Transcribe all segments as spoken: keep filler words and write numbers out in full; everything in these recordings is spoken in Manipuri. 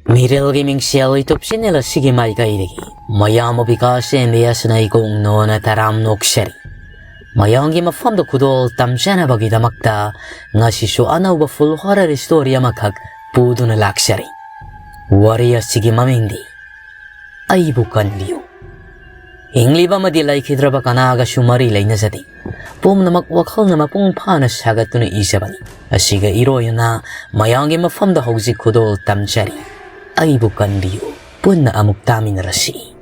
ꯃꯤꯔꯦꯜꯒꯤ ꯃꯤꯡꯁꯦꯜ YouTube channel ꯑꯁꯤꯒꯤ ꯃꯥꯏꯀꯩꯗꯒꯤ ꯃꯌꯥꯝꯕꯨ ꯕꯤꯀꯥꯁ ꯑꯦꯝ ꯑꯦ ꯑꯦꯁꯅ ꯏꯀꯣꯛ ꯅꯣꯅ ꯇꯔꯥꯝ ꯅꯣꯛꯆꯔꯤ꯫ ꯃꯌꯥꯝꯒꯤ ꯃꯐꯝꯗ ꯈꯨꯗꯣꯜ ꯇꯝꯖꯅꯕꯒꯤꯗꯃꯛꯇ ꯉꯁꯤꯁꯨ ꯑꯅꯧꯕ full horror story ꯑꯃꯈꯛ ꯄꯨꯗꯨꯅ ꯂꯥꯛꯆꯔꯤ꯫ ꯋꯥꯔꯤ ꯑꯁꯤꯒꯤ ꯃꯃꯤꯡꯗꯤ ꯑꯩꯕꯨ ꯀꯟꯕꯤꯌꯨ꯫ ꯍꯤꯡꯂꯤꯕ ꯑꯃꯗꯤ ꯂꯩꯈꯤꯗ꯭ꯔꯕ ꯀꯅꯥꯒꯁꯨ ꯃꯔꯤ ꯂꯩꯅꯖꯗꯦ꯫ ꯄꯨꯝꯅꯃꯛ ꯋꯥꯈꯜꯅ ꯃꯄꯨꯡ ꯐꯥꯅ ꯁꯥꯒꯠꯇꯨꯅ ꯏꯖꯕꯅꯤ꯫ ꯑꯁꯤꯒ ꯏꯔꯣꯏꯅꯅ ꯃꯌꯥꯝꯒꯤ ꯃꯐꯝꯗ ꯍꯧꯖꯤꯛ ꯈꯨꯗꯣꯜ ꯇꯝꯖꯔꯤ꯫ ꯑꯩꯕꯨ ꯀꯟꯕꯤꯌꯨ꯫ ꯄꯨꯟꯅ ꯑꯃꯨꯛ ꯇꯥꯃꯤꯟꯅꯔꯁꯤ꯫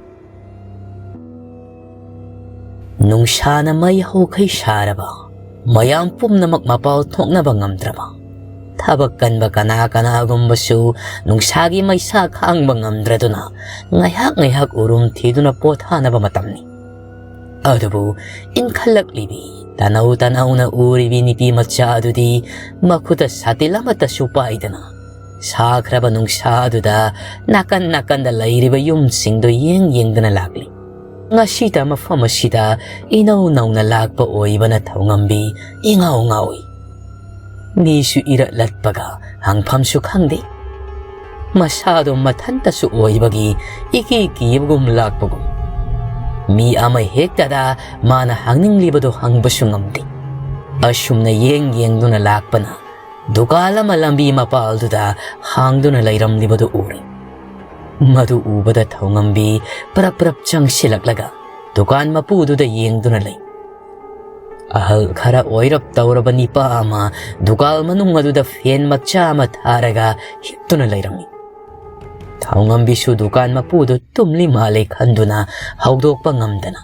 ꯅꯨꯡꯁꯥꯅ ꯃꯩ ꯍꯧꯈꯩ ꯁꯥꯔꯕ, ꯃꯌꯥꯝ ꯄꯨꯝꯅꯃꯛ ꯃꯄꯥꯜ ꯊꯣꯛꯅꯕ ꯉꯝꯗ꯭ꯔꯕ, ꯊꯕꯛ ꯀꯟꯕ ꯀꯅꯥ ꯀꯅꯥꯒꯨꯝꯕꯁꯨ ꯅꯨꯡꯁꯥꯒꯤ ꯃꯩꯁꯥ ꯈꯥꯡꯕ ꯉꯝꯗ꯭ꯔꯗꯨꯅ ꯉꯥꯏꯍꯥꯛ ꯉꯥꯏꯍꯥꯛ ꯎꯔꯨꯝ ꯊꯤꯗꯨꯅ ꯄꯣꯊꯥꯅꯕ ꯃꯇꯝꯅꯤ꯫ ꯑꯗꯨꯕꯨ ꯏꯟꯈꯠꯂꯛꯂꯤꯕꯤ ꯇꯅꯧ ꯇꯅꯧꯅ ꯎꯔꯤꯕꯤ ꯅꯨꯄꯤ ꯃꯆꯥ ꯑꯗꯨꯗꯤ ꯃꯈꯨꯠꯇ ꯁꯥꯇꯤꯟ ꯑꯃꯠꯇꯁꯨ ꯄꯥꯏꯗꯅ ꯁꯥꯈ꯭ꯔꯕ ꯅꯨꯡꯁꯥ ꯑꯗꯨꯗ ꯅꯥꯀꯟ ꯅꯥꯀꯟꯗ ꯂꯩꯔꯤꯕ ꯌꯨꯝꯁꯤꯡꯗꯨ ꯌꯦꯡ ꯌꯦꯡꯗꯨꯅ ꯂꯥꯛꯂꯤ꯫ ꯉꯁꯤꯇ ꯃꯐꯝ ꯑꯁꯤꯗ ꯏꯅꯧ ꯅꯧꯅ ꯂꯥꯛꯄ ꯑꯣꯏꯕꯅ ꯊꯧꯉꯝꯕꯤ ꯏꯉꯥꯎ ꯉꯥꯎꯏ꯫ ꯃꯤꯁꯨ ꯏꯔꯠꯂꯠꯄꯒ ꯍꯪꯐꯝꯁꯨ ꯈꯪꯗꯦ꯫ ꯃꯁꯥꯗꯣ ꯃꯊꯟꯇꯁꯨ ꯑꯣꯏꯕꯒꯤ ꯏꯀꯤ ꯀꯤꯕꯒꯨꯝ ꯂꯥꯛꯄꯒꯨꯝ꯫ ꯃꯤ ꯑꯃ ꯍꯦꯛꯇꯗ ꯃꯥꯅ ꯍꯪꯅꯤꯡꯂꯤꯕꯗꯨ ꯍꯪꯕꯁꯨ ꯉꯝꯗꯦ꯫ ꯑꯁꯨꯝꯅ ꯌꯦꯡ ꯌꯦꯡꯗꯨꯅ ꯂꯥꯛꯄꯅ ꯗꯨꯀꯥꯟ ꯑꯃ ꯂꯝꯕꯤ ꯃꯄꯥꯜꯗꯨꯗ ꯍꯥꯡꯗꯨꯅ ꯂꯩꯔꯝꯂꯤꯕꯗꯨ ꯎꯔꯦ꯫ ꯃꯗꯨ ꯎꯕꯗ ꯊꯧꯉꯝꯕꯤ ꯄꯔꯞ ꯄꯔꯞ ꯆꯪꯁꯤꯜꯂꯛꯂꯒ ꯗꯨꯀꯥꯟ ꯃꯄꯨꯗꯨꯗ ꯌꯦꯡꯗꯨꯅ ꯂꯩ꯫ ꯑꯍꯜ ꯈꯔ ꯑꯣꯏꯔꯞ ꯇꯧꯔꯕ ꯅꯤꯄꯥ ꯑꯃ ꯗꯨꯀꯥꯟ ꯃꯅꯨꯡ ꯑꯗꯨꯗ ꯐꯦꯟ ꯃꯆꯥ ꯑꯃ ꯊꯥꯔꯒ ꯍꯤꯞꯇꯨꯅ ꯂꯩꯔꯝꯃꯤ꯫ ꯊꯧꯉꯝꯕꯤꯁꯨ ꯗꯨꯀꯥꯟ ꯃꯄꯨꯗꯨ ꯇꯨꯝꯂꯤ ꯃꯥꯜꯂꯦ ꯈꯟꯗꯨꯅ ꯍꯧꯗꯣꯛꯄ ꯉꯝꯗꯅ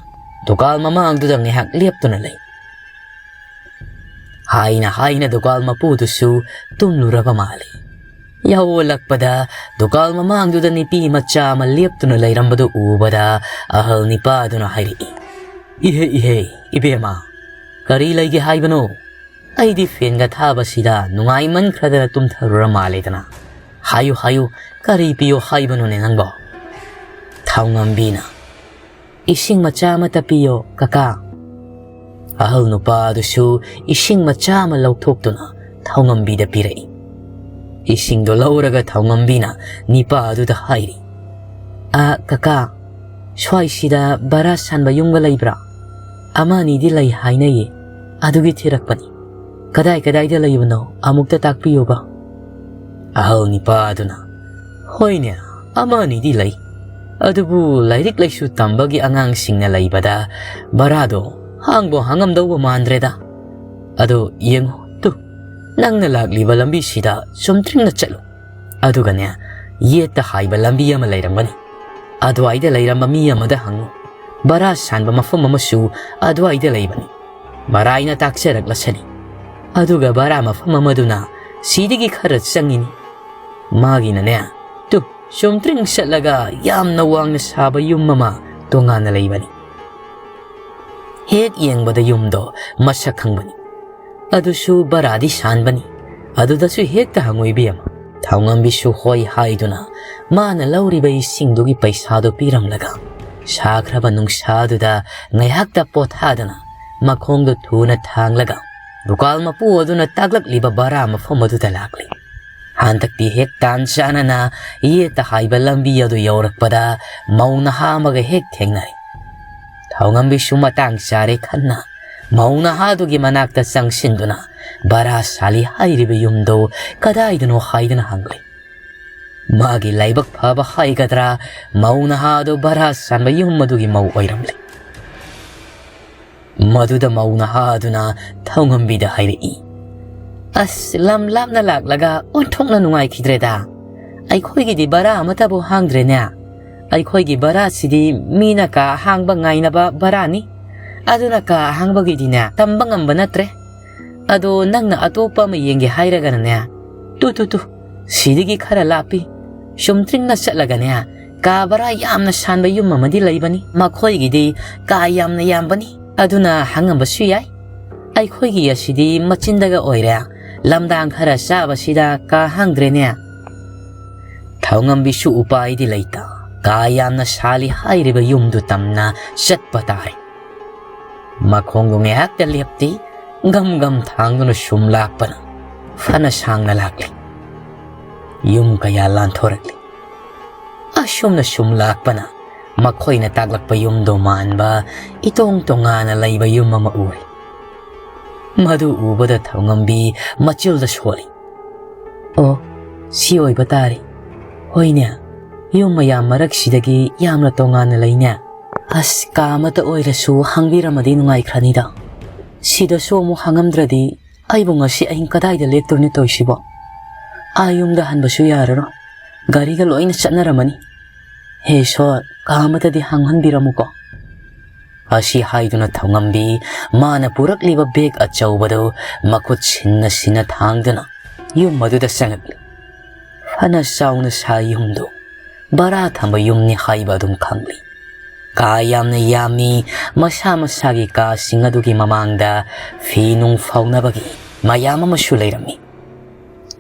ꯗꯨꯀꯥꯟ ꯃꯃꯥꯡꯗꯨꯗ ꯉꯥꯏꯍꯥꯛ ꯂꯦꯞꯇꯨꯅ ꯂꯩ꯫ ꯍꯥꯏꯅ ꯍꯥꯏꯅ ꯗꯨꯀꯥꯟ ꯃꯄꯨꯗꯨꯁꯨ ꯇꯨꯝꯂꯨꯔꯕ ꯃꯥꯜꯂꯤ꯫ ꯌꯧꯂꯛꯄꯗ ꯗꯨꯀꯥꯟ ꯃꯃꯥꯡꯗꯨꯗ ꯅꯨꯄꯤ ꯃꯆꯥ ꯑꯃ ꯂꯦꯞꯇꯨꯅ ꯂꯩꯔꯝꯕꯗꯨ ꯎꯕꯗ ꯑꯍꯜ ꯅꯤꯄꯥꯗꯨꯅ ꯍꯥꯏꯔꯛꯏ, "ꯏꯍꯦ ꯏꯍꯦ, ꯏꯕꯦꯝꯃ, ꯀꯔꯤ ꯂꯩꯒꯦ ꯍꯥꯏꯕꯅꯣ? ꯑꯩꯗꯤ ꯐꯦꯟꯒ ꯊꯥꯕꯁꯤꯗ ꯅꯨꯡꯉꯥꯏꯃꯟꯈ꯭ꯔꯗꯅ ꯇꯨꯝꯊꯔꯨꯔ ꯃꯥꯜꯂꯦꯗꯅ꯫ ꯍꯥꯏꯌꯨ ꯍꯥꯏꯌꯨ, ꯀꯔꯤ ꯄꯤꯌꯣ ꯍꯥꯏꯕꯅꯣꯅꯦ ꯅꯪꯕꯣ?" ꯊꯧꯉꯝꯕꯤꯅ, "ꯏꯁꯤꯡ ꯃꯆꯥ ꯑꯃꯇ ꯄꯤꯌꯣ ꯀꯀꯥ꯫" ꯑꯍꯜ ꯅꯨꯄꯥ ꯑꯗꯨꯁꯨ ꯏꯁꯤꯡ ꯃꯆꯥ ꯑꯃ ꯂꯧꯊꯣꯛꯇꯨꯅ ꯊꯧꯉꯝꯕꯤꯗ ꯄꯤꯔꯛꯏ꯫ ꯏꯁꯤꯡꯗꯣ ꯂꯧꯔꯒ ꯊꯧꯉꯝꯕꯤꯅ ꯅꯤꯄꯥ ꯑꯗꯨꯗ ꯍꯥꯏꯔꯤ, "ꯑ, ꯀꯀꯥ, ꯁ꯭ꯋꯥꯏꯁꯤꯗ ꯚꯔꯥ ꯁꯥꯟꯕ ꯌꯨꯝꯒ ꯂꯩꯕ꯭ꯔꯥ? ꯑꯃ ꯑꯅꯤꯗꯤ ꯂꯩ ꯍꯥꯏꯅꯩꯌꯦ꯫ ꯑꯗꯨꯒꯤ ꯊꯤꯔꯛꯄꯅꯤ꯫ ꯀꯗꯥꯏ ꯀꯗꯥꯏꯗ ꯂꯩꯕꯅꯣ? ꯑꯃꯨꯛꯇ ꯇꯥꯛꯄꯤꯌꯨꯕ꯫" ꯑꯍꯜ ꯅꯤꯄꯥ ꯑꯗꯨꯅ, "ꯍꯣꯏꯅꯦ, ꯑꯃ ꯑꯅꯤꯗꯤ ꯂꯩ꯫ ꯑꯗꯨꯕꯨ ꯂꯥꯏꯔꯤꯛ ꯂꯥꯏꯁꯨ ꯇꯝꯕꯒꯤ ꯑꯉꯥꯡꯁꯤꯡꯅ ꯂꯩꯕꯗ ꯚꯔꯥꯗꯣ ꯍꯥꯡꯕꯨ ꯍꯥꯡꯉꯝꯗꯧꯕ ꯃꯥꯟꯗ꯭ꯔꯦꯗ꯫ ꯑꯗꯣ ꯌꯦꯡꯉꯨ ꯇꯨ, ꯅꯪꯅ ꯂꯥꯛꯂꯤꯕ ꯂꯝꯕꯤꯁꯤꯗ ꯆꯨꯝꯗ꯭ꯔꯤꯡꯅ ꯆꯠꯂꯨ꯫ ꯑꯗꯨꯒꯅꯦ, ꯌꯦꯠꯇ ꯍꯥꯏꯕ ꯂꯝꯕꯤ ꯑꯃ ꯂꯩꯔꯝꯒꯅꯤ꯫ ꯑꯗꯨꯋꯥꯏꯗ ꯂꯩꯔꯝꯕ ꯃꯤ ꯑꯃꯗ ꯍꯪꯉꯨ꯫ ꯚꯔꯥ ꯁꯥꯟꯕ ꯃꯐꯝ ꯑꯃꯁꯨ ꯑꯗꯨꯋꯥꯏꯗ ꯂꯩꯕꯅꯤ꯫ ꯃꯔꯥꯏꯅ ꯇꯥꯛꯆꯔꯛꯂꯁꯅꯤ꯫ ꯑꯗꯨꯒ ꯚꯔꯥ ꯃꯐꯝ ꯑꯃꯗꯨꯅ ꯁꯤꯗꯒꯤ ꯈꯔ ꯆꯪꯉꯤꯅꯤ꯫ ꯃꯥꯒꯤꯅꯅꯦ, ꯇꯨ, ꯆꯨꯝꯗ꯭ꯔꯤꯡ ꯆꯠꯂꯒ ꯌꯥꯝꯅ ꯋꯥꯡꯅ ꯁꯥꯕ ꯌꯨꯝ ꯑꯃ ꯇꯣꯉꯥꯟꯅ ꯂꯩꯕꯅꯤ꯫ ꯍꯦꯛ ꯌꯦꯡꯕꯗ ꯌꯨꯝꯗꯣ ꯃꯁꯛ ꯈꯪꯕꯅꯤ꯫ ꯑꯗꯨꯁꯨ ꯚꯔꯥꯗꯤ ꯁꯥꯟꯕꯅꯤ꯫ ꯑꯗꯨꯗꯁꯨ ꯍꯦꯛꯇ ꯍꯪꯉꯨ ꯏꯕꯦꯝꯃ꯫" ꯊꯧꯉꯝꯕꯤꯁꯨ ꯍꯣꯏ ꯍꯥꯏꯗꯨꯅ ꯃꯥꯅ ꯂꯧꯔꯤꯕ ꯏꯁꯤꯡꯗꯨꯒꯤ ꯄꯩꯁꯥꯗꯨ ꯄꯤꯔꯝꯂꯒ ꯁꯥꯈ꯭ꯔꯕ ꯅꯨꯡꯁꯥꯗꯨꯗ ꯉꯥꯏꯍꯥꯛꯇ ꯄꯣꯊꯥꯗꯅ ꯃꯈꯣꯡꯗꯨ ꯊꯨꯅ ꯊꯥꯡꯂꯒ ꯗꯨꯀꯥꯟ ꯃꯄꯨ ꯑꯗꯨꯅ ꯇꯥꯛꯂꯛꯂꯤꯕ ꯚꯔꯥ ꯃꯐꯝ ꯑꯗꯨꯗ ꯂꯥꯛꯂꯤ꯫ ꯍꯟꯗꯛꯇꯤ ꯍꯦꯛ ꯇꯥꯟ ꯆꯥꯅꯅ ꯌꯦꯠꯇ ꯍꯥꯏꯕ ꯂꯝꯕꯤ ꯑꯗꯨ ꯌꯧꯔꯛꯄꯗ ꯃꯧ ꯅꯍꯥ ꯑꯃꯒ ꯍꯦꯛ ꯊꯦꯡꯅꯔꯦ꯫ ꯊꯧꯉꯝꯕꯤꯁꯨ ꯃꯇꯥꯡ ꯆꯥꯔꯦ ꯈꯟꯅ ꯃꯧ ꯅꯍꯥꯗꯨꯒꯤ ꯃꯅꯥꯛꯇ ꯆꯪꯁꯤꯟꯗꯨꯅ ꯚꯔꯥ ꯁꯥꯂꯤ ꯍꯥꯏꯔꯤꯕ ꯌꯨꯝꯗꯨ ꯀꯗꯥꯏꯗꯅꯣ ꯍꯥꯏꯗꯨꯅ ꯍꯪꯂꯦ꯫ ꯃꯥꯒꯤ ꯂꯥꯏꯕꯛ ꯐꯕ ꯍꯥꯏꯒꯗ꯭ꯔꯥ, ꯃꯧ ꯅꯍꯥ ꯑꯗꯨ ꯚꯔꯥ ꯁꯥꯟꯕ ꯌꯨꯝ ꯑꯗꯨꯒꯤ ꯃꯧ ꯑꯣꯏꯔꯝꯂꯦ꯫ ꯃꯗꯨꯗ ꯃꯧ ꯅꯍꯥ ꯑꯗꯨꯅ ꯊꯧꯉꯝꯕꯤꯗ ꯍꯥꯏꯔꯛꯏ, "ꯑꯁ, ꯂꯝ ꯂꯥꯞꯅ ꯂꯥꯛꯂꯒ ꯑꯣꯟꯊꯣꯛꯅ ꯅꯨꯡꯉꯥꯏꯈꯤꯗ꯭ꯔꯦꯗ꯫ ꯑꯩꯈꯣꯏꯒꯤꯗꯤ ꯚꯔꯥ ꯑꯃꯠꯇꯕꯨ ꯍꯥꯡꯗ꯭ꯔꯦꯅꯦ꯫ ꯑꯩꯈꯣꯏꯒꯤ ꯚꯔꯥꯁꯤꯗꯤ ꯃꯤꯅ ꯀꯥ ꯑꯍꯥꯡꯕ ꯉꯥꯏꯅꯕ ꯚꯔꯥꯅꯤ꯫ ꯑꯗꯨꯅ ꯀꯥ ꯑꯍꯥꯡꯕꯒꯤꯗꯤꯅꯦ, ꯇꯝꯕ ꯉꯝꯕ ꯅꯠꯇ꯭ꯔꯦ꯫ ꯑꯗꯣ ꯅꯪꯅ ꯑꯇꯣꯞꯄ ꯑꯃ ꯌꯦꯡꯒꯦ ꯍꯥꯏꯔꯒꯅꯅꯦ, ꯇꯨ, ꯇꯨ, ꯇꯨ, ꯁꯤꯗꯒꯤ ꯈꯔ ꯂꯥꯞꯄꯤ꯫ ꯆꯨꯝꯇ꯭ꯔꯤꯡꯅ ꯆꯠꯂꯒꯅꯦ, ꯀꯥ ꯚꯔꯥ ꯌꯥꯝꯅ ꯁꯥꯟꯕ ꯌꯨꯝ ꯑꯃꯗꯤ ꯂꯩꯕꯅꯤ꯫ ꯃꯈꯣꯏꯒꯤꯗꯤ ꯀꯥ ꯌꯥꯝꯅ ꯌꯥꯝꯕꯅꯤ꯫ ꯑꯗꯨꯅ ꯍꯪꯉꯝꯕꯁꯨ ꯌꯥꯏ꯫ ꯑꯩꯈꯣꯏꯒꯤ ꯑꯁꯤꯗꯤ ꯃꯆꯤꯟꯗꯒ ꯑꯣꯏꯔꯦ꯫ ꯂꯝꯗꯥꯡ ꯈꯔ ꯆꯥꯕꯁꯤꯗ ꯀꯥ ꯍꯥꯡꯗ꯭ꯔꯦꯅꯦ꯫" ꯊꯧꯉꯝꯕꯤꯁꯨ ꯎꯄꯥꯏꯗꯤ ꯂꯩꯇ, ꯀꯥ ꯌꯥꯝꯅ ꯁꯥꯂꯤ ꯍꯥꯏꯔꯤꯕ ꯌꯨꯝꯗꯨ ꯇꯝꯅ ꯆꯠꯄ ꯇꯥꯔꯦ꯫ ꯃꯈꯣꯡꯗꯨ ꯉꯥꯏꯍꯥꯛꯇ ꯂꯦꯞꯇꯦ, ꯒꯝ ꯒꯝ ꯊꯥꯡꯗꯨꯅ ꯁꯨꯝ ꯂꯥꯛꯄꯅ ꯐꯅ ꯁꯥꯡꯅ ꯂꯥꯛꯂꯤ꯫ ꯌꯨꯝ ꯀꯌꯥ ꯂꯥꯟꯊꯣꯔꯛꯂꯤ꯫ ꯑꯁꯨꯝꯅ ꯁꯨꯝ ꯂꯥꯛꯄꯅ ꯃꯈꯣꯏꯅ ꯇꯥꯛꯂꯛꯄ ꯌꯨꯝꯗꯣ ꯃꯥꯟꯕ ꯏꯇꯣꯡ ꯇꯣꯉꯥꯟꯅ ꯂꯩꯕ ꯌꯨꯝ ꯑꯃ ꯎꯔꯦ꯫ ꯃꯗꯨ ꯎꯕꯗ ꯊꯧꯉꯝꯕꯤ ꯃꯆꯤꯜꯗ ꯁꯣꯜꯂꯤ꯫ "ꯑꯣ, ꯁꯤ ꯑꯣꯏꯕ ꯇꯥꯔꯦ꯫ ꯍꯣꯏꯅꯦ, ꯌꯨꯝ ꯃꯌꯥꯝ ꯃꯔꯛꯁꯤꯗꯒꯤ ꯌꯥꯝꯅ ꯇꯣꯉꯥꯟꯅ ꯂꯩꯅꯦ꯫ ꯑꯁ, ꯀꯥ ꯑꯃꯠꯇ ꯑꯣꯏꯔꯁꯨ ꯍꯥꯡꯕꯤꯔꯝꯃꯗꯤ ꯅꯨꯡꯉꯥꯏꯈ꯭ꯔꯅꯤꯗ꯫ ꯁꯤꯗꯁꯨ ꯑꯃꯨꯛ ꯍꯥꯡꯉꯝꯗ꯭ꯔꯗꯤ ꯑꯩꯕꯨ ꯉꯁꯤ ꯑꯍꯤꯡ ꯀꯗꯥꯏꯗ ꯂꯦꯛꯇꯣꯏꯅꯣ ꯇꯧꯔꯤꯁꯤꯕꯣ? ꯑꯥ ꯌꯨꯝꯗ ꯍꯟꯕꯁꯨ ꯌꯥꯔꯔꯣꯏ꯫ ꯒꯥꯔꯤꯒ ꯂꯣꯏꯅ ꯆꯠꯅꯔꯝꯃꯅꯤ꯫ ꯍꯦ ꯏꯁꯣꯔ, ꯀꯥ ꯑꯃꯠꯇꯗꯤ ꯍꯥꯡꯍꯟꯕꯤꯔꯝꯃꯨꯀꯣ꯫" ꯑꯁꯤ ꯍꯥꯏꯗꯨꯅ ꯊꯧꯉꯝꯕꯤ ꯃꯥꯅ ꯄꯨꯔꯛꯂꯤꯕ ꯕꯦꯒ ꯑꯆꯧꯕꯗꯨ ꯃꯈꯨꯠ ꯁꯤꯟꯅ ꯁꯤꯟꯅ ꯊꯥꯡꯗꯨꯅ ꯌꯨꯝ ꯑꯗꯨꯗ ꯆꯪꯉꯛꯂꯤ꯫ ꯐꯅ ꯆꯥꯎꯅ ꯁꯥ ꯌꯨꯝꯗꯨ ꯚꯔꯥ ꯊꯝꯕ ꯌꯨꯝꯅꯤ ꯍꯥꯏꯕ ꯑꯗꯨꯝ ꯈꯪꯂꯤ꯫ ꯀꯥ ꯌꯥꯝꯅ ꯌꯥꯝꯃꯤ꯫ ꯃꯁꯥ ꯃꯁꯥꯒꯤ ꯀꯥꯁꯤꯡ ꯑꯗꯨꯒꯤ ꯃꯃꯥꯡꯗ ꯐꯤ ꯅꯨꯡ ꯐꯧꯅꯕꯒꯤ ꯃꯌꯥꯝ ꯑꯃꯁꯨ ꯂꯩꯔꯝꯃꯤ꯫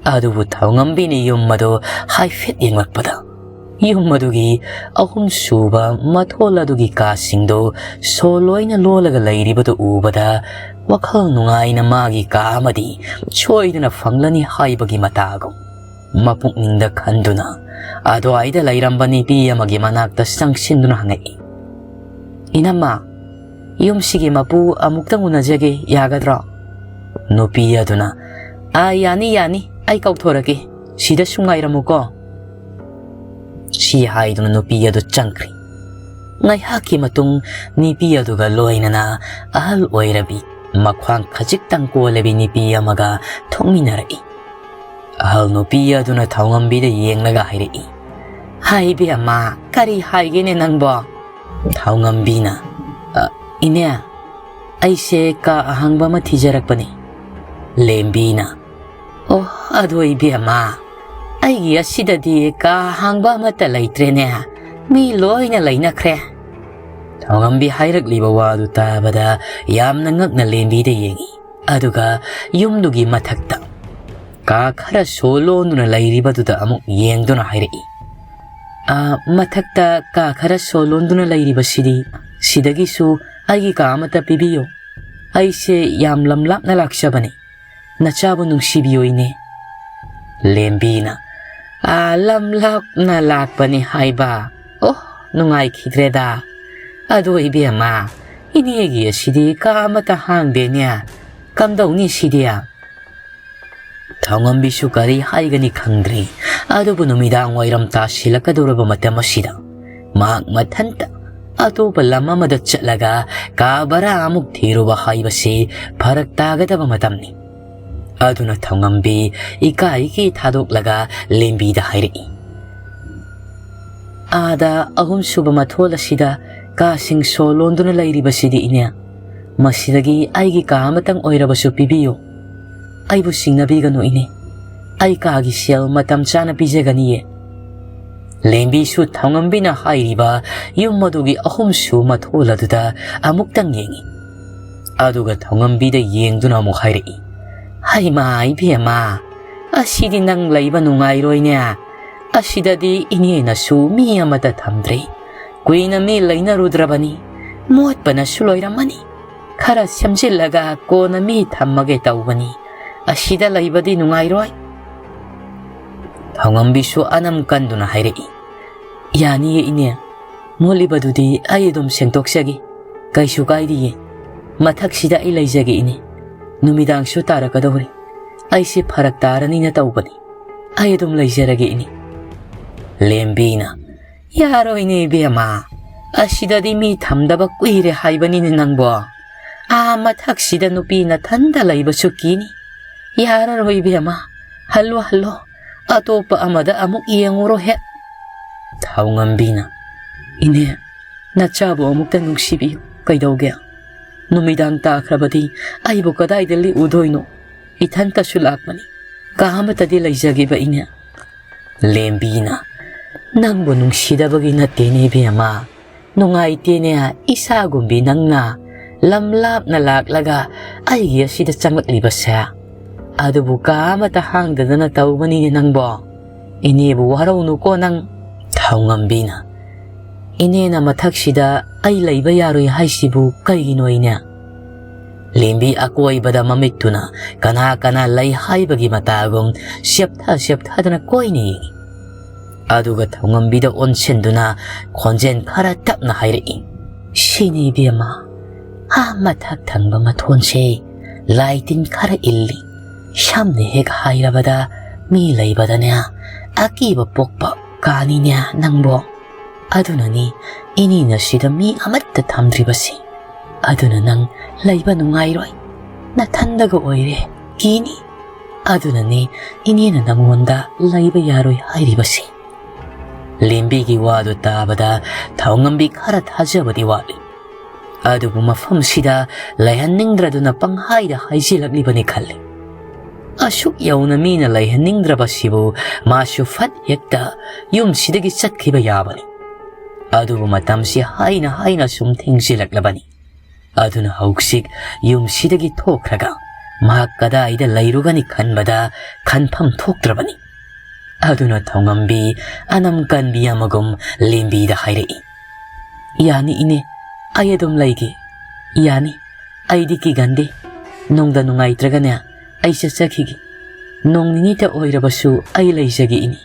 ꯑꯗꯨꯕꯨ ꯊꯧꯉꯝꯕꯤꯅ ꯌꯨꯝ ꯑꯗꯨ ꯍꯥꯏꯐꯦꯠ ꯌꯦꯡꯂꯛꯄꯗ, ꯌꯨꯝ ꯑꯗꯨꯒꯤ ꯑꯍꯨꯝ ꯁꯨꯕ ꯃꯊꯣꯜ ꯑꯗꯨꯒꯤ ꯀꯥꯁꯤꯡꯗꯨ ꯁꯣ ꯂꯣꯏꯅ ꯂꯣꯜꯂꯒ ꯂꯩꯔꯤꯕꯗꯨ ꯎꯕꯗ ꯋꯥꯈꯜ ꯅꯨꯡꯉꯥꯏꯅ ꯃꯥꯒꯤ ꯀꯥ ꯑꯃꯗꯤ ꯁꯣꯏꯗꯅ ꯐꯪꯂꯅꯤ ꯍꯥꯏꯕꯒꯤ ꯃꯇꯥꯒꯨꯝ ꯃꯄꯨꯛꯅꯤꯡꯗ ꯈꯟꯗꯨꯅ ꯑꯗꯨꯋꯥꯏꯗ ꯂꯩꯔꯝꯕ ꯅꯨꯄꯤ ꯑꯃꯒꯤ ꯃꯅꯥꯛꯇ ꯆꯪꯁꯤꯟꯗꯨꯅ ꯍꯪꯉꯛꯏ, "ꯏꯅꯝꯃ, ꯌꯨꯝꯁꯤꯒꯤ ꯃꯄꯨ ꯑꯃꯨꯛꯇꯪ ꯎꯅꯖꯒꯦ, ꯌꯥꯒꯗ꯭ꯔꯣ?" ꯅꯨꯄꯤ ꯑꯗꯨꯅ, "ꯑꯥ, ꯌꯥꯅꯤ, ꯌꯥꯅꯤ, ꯑꯩ ꯀꯧꯊꯣꯔꯛꯀꯦ, ꯁꯤꯗ ꯁꯨꯝ ꯉꯥꯏꯔꯝꯃꯨꯀꯣ꯫" ꯁꯤ ꯍꯥꯏꯗꯨꯅ ꯅꯨꯄꯤ ꯑꯗꯨ ꯆꯪꯈ꯭ꯔꯦ꯫ ꯉꯥꯏꯍꯥꯛꯀꯤ ꯃꯇꯨꯡ ꯅꯨꯄꯤ ꯑꯗꯨꯒ ꯂꯣꯏꯅꯅ ꯑꯍꯜ ꯑꯣꯏꯔꯕꯤ, ꯃꯈ꯭ꯋꯥꯡ ꯈꯖꯤꯛꯇꯪ ꯀꯣꯜꯂꯕꯤ ꯅꯨꯄꯤ ꯑꯃꯒ ꯊꯣꯛꯃꯤꯟꯅꯔꯛꯏ꯫ ꯑꯍꯜ ꯅꯨꯄꯤ ꯑꯗꯨꯅ ꯊꯧꯉꯝꯕꯤꯗ ꯌꯦꯡꯂꯒ ꯍꯥꯏꯔꯛꯏ, "ꯍꯥꯏ ꯏꯕꯦꯝꯃ, ꯀꯔꯤ ꯍꯥꯏꯒꯦꯅꯦ ꯅꯪꯕꯣ?" ꯊꯧꯉꯝꯕꯤꯅ, "ꯑ, ꯏꯅꯦ, ꯑꯩꯁꯦ ꯀꯥ ꯑꯍꯥꯡꯕ ꯑꯃ ꯊꯤꯖꯔꯛꯄꯅꯤ꯫" ꯂꯦꯝꯕꯤꯅ, "ꯑꯣ, ꯑꯗꯣ ꯏꯕꯦꯝꯃ, ꯑꯩꯒꯤ ꯑꯁꯤꯗꯗꯤ ꯀꯥ ꯑꯍꯥꯡꯕ ꯑꯃꯠꯇ ꯂꯩꯇ꯭ꯔꯦꯅꯦ, ꯃꯤ ꯂꯣꯏꯅ ꯂꯩꯅꯈ꯭ꯔꯦ꯫" ꯊꯧꯉꯝꯕꯤ ꯍꯥꯏꯔꯛꯂꯤꯕ ꯋꯥꯗꯨ ꯇꯥꯕꯗ ꯌꯥꯝꯅ ꯉꯛꯅ ꯂꯦꯝꯕꯤꯗ ꯌꯦꯡꯏ꯫ ꯑꯗꯨꯒ ꯌꯨꯝꯗꯨꯒꯤ ꯃꯊꯛꯇ ꯀꯥ ꯈꯔ ꯁꯣ ꯂꯣꯟꯗꯨꯅ ꯂꯩꯔꯤꯕꯗꯨꯗ ꯑꯃꯨꯛ ꯌꯦꯡꯗꯨꯅ ꯍꯥꯏꯔꯛꯏ, "ꯑ, ꯃꯊꯛꯇ ꯀꯥ ꯈꯔ ꯁꯣ ꯂꯣꯟꯗꯨꯅ ꯂꯩꯔꯤꯕꯁꯤꯗꯤ, ꯁꯤꯗꯒꯤꯁꯨ ꯑꯩꯒꯤ ꯀꯥ ꯑꯃꯠꯇ ꯄꯤꯕꯤꯌꯨ꯫ ꯑꯩꯁꯦ ꯌꯥꯝ ꯂꯝ ꯂꯥꯞꯅ ꯂꯥꯛꯆꯕꯅꯤ꯫ ꯅꯆꯥꯕꯨ ꯅꯨꯡꯁꯤꯕꯤꯌꯨ ꯏꯅꯦ꯫" ꯂꯦꯝꯕꯤꯅ, ꯑꯥ, ꯂꯝ ꯂꯥꯞꯅ ꯂꯥꯛꯄꯅꯤ ꯍꯥꯏꯕ꯫ ꯑꯣ, ꯅꯨꯡꯉꯥꯏꯈꯤꯗ꯭ꯔꯦꯗ꯫ ꯑꯗꯣ ꯏꯕꯦꯝꯃ, ꯏꯅꯦꯒꯤ ꯑꯁꯤꯗꯤ ꯀꯥ ꯑꯃꯠꯇ ꯍꯥꯡꯗꯦꯅꯦ꯫ ꯀꯝꯗꯧꯅꯤ ꯁꯤꯗꯤ? ꯊꯧꯉꯝꯕꯤꯁꯨ ꯀꯔꯤ ꯍꯥꯏꯒꯅꯤ ꯈꯪꯗ꯭ꯔꯤ꯫ ꯑꯗꯨꯕꯨ ꯅꯨꯃꯤꯗꯥꯡ ꯋꯥꯏꯔꯝ ꯇꯥꯁꯤꯜꯂꯛꯀꯗꯧꯔꯕ ꯃꯇꯝ ꯑꯁꯤꯗ ꯃꯍꯥꯛ ꯃꯊꯟꯇ ꯑꯇꯣꯞꯄ ꯂꯝ ꯑꯃꯗ ꯆꯠꯂꯒ ꯀꯥ ꯚꯔꯥ ꯑꯃꯨꯛ ꯊꯤꯔꯨꯕ ꯍꯥꯏꯕꯁꯤ ꯐꯔꯛ ꯇꯥꯒꯗꯕ ꯃꯇꯝꯅꯤ꯫ ꯑꯗꯨꯅ ꯊꯧꯉꯝꯕꯤ ꯏꯀꯥꯏꯒꯤ ꯊꯥꯗꯣꯛꯂꯒ ꯂꯦꯝꯕꯤꯗ ꯍꯥꯏꯔꯛꯏ, "ꯑꯥꯗ ꯑꯍꯨꯝꯁꯨꯕ ꯃꯊꯣꯜ ꯑꯁꯤꯗ ꯀꯥꯁꯤꯡ ꯁꯣ ꯂꯣꯟꯗꯨꯅ ꯂꯩꯔꯤꯕꯁꯤꯗꯤ ꯏꯅꯦ, ꯃꯁꯤꯗꯒꯤ ꯑꯩꯒꯤ ꯀꯥ ꯑꯃꯇꯪ ꯑꯣꯏꯔꯕꯁꯨ ꯄꯤꯕꯤꯌꯨ꯫ ꯑꯩꯕꯨ ꯁꯤꯡꯅꯕꯤꯒꯅꯨ ꯏꯅꯦ꯫ ꯑꯩ ꯀꯥꯒꯤ ꯁꯦꯜ ꯃꯇꯝ ꯆꯥꯅ ꯄꯤꯖꯒꯅꯤꯌꯦ꯫" ꯂꯦꯝꯕꯤꯁꯨ ꯊꯧꯉꯝꯕꯤꯅ ꯍꯥꯏꯔꯤꯕ ꯌꯨꯝ ꯑꯗꯨꯒꯤ ꯑꯍꯨꯝꯁꯨ ꯃꯊꯣꯜ ꯑꯗꯨꯗ ꯑꯃꯨꯛꯇꯪ ꯌꯦꯡꯏ꯫ ꯑꯗꯨꯒ ꯊꯧꯉꯝꯕꯤꯗ ꯌꯦꯡꯗꯨꯅ ꯑꯃꯨꯛ ꯍꯥꯏꯔꯛꯏ, "ꯍꯩꯃꯥ ꯏꯕꯦꯝꯃ, ꯑꯁꯤꯗꯤ ꯅꯪ ꯂꯩꯕ ꯅꯨꯡꯉꯥꯏꯔꯣꯏꯅꯦ꯫ ꯑꯁꯤꯗꯗꯤ ꯏꯅꯦꯅꯁꯨ ꯃꯤ ꯑꯃꯠꯇ ꯊꯝꯗ꯭ꯔꯤ꯫ ꯀꯨꯏꯅ ꯃꯤ ꯂꯩꯅꯔꯨꯗ꯭ꯔꯕꯅꯤ꯫ ꯃꯣꯠꯄꯅꯁꯨ ꯂꯣꯏꯔꯝꯃꯅꯤ꯫ ꯈꯔ ꯁꯦꯝꯖꯤꯜꯂꯒ ꯀꯣꯟꯅ ꯃꯤ ꯊꯝꯃꯒꯦ ꯇꯧꯕꯅꯤ꯫ ꯑꯁꯤꯗ ꯂꯩꯕꯗꯤ ꯅꯨꯡꯉꯥꯏꯔꯣꯏ꯫" ꯊꯧꯉꯝꯕꯤꯁꯨ ꯑꯅꯝ ꯀꯟꯗꯨꯅ ꯍꯥꯏꯔꯛꯏ, "ꯌꯥꯅꯤꯌꯦ ꯏꯅꯦ, ꯃꯣꯠꯂꯤꯕꯗꯨꯗꯤ ꯑꯩ ꯑꯗꯨꯝ ꯁꯦꯡꯗꯣꯛꯆꯒꯦ꯫ ꯀꯩꯁꯨ ꯀꯥꯏꯗꯤꯌꯦ꯫ ꯃꯊꯛꯁꯤꯗ ꯑꯩ ꯂꯩꯖꯒꯦ ꯏꯅꯦ꯫ ꯅꯨꯃꯤꯗꯥꯡꯁꯨ ꯇꯥꯔꯛꯀꯗꯧꯔꯦ꯫ ꯑꯩꯁꯦ ꯐꯔꯛ ꯇꯥꯔꯅꯤꯅ ꯇꯧꯕꯅꯤ꯫ ꯑꯩ ꯑꯗꯨꯝ ꯂꯩꯖꯔꯒꯦ ꯏꯅꯦ꯫" ꯂꯦꯝꯕꯤꯅ, "ꯌꯥꯔꯣꯏꯅꯦ ꯏꯕꯦꯝꯃ, ꯑꯁꯤꯗꯗꯤ ꯃꯤ ꯊꯝꯗꯕ ꯀꯨꯏꯔꯦ ꯍꯥꯏꯕꯅꯤꯅꯦ ꯅꯪꯕꯣ꯫ ꯑꯥ ꯃꯊꯛꯁꯤꯗ ꯅꯨꯄꯤ ꯅꯊꯟꯗ ꯂꯩꯕꯁꯨ ꯀꯤꯅꯤ꯫ ꯌꯥꯔꯔꯣꯏ ꯏꯕꯦꯝꯃ, ꯍꯜꯂꯣ ꯍꯜꯂꯣ, ꯑꯇꯣꯞꯄ ꯑꯃꯗ ꯑꯃꯨꯛ ꯌꯦꯡꯉꯨꯔꯣ ꯍꯦꯛ꯫" ꯊꯧꯉꯝꯕꯤꯅ, "ꯏꯅꯦ, ꯅꯆꯥꯕꯨ ꯑꯃꯨꯛꯇ ꯅꯨꯡꯁꯤꯕꯤꯌꯨ꯫ ꯀꯩꯗꯧꯒꯦ? ꯅꯨꯃꯤꯗꯥꯡ ꯇꯥꯈ꯭ꯔꯕꯗꯤ ꯑꯩꯕꯨ ꯀꯗꯥꯏꯗ ꯂꯦꯛꯎꯗꯣꯏꯅꯣ? ꯏꯊꯟꯇꯁꯨ ꯂꯥꯛꯄꯅꯤ꯫ ꯀꯥ ꯑꯃꯠꯇꯗꯤ ꯂꯩꯖꯒꯦꯕ ꯏꯅꯦ꯫" ꯂꯦꯝꯕꯤꯅ, "ꯅꯪꯕꯨ ꯅꯨꯡꯁꯤꯗꯕꯒꯤ ꯅꯠꯇꯦꯅꯦ ꯏꯕꯦꯝꯃ꯫ ꯅꯨꯡꯉꯥꯏꯇꯦꯅꯦ, ꯏꯆꯥꯒꯨꯝꯕꯤ ꯅꯪꯅ ꯂꯝ ꯂꯥꯞꯅ ꯂꯥꯛꯂꯒ ꯑꯩꯒꯤ ꯑꯁꯤꯗ ꯆꯪꯂꯛꯂꯤꯕꯁꯦ꯫ ꯑꯗꯨꯕꯨ ꯀꯥ ꯑꯃꯠꯇ ꯍꯥꯡꯗꯗꯅ ꯇꯧꯕꯅꯤꯅꯦ ꯅꯪꯕꯣ꯫ ꯏꯅꯦꯕꯨ ꯋꯥꯔꯧꯅꯨꯀꯣ ꯅꯪ꯫" ꯊꯧꯉꯝꯕꯤꯅ, "ꯏꯅꯦꯅ ꯃꯊꯛꯁꯤꯗ ꯑꯩ ꯂꯩꯕ ꯌꯥꯔꯣꯏ ꯍꯥꯏꯁꯤꯕꯨ ꯀꯩꯒꯤꯅꯣ ꯏꯅꯦ?" ꯂꯦꯝꯕꯤ ꯑꯀꯣꯏꯕꯗ ꯃꯃꯤꯠꯇꯨꯅ ꯀꯅꯥ ꯀꯅꯥ ꯂꯩ ꯍꯥꯏꯕꯒꯤ ꯃꯇꯥꯒꯨꯝ ꯆꯦꯞꯊ ꯆꯦꯞꯊꯗꯅ ꯀꯣꯏꯅ ꯌꯦꯡꯏ꯫ ꯑꯗꯨꯒ ꯊꯧꯉꯝꯕꯤꯗ ꯑꯣꯟꯁꯤꯟꯗꯨꯅ ꯈꯣꯟꯖꯦꯜ ꯈꯔ ꯇꯞꯅ ꯍꯥꯏꯔꯛꯏ, "ꯁꯤꯅꯤ ꯏꯕꯦꯝꯃ, ꯑꯥ ꯃꯊꯛ ꯊꯪꯕ ꯃꯊꯣꯟꯁꯦ ꯂꯥꯏ ꯇꯤꯟ ꯈꯔ ꯏꯜꯂꯤ꯫ ꯁꯝꯅ ꯍꯦꯛ ꯍꯥꯏꯔꯕꯗ ꯃꯤ ꯂꯩꯕꯗꯅꯦ ꯑꯀꯤꯕ ꯄꯣꯛꯄ ꯀꯥꯅꯤꯅꯦ ꯅꯪꯕꯣ꯫ ꯑꯗꯨꯅꯅꯤ ꯏꯅꯦꯅ ꯁꯤꯗ ꯃꯤ ꯑꯃꯠꯇ ꯊꯝꯗ꯭ꯔꯤꯕꯁꯤ꯫ ꯑꯗꯨꯅ ꯅꯪ ꯂꯩꯕ ꯅꯨꯡꯉꯥꯏꯔꯣꯏ꯫ ꯅꯊꯟꯗꯒ ꯑꯣꯏꯔꯦ, ꯀꯤꯅꯤ꯫ ꯑꯗꯨꯅꯅꯤ ꯏꯅꯦꯅ ꯅꯪꯉꯣꯟꯗ ꯂꯩꯕ ꯌꯥꯔꯣꯏ ꯍꯥꯏꯔꯤꯕꯁꯤ꯫" ꯂꯦꯝꯕꯤꯒꯤ ꯋꯥꯗꯨ ꯇꯥꯕꯗ ꯊꯧꯉꯝꯕꯤ ꯈꯔ ꯊꯥꯖꯕꯗꯤ ꯋꯥꯠꯂꯤ꯫ ꯑꯗꯨꯕꯨ ꯃꯐꯝꯁꯤꯗ ꯂꯩꯍꯟꯅꯤꯡꯗ꯭ꯔꯗꯨꯅ ꯄꯪꯍꯥꯏꯗ ꯍꯥꯏꯖꯤꯜꯂꯛꯂꯤꯕꯅꯤ ꯈꯜꯂꯤ꯫ ꯑꯁꯨꯛ ꯌꯧꯅ ꯃꯤꯅ ꯂꯩꯍꯟꯅꯤꯡꯗ꯭ꯔꯕꯁꯤꯕꯨ ꯃꯥꯁꯨ ꯐꯠ ꯍꯦꯛꯇ ꯌꯨꯝꯁꯤꯗꯒꯤ ꯆꯠꯈꯤꯕ ꯌꯥꯕꯅꯤ꯫ ꯑꯗꯨꯕꯨ ꯃꯇꯝꯁꯤ ꯍꯥꯏꯅ ꯍꯥꯏꯅ ꯁꯨꯝ ꯊꯦꯡꯖꯤꯜꯂꯛꯂꯕꯅꯤ꯫ ꯑꯗꯨꯅ ꯍꯧꯖꯤꯛ ꯌꯨꯝꯁꯤꯗꯒꯤ ꯊꯣꯛꯈ꯭ꯔꯒ ꯃꯍꯥꯛ ꯀꯗꯥꯏꯗ ꯂꯩꯔꯨꯒꯅꯤ ꯈꯟꯕꯗ ꯈꯟꯐꯝ ꯊꯣꯛꯇ꯭ꯔꯕꯅꯤ꯫ ꯑꯗꯨꯅ ꯊꯧꯉꯝꯕꯤ ꯑꯅꯝ ꯀꯟꯕꯤ ꯑꯃꯒꯨꯝ ꯂꯦꯝꯕꯤꯗ ꯍꯥꯏꯔꯛꯏ, "ꯌꯥꯅꯤ ꯏꯅꯦ, ꯑꯩ ꯑꯗꯨꯝ ꯂꯩꯒꯦ꯫ ꯌꯥꯅꯤ, ꯑꯩꯗꯤ ꯀꯤꯒꯟꯗꯦ꯫ ꯅꯨꯡꯗ ꯅꯨꯡꯉꯥꯏꯇ꯭ꯔꯒꯅꯦ ꯑꯩ ꯆꯠꯆꯈꯤꯒꯦ꯫ ꯅꯣꯡ ꯅꯤꯅꯤꯇ ꯑꯣꯏꯔꯕꯁꯨ ꯑꯩ ꯂꯩꯖꯒꯦ ꯏꯅꯦ꯫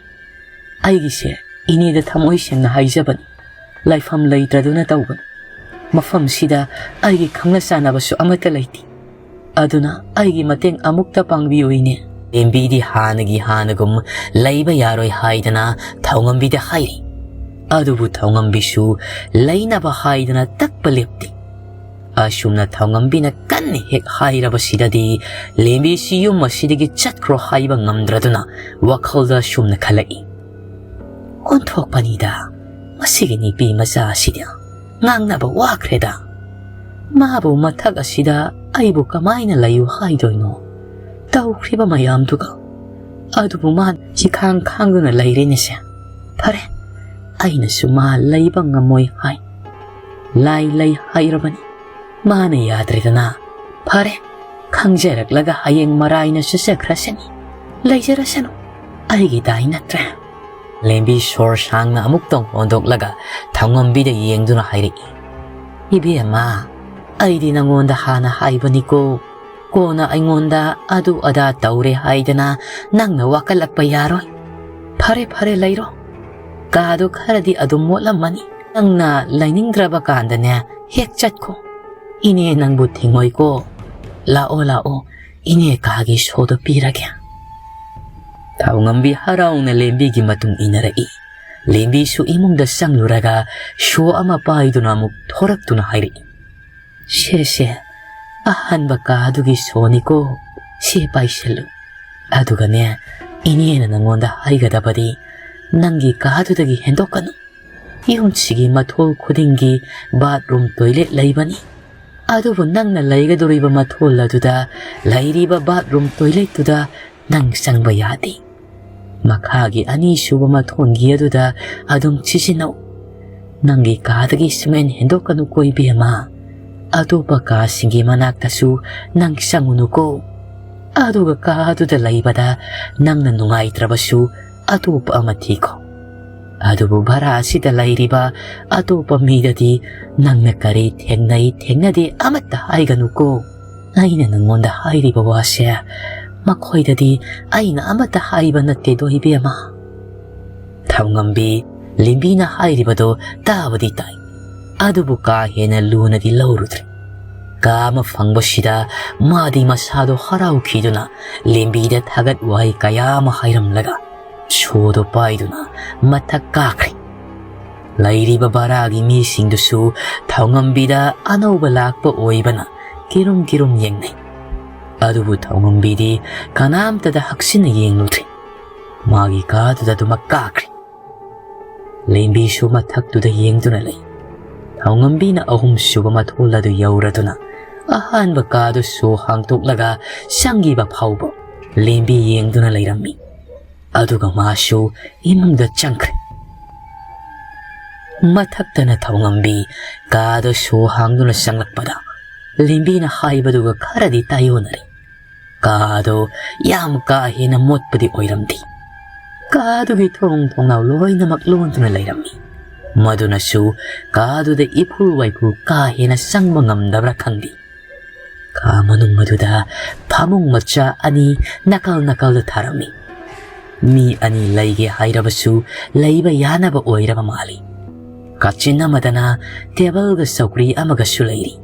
ꯑꯩꯒꯤꯁꯦ ꯏꯅꯦꯗ ꯊꯃꯣꯏ ꯁꯦꯡꯅ ꯍꯥꯏꯖꯕꯅꯤ꯫ ꯂꯩꯐꯝ ꯂꯩꯇ꯭ꯔꯗꯨꯅ ꯇꯧꯕꯅꯤ꯫ ꯃꯐꯝꯁꯤꯗ ꯑꯩꯒꯤ ꯈꯪꯅ ꯆꯥꯟꯅꯕꯁꯨ ꯑꯃꯠꯇ ꯂꯩꯇꯦ꯫ ꯑꯗꯨꯅ ꯑꯩꯒꯤ ꯃꯇꯦꯡ ꯑꯃꯨꯛꯇ ꯄꯥꯡꯕꯤꯌꯨ ꯏꯅꯦ꯫" ꯂꯦꯝꯕꯤꯗꯤ ꯍꯥꯟꯅꯒꯤ ꯍꯥꯟꯅꯒꯨꯝ ꯂꯩꯕ ꯌꯥꯔꯣꯏ ꯍꯥꯏꯗꯅ ꯊꯧꯉꯝꯕꯤꯗ ꯍꯥꯏꯔꯤ꯫ ꯑꯗꯨꯕꯨ ꯊꯧꯉꯝꯕꯤꯁꯨ ꯂꯩꯅꯕ ꯍꯥꯏꯗꯅ ꯇꯛꯄ ꯂꯦꯞꯇꯦ꯫ ꯑꯁꯨꯝꯅ ꯊꯧꯉꯝꯕꯤꯅ ꯀꯟꯅ ꯍꯦꯛ ꯍꯥꯏꯔꯕꯁꯤꯗꯗꯤ ꯂꯦꯝꯕꯤꯁꯤ ꯌꯨꯝ ꯑꯁꯤꯗꯒꯤ ꯆꯠꯈ꯭ꯔꯣ ꯍꯥꯏꯕ ꯉꯝꯗ꯭ꯔꯗꯨꯅ ꯋꯥꯈꯜꯗ ꯑꯁꯨꯝꯅ ꯈꯜꯂꯛꯏ, "ꯑꯣꯟꯊꯣꯛꯄꯅꯤꯗ, ꯃꯁꯤꯒꯤ ꯅꯨꯄꯤ ꯃꯆꯥ ꯑꯁꯤꯗꯤ ꯉꯥꯡꯅꯕ ꯋꯥꯈ꯭ꯔꯦꯗ꯫ ꯃꯥꯕꯨ ꯃꯊꯛ ꯑꯁꯤꯗ ꯑꯩꯕꯨ ꯀꯃꯥꯏꯅ ꯂꯩꯌꯨ ꯍꯥꯏꯗꯣꯏꯅꯣ? ꯇꯧꯈ꯭ꯔꯤꯕ ꯃꯌꯥꯝꯗꯨꯒ꯫ ꯑꯗꯨꯕꯨ ꯃꯥꯅ ꯁꯤꯈꯥꯡ ꯈꯥꯡꯗꯨꯅ ꯂꯩꯔꯦꯅꯦꯁꯦ꯫ ꯐꯔꯦ, ꯑꯩꯅꯁꯨ ꯃꯥ ꯂꯩꯕ ꯉꯝꯃꯣꯏ ꯍꯥꯏ꯫ ꯂꯥꯏ ꯂꯩ ꯍꯥꯏꯔꯕꯅꯤ꯫ ꯃꯥꯅ ꯌꯥꯗ꯭ꯔꯦꯗꯅ꯫ ꯐꯔꯦ, ꯈꯪꯖꯔꯛꯂꯒ ꯍꯌꯦꯡ ꯃꯔꯥꯏꯅ ꯆꯠꯆꯈ꯭ꯔꯁꯅꯤ꯫ ꯂꯩꯖꯔꯁꯅꯨ꯫ ꯑꯩꯒꯤ ꯗꯥꯏ ꯅꯠꯇ꯭ꯔꯦ꯫" ꯂꯦꯝꯕꯤ ꯁꯣꯔ ꯁꯥꯡꯅ ꯑꯃꯨꯛꯇꯪ ꯍꯣꯟꯗꯣꯛꯂꯒ ꯊꯧꯉꯝꯕꯤꯗ ꯌꯦꯡꯗꯨꯅ ꯍꯥꯏꯔꯛꯏ, "ꯏꯕꯦꯝꯃ, ꯑꯩꯗꯤ ꯅꯪꯉꯣꯟꯗ ꯍꯥꯟꯅ ꯍꯥꯏꯕꯅꯤꯀꯣ꯫ ꯀꯣꯟꯅ ꯑꯩꯉꯣꯟꯗ ꯑꯗꯨ ꯑꯗꯥ ꯇꯧꯔꯦ ꯍꯥꯏꯗꯅ ꯅꯪꯅ ꯋꯥꯀꯠꯂꯛꯄ ꯌꯥꯔꯣꯏ꯫ ꯐꯔꯦ, ꯐꯔꯦ, ꯂꯩꯔꯣ꯫ ꯀꯥꯗꯣ ꯈꯔꯗꯤ ꯑꯗꯨꯝ ꯃꯣꯠꯂꯝꯃꯅꯤ꯫ ꯅꯪꯅ ꯂꯩꯅꯤꯡꯗ꯭ꯔꯕ ꯀꯥꯟꯗꯅꯦ, ꯍꯦꯛ ꯆꯠꯈꯣ꯫ ꯏꯅꯦ ꯅꯪꯕꯨ ꯊꯤꯡꯉꯣꯏꯀꯣ꯫ ꯂꯥꯛꯑꯣ, ꯂꯥꯛꯑꯣ, ꯏꯅꯦ ꯀꯥꯒꯤ ꯁꯣꯗꯣ ꯄꯤꯔꯒꯦ꯫ ꯊꯥꯎꯉꯝꯕꯤ ꯍꯔꯥꯎꯅ ꯂꯦꯝꯕꯤꯒꯤ ꯃꯇꯨꯡ ꯏꯟꯅꯔꯛꯏ꯫ ꯂꯦꯝꯕꯤꯁꯨ ꯏꯃꯨꯡꯗ ꯆꯪꯂꯨꯔꯒ ꯁꯣ ꯑꯃ ꯄꯥꯏꯗꯨꯅ ꯑꯃꯨꯛ ꯊꯣꯔꯛꯇꯨꯅ ꯍꯥꯏꯔꯛꯏ, "ꯁꯦ, ꯁꯦ, ꯑꯍꯥꯟꯕ ꯀꯥꯗꯨꯒꯤ ꯁꯣꯅꯤꯀꯣ꯫ ꯁꯦ ꯄꯥꯏꯁꯤꯜꯂꯨ꯫ ꯑꯗꯨꯒꯅꯦ, ꯏꯅꯦꯅ ꯅꯉꯣꯟꯗ ꯍꯥꯏꯒꯗꯕꯗꯤ ꯅꯪꯒꯤ ꯀꯥꯗꯨꯗꯒꯤ ꯍꯦꯟꯗꯣꯛꯀꯅꯨ꯫ ꯌꯨꯝꯁꯤꯒꯤ ꯃꯊꯣꯜ ꯈꯨꯗꯤꯡꯒꯤ bathroom toilet ꯂꯩꯕꯅꯤ꯫ ꯑꯗꯨꯕꯨ ꯅꯪꯅ ꯂꯩꯒꯗꯧꯔꯤꯕ ꯃꯊꯣꯜ ꯑꯗꯨꯗ ꯂꯩꯔꯤꯕ bathroom toiletꯇꯨꯗ ꯅꯪ ꯆꯪꯕ ꯌꯥꯗꯦ꯫ ꯃꯈꯥꯒꯤ ꯑꯅꯤꯁꯨꯕ ꯃꯊꯣꯟꯒꯤ ꯑꯗꯨꯗ ꯑꯗꯨꯝ ꯁꯤꯖꯤꯟꯅꯧ꯫ ꯅꯪꯒꯤ ꯀꯥꯗꯒꯤ ꯁꯨꯡꯍꯦꯟ ꯍꯦꯟꯗꯣꯛꯀꯅꯨꯀꯣ ꯏꯕꯦꯝꯃ꯫ ꯑꯇꯣꯞꯄ ꯀꯥꯁꯤꯡꯒꯤ ꯃꯅꯥꯛꯇꯁꯨ ꯅꯪ ꯆꯪꯉꯨꯅꯨꯀꯣ꯫ ꯑꯗꯨꯒ ꯀꯥꯗꯨꯗ ꯂꯩꯕꯗ ꯅꯪꯅ ꯅꯨꯡꯉꯥꯏꯇ꯭ꯔꯕꯁꯨ ꯑꯇꯣꯞꯄ ꯑꯃ ꯊꯤꯈꯣ꯫ ꯑꯗꯨꯕꯨ ꯚꯔꯥ ꯑꯁꯤꯗ ꯂꯩꯔꯤꯕ ꯑꯇꯣꯞꯄ ꯃꯤꯗꯗꯤ ꯅꯪꯅ ꯀꯔꯤ ꯊꯦꯡꯅꯩ ꯊꯦꯡꯅꯗꯦ ꯑꯃꯠꯇ ꯍꯥꯏꯒꯅꯨꯀꯣ꯫ ꯑꯩꯅ ꯅꯪꯉꯣꯟꯗ ꯍꯥꯏꯔꯤꯕ ꯋꯥꯁꯦ ꯃꯈꯣꯏꯗꯗꯤ ꯑꯩꯅ ꯑꯃꯠꯇ ꯍꯥꯏꯕ ꯅꯠꯇꯦꯗꯣ ꯏꯕꯦꯝꯃ꯫" ꯊꯧꯉꯝꯕꯤ ꯂꯦꯝꯕꯤꯅ ꯍꯥꯏꯔꯤꯕꯗꯣ ꯇꯥꯕꯗꯤ ꯇꯥꯏ, ꯑꯗꯨꯕꯨ ꯀꯥ ꯍꯦꯟꯅ ꯂꯨꯅꯗꯤ ꯂꯧꯔꯨꯗ꯭ꯔꯦ꯫ ꯀꯥ ꯑꯃ ꯐꯪꯕꯁꯤꯗ ꯃꯥꯗꯤ ꯃꯁꯥꯗꯣ ꯍꯔꯥꯎꯈꯤꯗꯨꯅ ꯂꯦꯝꯕꯤꯗ ꯊꯥꯒꯠ ꯋꯥꯍꯩ ꯀꯌꯥ ꯑꯃ ꯍꯥꯏꯔꯝꯂꯒ ꯁꯣꯗꯣ ꯄꯥꯏꯗꯨꯅ ꯃꯊꯛ ꯀꯥꯈ꯭ꯔꯦ꯫ ꯂꯩꯔꯤꯕ ꯚꯔꯥꯒꯤ ꯃꯤꯁꯤꯡꯗꯨꯁꯨ ꯊꯧꯉꯝꯕꯤꯗ ꯑꯅꯧꯕ ꯂꯥꯛꯄ ꯑꯣꯏꯕꯅ ꯀꯤꯔꯨꯝ ꯀꯤꯔꯨꯝ ꯌꯦꯡꯅꯩ꯫ ꯑꯗꯨꯕꯨ ꯊꯧꯉꯝꯕꯤꯗꯤ ꯀꯅꯥꯝꯇꯗ ꯍꯛꯆꯤꯟꯅ ꯌꯦꯡꯂꯨꯗ꯭ꯔꯦ꯫ ꯃꯥꯒꯤ ꯀꯥꯗꯨꯗ ꯑꯗꯨꯃꯛ ꯀꯥꯈ꯭ꯔꯦ꯫ ꯂꯦꯝꯕꯤꯁꯨ ꯃꯊꯛꯇꯨꯗ ꯌꯦꯡꯗꯨꯅ ꯂꯩ꯫ ꯊꯧꯉꯝꯕꯤꯅ ꯑꯍꯨꯝꯁꯨꯕ ꯃꯊꯣꯜ ꯑꯗꯨ ꯌꯧꯔꯗꯨꯅ ꯑꯍꯥꯟꯕ ꯀꯥꯗꯨ ꯁꯣ ꯍꯥꯡꯗꯣꯛꯂꯒ ꯆꯪꯈꯤꯕ ꯐꯥꯎꯕ ꯂꯦꯝꯕꯤ ꯌꯦꯡꯗꯨꯅ ꯂꯩꯔꯝꯃꯤ꯫ ꯑꯗꯨꯒ ꯃꯥꯁꯨ ꯏꯃꯨꯡꯗ ꯆꯪꯈ꯭ꯔꯦ꯫ ꯃꯊꯛꯇꯅ ꯊꯧꯉꯝꯕꯤ ꯀꯥꯗꯨ ꯁꯣ ꯍꯥꯡꯗꯨꯅ ꯆꯪꯂꯛꯄꯗ ꯂꯦꯝꯕꯤꯅ ꯍꯥꯏꯕꯗꯨꯒ ꯈꯔꯗꯤ ꯇꯥꯏꯑꯣꯟꯅꯔꯦ꯫ ꯀꯥꯗꯨ ꯌꯥꯝ ꯀꯥ ꯍꯦꯟꯅ ꯃꯣꯠꯄꯗꯤ ꯑꯣꯏꯔꯝꯗꯦ꯫ ꯀꯥꯗꯨꯒꯤ ꯊꯣꯡ ꯊꯣꯡꯅꯥꯎ ꯂꯣꯏꯅꯃꯛ ꯂꯣꯟꯗꯨꯅ ꯂꯩꯔꯝꯃꯤ꯫ ꯃꯗꯨꯅꯁꯨ ꯀꯥꯗꯨꯗ ꯏꯐꯨꯜ ꯋꯥꯏꯐꯨꯜ ꯀꯥ ꯍꯦꯟꯅ ꯆꯪꯕ ꯉꯝꯗꯕ꯭ꯔꯥ ꯈꯪꯗꯦ꯫ ꯀꯥ ꯃꯅꯨꯡ ꯑꯗꯨꯗ ꯐꯃꯨꯡ ꯃꯆꯥ ꯑꯅꯤ ꯅꯥꯀꯜ ꯅꯥꯀꯜꯗ ꯊꯥꯔꯝꯃꯤ꯫ ꯃꯤ ꯑꯅꯤ ꯂꯩꯒꯦ ꯍꯥꯏꯔꯕꯁꯨ ꯂꯩꯕ ꯌꯥꯅꯕ ꯑꯣꯏꯔꯕ ꯃꯥꯜꯂꯤ꯫ ꯀꯥꯆꯤꯟ ꯑꯃꯗꯅ ꯇꯦꯕꯜꯒ ꯆꯧꯀ꯭ꯔꯤ ꯑꯃꯒꯁꯨ ꯂꯩꯔꯤ꯫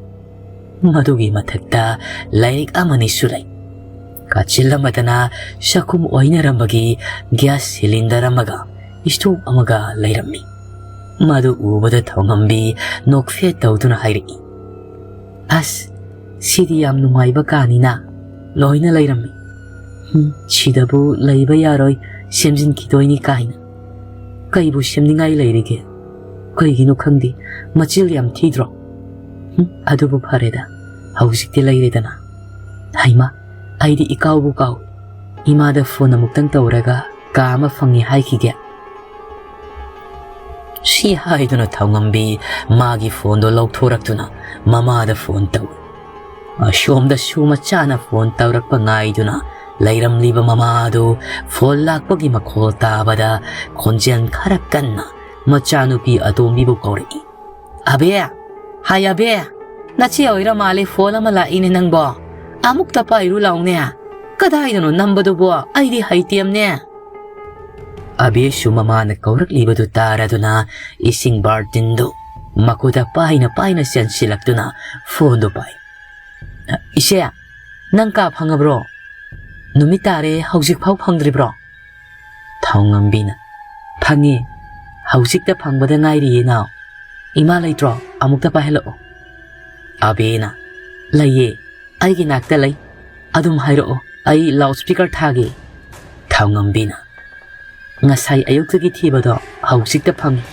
ꯃꯗꯨꯒꯤ ꯃꯊꯛꯇ ꯂꯥꯏꯔꯤꯛ ꯑꯃꯅꯤꯁꯨ ꯂꯩ꯫ ꯀꯥꯆꯤꯜ ꯑꯃꯗꯅ ꯆꯥꯛꯈꯨꯝ ꯑꯣꯏꯅꯔꯝꯕꯒꯤ ꯒ꯭ꯌꯥꯁ ꯁꯤꯂꯤꯟꯗꯔ ꯑꯃꯒ ꯏꯁꯇꯣꯞ ꯑꯃꯒ ꯂꯩꯔꯝꯃꯤ꯫ ꯃꯗꯨ ꯎꯕꯗ ꯊꯧꯉꯝꯕꯤ ꯅꯣꯛꯐꯦꯠ ꯇꯧꯗꯨꯅ ꯍꯥꯏꯔꯛꯏ, "ꯑꯁ, ꯁꯤꯗꯤ ꯌꯥꯝ ꯅꯨꯡꯉꯥꯏꯕ ꯀꯥꯅꯤꯅ, ꯂꯣꯏꯅ ꯂꯩꯔꯝꯃꯤ꯫ ꯍꯨꯝ, ꯁꯤꯗꯕꯨ ꯂꯩꯕ ꯌꯥꯔꯣꯏ, ꯁꯦꯝꯖꯤꯟꯈꯤꯗꯣꯏꯅꯤ" ꯀꯥꯏꯅ꯫ ꯀꯩꯕꯨ ꯁꯦꯝꯅꯤꯡꯉꯥꯏ ꯂꯩꯔꯤꯒꯦ? ꯀꯩꯒꯤꯅꯣ ꯈꯪꯗꯦ, ꯃꯆꯤꯜ ꯌꯥꯝ ꯊꯤꯗ꯭ꯔꯣ? ꯍꯨꯝ, ꯑꯗꯨꯕꯨ ꯐꯔꯦꯗ, ꯍꯧꯖꯤꯛꯇꯤ ꯂꯩꯔꯦꯗꯅ꯫ ꯍꯩꯃꯥ, ꯑꯩꯗꯤ ꯏꯀꯥꯎꯕꯨ ꯀꯥꯎꯏ꯫ ꯏꯃꯥꯗ ꯐꯣꯟ ꯑꯃꯨꯛꯇꯪ ꯇꯧꯔꯒ ꯀꯥ ꯑꯃ ꯐꯪꯉꯦ ꯍꯥꯏꯈꯤꯒꯦ꯫ ꯁꯤ ꯍꯥꯏꯗꯨꯅ ꯊꯧꯉꯝꯕꯤ ꯃꯥꯒꯤ ꯐꯣꯟꯗꯣ ꯂꯧꯊꯣꯔꯛꯇꯨꯅ ꯃꯃꯥꯗ ꯐꯣꯟ ꯇꯧꯏ꯫ ꯑꯁꯣꯝꯗꯁꯨ ꯃꯆꯥꯅ ꯐꯣꯟ ꯇꯧꯔꯛꯄ ꯉꯥꯏꯗꯨꯅ ꯂꯩꯔꯝꯂꯤꯕ ꯃꯃꯥꯗꯨ ꯐꯣꯟ ꯂꯥꯛꯄꯒꯤ ꯃꯈꯣꯜ ꯇꯥꯕꯗ ꯈꯣꯟꯖꯦꯜ ꯈꯔ ꯀꯟꯅ ꯃꯆꯥꯅꯨꯄꯤ ꯑꯇꯣꯝꯕꯤꯕꯨ ꯀꯧꯔꯛꯏ꯫ "ꯑꯕꯦ! ꯍꯥꯏ ꯑꯕꯦ! ꯅꯆꯦ ꯑꯣꯏꯔ ꯃꯥꯜꯂꯦ, ꯐꯣꯟ ꯑꯃ ꯂꯥꯛꯏꯅꯦ ꯅꯪꯕꯣ꯫ ꯑꯃꯨꯛꯇ ꯄꯥꯏꯔꯨ ꯂꯥꯎꯅꯦ꯫ ꯀꯗꯥꯏꯗꯅꯣ ꯅꯝꯕꯗꯨꯕꯣ? ꯑꯩꯗꯤ ꯍꯩꯇꯦꯝꯅꯦ꯫" ꯑꯕꯦꯁꯨ ꯃꯃꯥꯅ ꯀꯧꯔꯛꯂꯤꯕꯗꯨ ꯇꯥꯔꯗꯨꯅ ꯏꯁꯤꯡ ꯕꯥꯔꯇꯤꯟꯗꯨ ꯃꯈꯨꯠꯇ ꯄꯥꯏꯅ ꯄꯥꯏꯅ ꯆꯦꯟꯁꯤꯜꯂꯛꯇꯨꯅ ꯐꯣꯟꯗꯨ ꯄꯥꯏ꯫ "ꯏꯆꯦ, ꯅꯪ ꯀꯥ ꯐꯪꯉꯕ꯭ꯔꯣ? ꯅꯨꯃꯤꯠ ꯇꯥꯔꯦ, ꯍꯧꯖꯤꯛꯐꯥꯎ ꯐꯪꯗ꯭ꯔꯤꯕ꯭ꯔꯣ?" ꯊꯧꯉꯝꯕꯤꯅ, "ꯐꯪꯉꯦ, ꯍꯧꯖꯤꯛꯇ ꯐꯪꯕꯗ ꯉꯥꯏꯔꯤꯌꯦ ꯅꯥꯎ꯫ ꯏꯃꯥ ꯂꯩꯇ꯭ꯔꯣ? ꯑꯃꯨꯛꯇ ꯄꯥꯏꯍꯜꯂꯛꯑꯣ꯫" ꯑꯕꯦꯅ, "ꯂꯩꯌꯦ, ꯑꯩꯒꯤ ꯅꯥꯛꯇ ꯂꯩ꯫ ꯑꯗꯨꯝ ꯍꯥꯏꯔꯛꯑꯣ, ꯑꯩ ꯂꯥꯎꯠ ꯁ꯭ꯄꯤꯀꯔ ꯊꯥꯒꯦ꯫" ꯊꯧꯉꯝꯕꯤꯅ, "ꯉꯁꯥꯏ ꯑꯌꯨꯛꯇꯒꯤ ꯊꯤꯕꯗꯣ ꯍꯧꯖꯤꯛꯇ ꯐꯪꯉꯤ꯫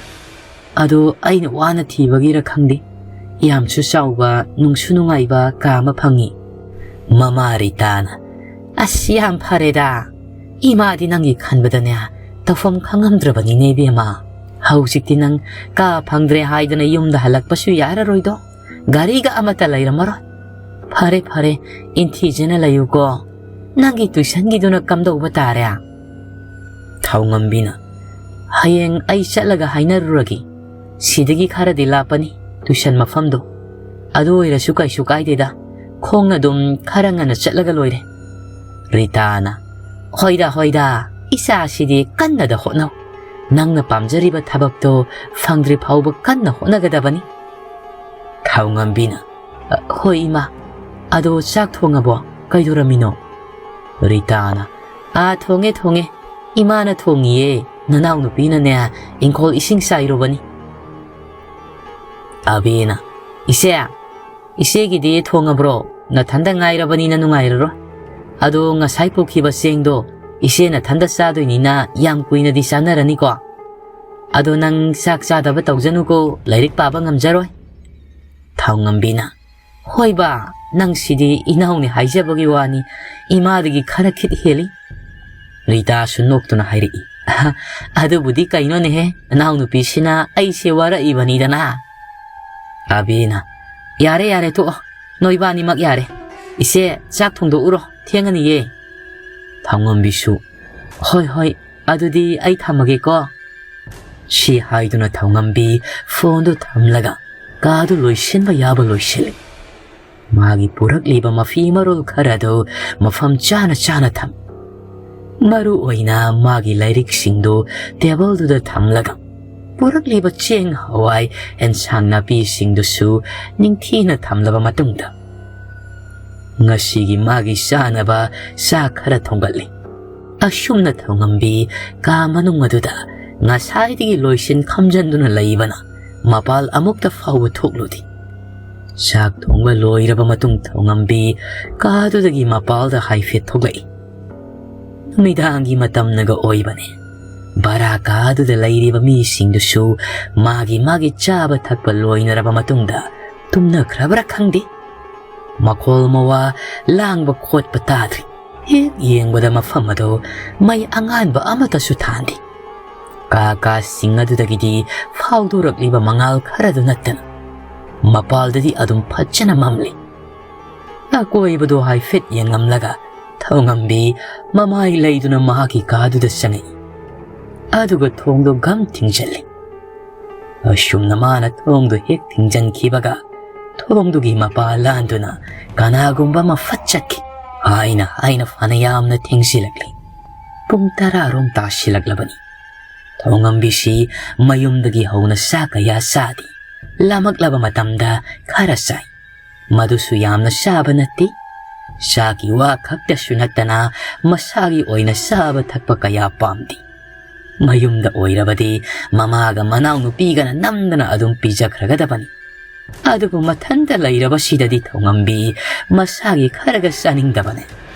ꯑꯗꯣ ꯑꯩꯅ ꯋꯥꯅ ꯊꯤꯕꯒꯤꯔ ꯈꯪꯗꯦ, ꯌꯥꯝꯁꯨ ꯆꯥꯎꯕ, ꯅꯨꯡꯁꯨ ꯅꯨꯡꯉꯥꯏꯕ ꯀꯥ ꯑꯃ ꯐꯪꯉꯤ꯫" ꯃꯃꯥ ꯔꯤꯇꯥꯅ, "ꯑꯁ, ꯌꯥꯝ ꯐꯔꯦꯗ꯫ ꯏꯃꯥꯗꯤ ꯅꯪꯒꯤ ꯈꯟꯕꯗꯅꯦ ꯇꯧꯐꯝ ꯈꯪꯉꯝꯗ꯭ꯔꯕꯅꯤꯅꯦ ꯏꯕꯦꯝꯃ꯫ ꯍꯧꯖꯤꯛꯇꯤ ꯅꯪ ꯀꯥ ꯐꯪꯗ꯭ꯔꯦ ꯍꯥꯏꯗꯅ ꯌꯨꯝꯗ ꯍꯜꯂꯛꯄꯁꯨ ꯌꯥꯔꯔꯣꯏꯗꯣ꯫ ꯒꯥꯔꯤꯒ ꯑꯃꯠꯇ ꯂꯩꯔꯝꯃꯔꯣꯏ꯫ ꯐꯔꯦ, ꯐꯔꯦ, ꯏꯟꯊꯤꯖꯅ ꯂꯩꯌꯨꯀꯣ꯫ ꯅꯪꯒꯤ ꯇꯨꯏꯁꯟꯒꯤꯗꯨꯅ ꯀꯝꯗꯧꯕ ꯇꯥꯔꯦ?" ꯊꯧꯉꯝꯕꯤꯅ, "ꯍꯌꯦꯡ ꯑꯩ ꯆꯠꯂꯒ ꯍꯥꯏꯅꯔꯨꯔꯒꯦ꯫ ꯁꯤꯗꯒꯤ ꯈꯔꯗꯤ ꯂꯥꯞꯄꯅꯤ ꯇꯨꯏꯁꯟ ꯃꯐꯝꯗꯣ꯫ ꯑꯗꯨ ꯑꯣꯏꯔꯁꯨ ꯀꯩꯁꯨ ꯀꯥꯏꯗꯦꯗ, ꯈꯣꯡꯅ ꯑꯗꯨꯝ ꯈꯔ ꯉꯟꯅ ꯆꯠꯂꯒ ꯂꯣꯏꯔꯦ꯫ ꯔꯤꯇꯥꯅ, "ꯍꯣꯏꯗ, ꯍꯣꯏꯗ, ꯏꯆꯥꯁꯤꯗꯤ ꯀꯟꯅꯗ ꯍꯣꯠꯅꯧ꯫ ꯅꯪꯅ ꯄꯥꯝꯖꯔꯤꯕ ꯊꯕꯛꯇꯣ ꯐꯪꯗ꯭ꯔꯤ ꯐꯥꯎꯕ ꯀꯟꯅ ꯍꯣꯠꯅꯒꯗꯕꯅꯤ꯫" ꯊꯧꯉꯝꯕꯤꯅ, "ꯑ, ꯍꯣꯏ ꯏꯃꯥ, ꯑꯗꯣ ꯆꯥꯛ ꯊꯣꯡꯉꯕꯣ? ꯀꯩꯗꯧꯔꯝꯃꯤꯅꯣ?" ꯔꯤꯇꯥꯅ, "ꯑꯥ, ꯊꯣꯡꯉꯦ, ꯊꯣꯡꯉꯦ꯫ ꯏꯃꯥꯅ ꯊꯣꯡꯉꯤꯌꯦ꯫ ꯅꯅꯥꯎꯅꯨꯄꯤꯅꯅꯦ, ꯏꯪꯈꯣꯜ ꯏꯁꯤꯡ ꯆꯥꯏꯔꯨꯕꯅꯤ꯫" ꯑꯕꯤꯅ, "ꯏꯆꯦ, ꯏꯆꯦꯒꯤꯗꯤ ꯊꯣꯡꯉꯕ꯭ꯔꯣ? ꯅꯊꯟꯗ ꯉꯥꯏꯔꯕꯅꯤꯅ ꯅꯨꯡꯉꯥꯏꯔꯔꯣꯏ꯫ ꯑꯗꯣ ꯉꯁꯥꯏ ꯄꯨꯈꯤꯕ ꯆꯦꯡꯗꯣ ꯏꯆꯦ ꯅꯊꯟꯗ ꯆꯥꯗꯣꯏꯅꯤꯅ ꯌꯥꯝ ꯀꯨꯏꯅꯗꯤ ꯆꯥꯅꯔꯅꯤꯀꯣ꯫ ꯑꯗꯣ ꯅꯪ ꯆꯥꯛ ꯆꯥꯗꯕ ꯇꯧꯖꯅꯨꯀꯣ, ꯂꯥꯏꯔꯤꯛ ꯄꯥꯕ ꯉꯝꯖꯔꯣꯏ꯫" ꯊꯧꯉꯝꯕꯤꯅ, "ꯍꯣꯏꯕ, ꯅꯪꯁꯤꯗꯤ ꯏꯅꯥꯎꯅꯤ ꯍꯥꯏꯖꯕꯒꯤ ꯋꯥꯅꯤ, ꯏꯃꯥꯗꯒꯤ ꯈꯔ ꯈꯤꯠ ꯍꯦꯜꯂꯤ꯫" ꯔꯤꯇꯥꯁꯨ ꯅꯣꯛꯇꯨꯅ ꯍꯥꯏꯔꯛꯏ, "ꯑꯗꯨꯕꯨꯗꯤ ꯀꯩꯅꯣꯅꯦꯍꯦ, ꯅꯅꯥꯎꯅꯨꯄꯤꯁꯤꯅ ꯑꯩꯁꯦ ꯋꯥꯔꯛꯏꯕꯅꯤꯗꯅ꯫" ꯑꯕꯤꯅ, "ꯌꯥꯔꯦ, ꯌꯥꯔꯦ, ꯇꯣꯛꯑꯣ꯫ ꯅꯣꯏꯕꯥꯅꯤꯃꯛ ꯌꯥꯔꯦ꯫ ꯏꯆꯦ, ꯆꯥꯛ ꯊꯣꯡꯗꯣꯛꯎꯔꯣ, ꯊꯦꯡꯉꯅꯤꯌꯦ꯫" ꯊꯧꯉꯝꯕꯤꯁꯨ, "ꯍꯣꯏ, ꯍꯣꯏ, ꯑꯗꯨꯗꯤ ꯑꯩ ꯊꯝꯃꯒꯦꯀꯣ꯫" ꯁꯤ ꯍꯥꯏꯗꯨꯅ ꯊꯧꯉꯝꯕꯤ ꯐꯣꯟꯗꯨ ꯊꯝꯂꯒ ꯀꯥꯗꯨ ꯂꯣꯏꯁꯤꯟꯕ ꯌꯥꯕ ꯂꯣꯏꯁꯤꯜꯂꯤ꯫ ꯃꯥꯒꯤ ꯄꯨꯔꯛꯂꯤꯕ ꯃꯐꯤ ꯃꯔꯣꯜ ꯈꯔꯗꯨ ꯃꯐꯝ ꯆꯥꯅ ꯆꯥꯅ ꯊꯝ꯫ ꯃꯔꯨ ꯑꯣꯏꯅ ꯃꯥꯒꯤ ꯂꯥꯏꯔꯤꯛꯁꯤꯡꯗꯨ ꯇꯦꯕꯜꯗꯨꯗ ꯊꯝꯂꯒ, ꯄꯨꯔꯛꯂꯤꯕ ꯆꯦꯡ, ꯍꯋꯥꯏ, ꯑꯦꯟꯁꯥꯡ ꯅꯥꯄꯤꯁꯤꯡꯗꯨꯁꯨ ꯅꯤꯡꯊꯤꯅ ꯊꯝꯂꯕ ꯃꯇꯨꯡꯗ, ꯉꯁꯤꯒꯤ ꯃꯥꯒꯤ ꯆꯥꯅꯕ ꯆꯥꯛ ꯈꯔ ꯊꯣꯡꯒꯠꯂꯤ꯫ ꯑꯁꯨꯝꯅ ꯊꯧꯉꯝꯕꯤ ꯀꯥ ꯃꯅꯨꯡ ꯑꯗꯨꯗ ꯉꯁꯥꯏꯗꯒꯤ ꯂꯣꯏꯁꯤꯟ ꯈꯝꯖꯟꯗꯨꯅ ꯂꯩꯕꯅ ꯃꯄꯥꯜ ꯑꯃꯨꯛꯇ ꯐꯥꯎꯕ ꯊꯣꯛꯂꯨꯗꯦ꯫ ꯆꯥꯛ ꯊꯣꯡꯕ ꯂꯣꯏꯔꯕ ꯃꯇꯨꯡ ꯊꯧꯉꯝꯕꯤ ꯀꯥꯗꯨꯗꯒꯤ ꯃꯄꯥꯜꯗ ꯍꯥꯏꯐꯦꯠ ꯊꯣꯛꯂꯛꯏ꯫ ꯅꯨꯃꯤꯗꯥꯡꯒꯤ ꯃꯇꯝꯅꯒ ꯑꯣꯏꯕꯅꯦ꯫ ꯚꯔꯥ ꯀꯥꯗꯨꯗ ꯂꯩꯔꯤꯕ ꯃꯤꯁꯤꯡꯗꯨꯁꯨ ꯃꯥꯒꯤ ꯃꯥꯒꯤ ꯆꯥꯕ ꯊꯛꯄ ꯂꯣꯏꯅꯔꯕ ꯃꯇꯨꯡꯗ ꯇꯨꯝꯅꯈ꯭ꯔꯕ꯭ꯔꯥ ꯈꯪꯗꯦ꯫ ꯃꯈꯣꯜ ꯃꯋꯥ, ꯂꯥꯡꯕ ꯈꯣꯠꯄ ꯇꯥꯗ꯭ꯔꯤ꯫ ꯍꯦꯛ ꯌꯦꯡꯕꯗ ꯃꯐꯝ ꯑꯗꯨ ꯃꯩ ꯑꯉꯥꯟꯕ ꯑꯃꯠꯇꯁꯨ ꯊꯥꯟꯗꯦ꯫ ꯀꯥ ꯀꯥꯁꯤꯡ ꯑꯗꯨꯗꯒꯤꯗꯤ ꯐꯥꯎꯗꯣꯔꯛꯂꯤꯕ ꯃꯉꯥꯜ ꯈꯔꯗꯨ ꯅꯠꯇꯅ ꯃꯄꯥꯜꯗꯗꯤ ꯑꯗꯨꯝ ꯐꯖꯅ ꯃꯝꯂꯤ꯫ ꯑꯀꯣꯏꯕꯗꯨ ꯍꯥꯏꯐꯦꯠ ꯌꯦꯡꯂꯝꯂꯒ ꯊꯧꯉꯝꯕꯤ ꯃꯃꯥꯏ ꯂꯩꯗꯨꯅ ꯃꯍꯥꯛꯀꯤ ꯀꯥꯗꯨꯗ ꯆꯪꯉꯛꯏ꯫ ꯑꯗꯨꯒ ꯊꯣꯡꯗꯨ ꯒꯝ ꯊꯤꯡꯖꯤꯜꯂꯤ꯫ ꯑꯁꯨꯝꯅ ꯃꯥꯅ ꯊꯣꯡꯗꯨ ꯍꯦꯛ ꯊꯤꯡꯖꯤꯟꯈꯤꯕꯒ ꯊꯣꯡꯗꯨꯒꯤ ꯃꯄꯥ ꯂꯥꯟꯗꯨꯅ ꯀꯅꯥꯒꯨꯝꯕ ꯑꯃ ꯐꯠ ꯆꯠꯈꯤ ꯍꯥꯏꯅ ꯍꯥꯏꯅ ꯐꯅ ꯌꯥꯝꯅ ꯊꯦꯡꯖꯤꯜꯂꯛꯂꯤ꯫ ꯄꯨꯡ ꯇꯔꯥ ꯔꯣꯝ ꯇꯥꯁꯤꯜꯂꯛꯂꯕꯅꯤ꯫ ꯊꯧꯉꯝꯕꯤꯁꯤ ꯃꯌꯨꯝꯗꯒꯤ ꯍꯧꯅ ꯆꯥꯛ ꯀꯌꯥ ꯆꯥꯗꯦ꯫ ꯂꯥꯝꯃꯛꯂꯕ ꯃꯇꯝꯗ ꯈꯔ ꯆꯥꯏ꯫ ꯃꯗꯨꯁꯨ ꯌꯥꯝꯅ ꯆꯥꯕ ꯅꯠꯇꯦ꯫ ꯆꯥꯛꯀꯤ ꯋꯥ ꯈꯛꯇꯁꯨ ꯅꯠꯇꯅ ꯃꯁꯥꯒꯤ ꯑꯣꯏꯅ ꯆꯥꯕ ꯊꯛꯄ ꯀꯌꯥ ꯄꯥꯝꯗꯦ꯫ ꯃꯌꯨꯝꯗ ꯑꯣꯏꯔꯕꯗꯤ ꯃꯃꯥꯒ ꯃꯅꯥꯎꯅꯨꯄꯤꯒꯅ ꯅꯝꯗꯅ ꯑꯗꯨꯝ ꯄꯤꯖꯈ꯭ꯔꯒꯗꯕꯅꯤ꯫ ꯑꯗꯨꯕꯨ ꯃꯊꯟꯇ ꯂꯩꯔꯕꯁꯤꯗꯗꯤ ꯊꯧꯉꯝꯕꯤ ꯃꯁꯥꯒꯤ ꯈꯔꯒ ꯆꯥꯅꯤꯡꯗꯕꯅꯦ꯫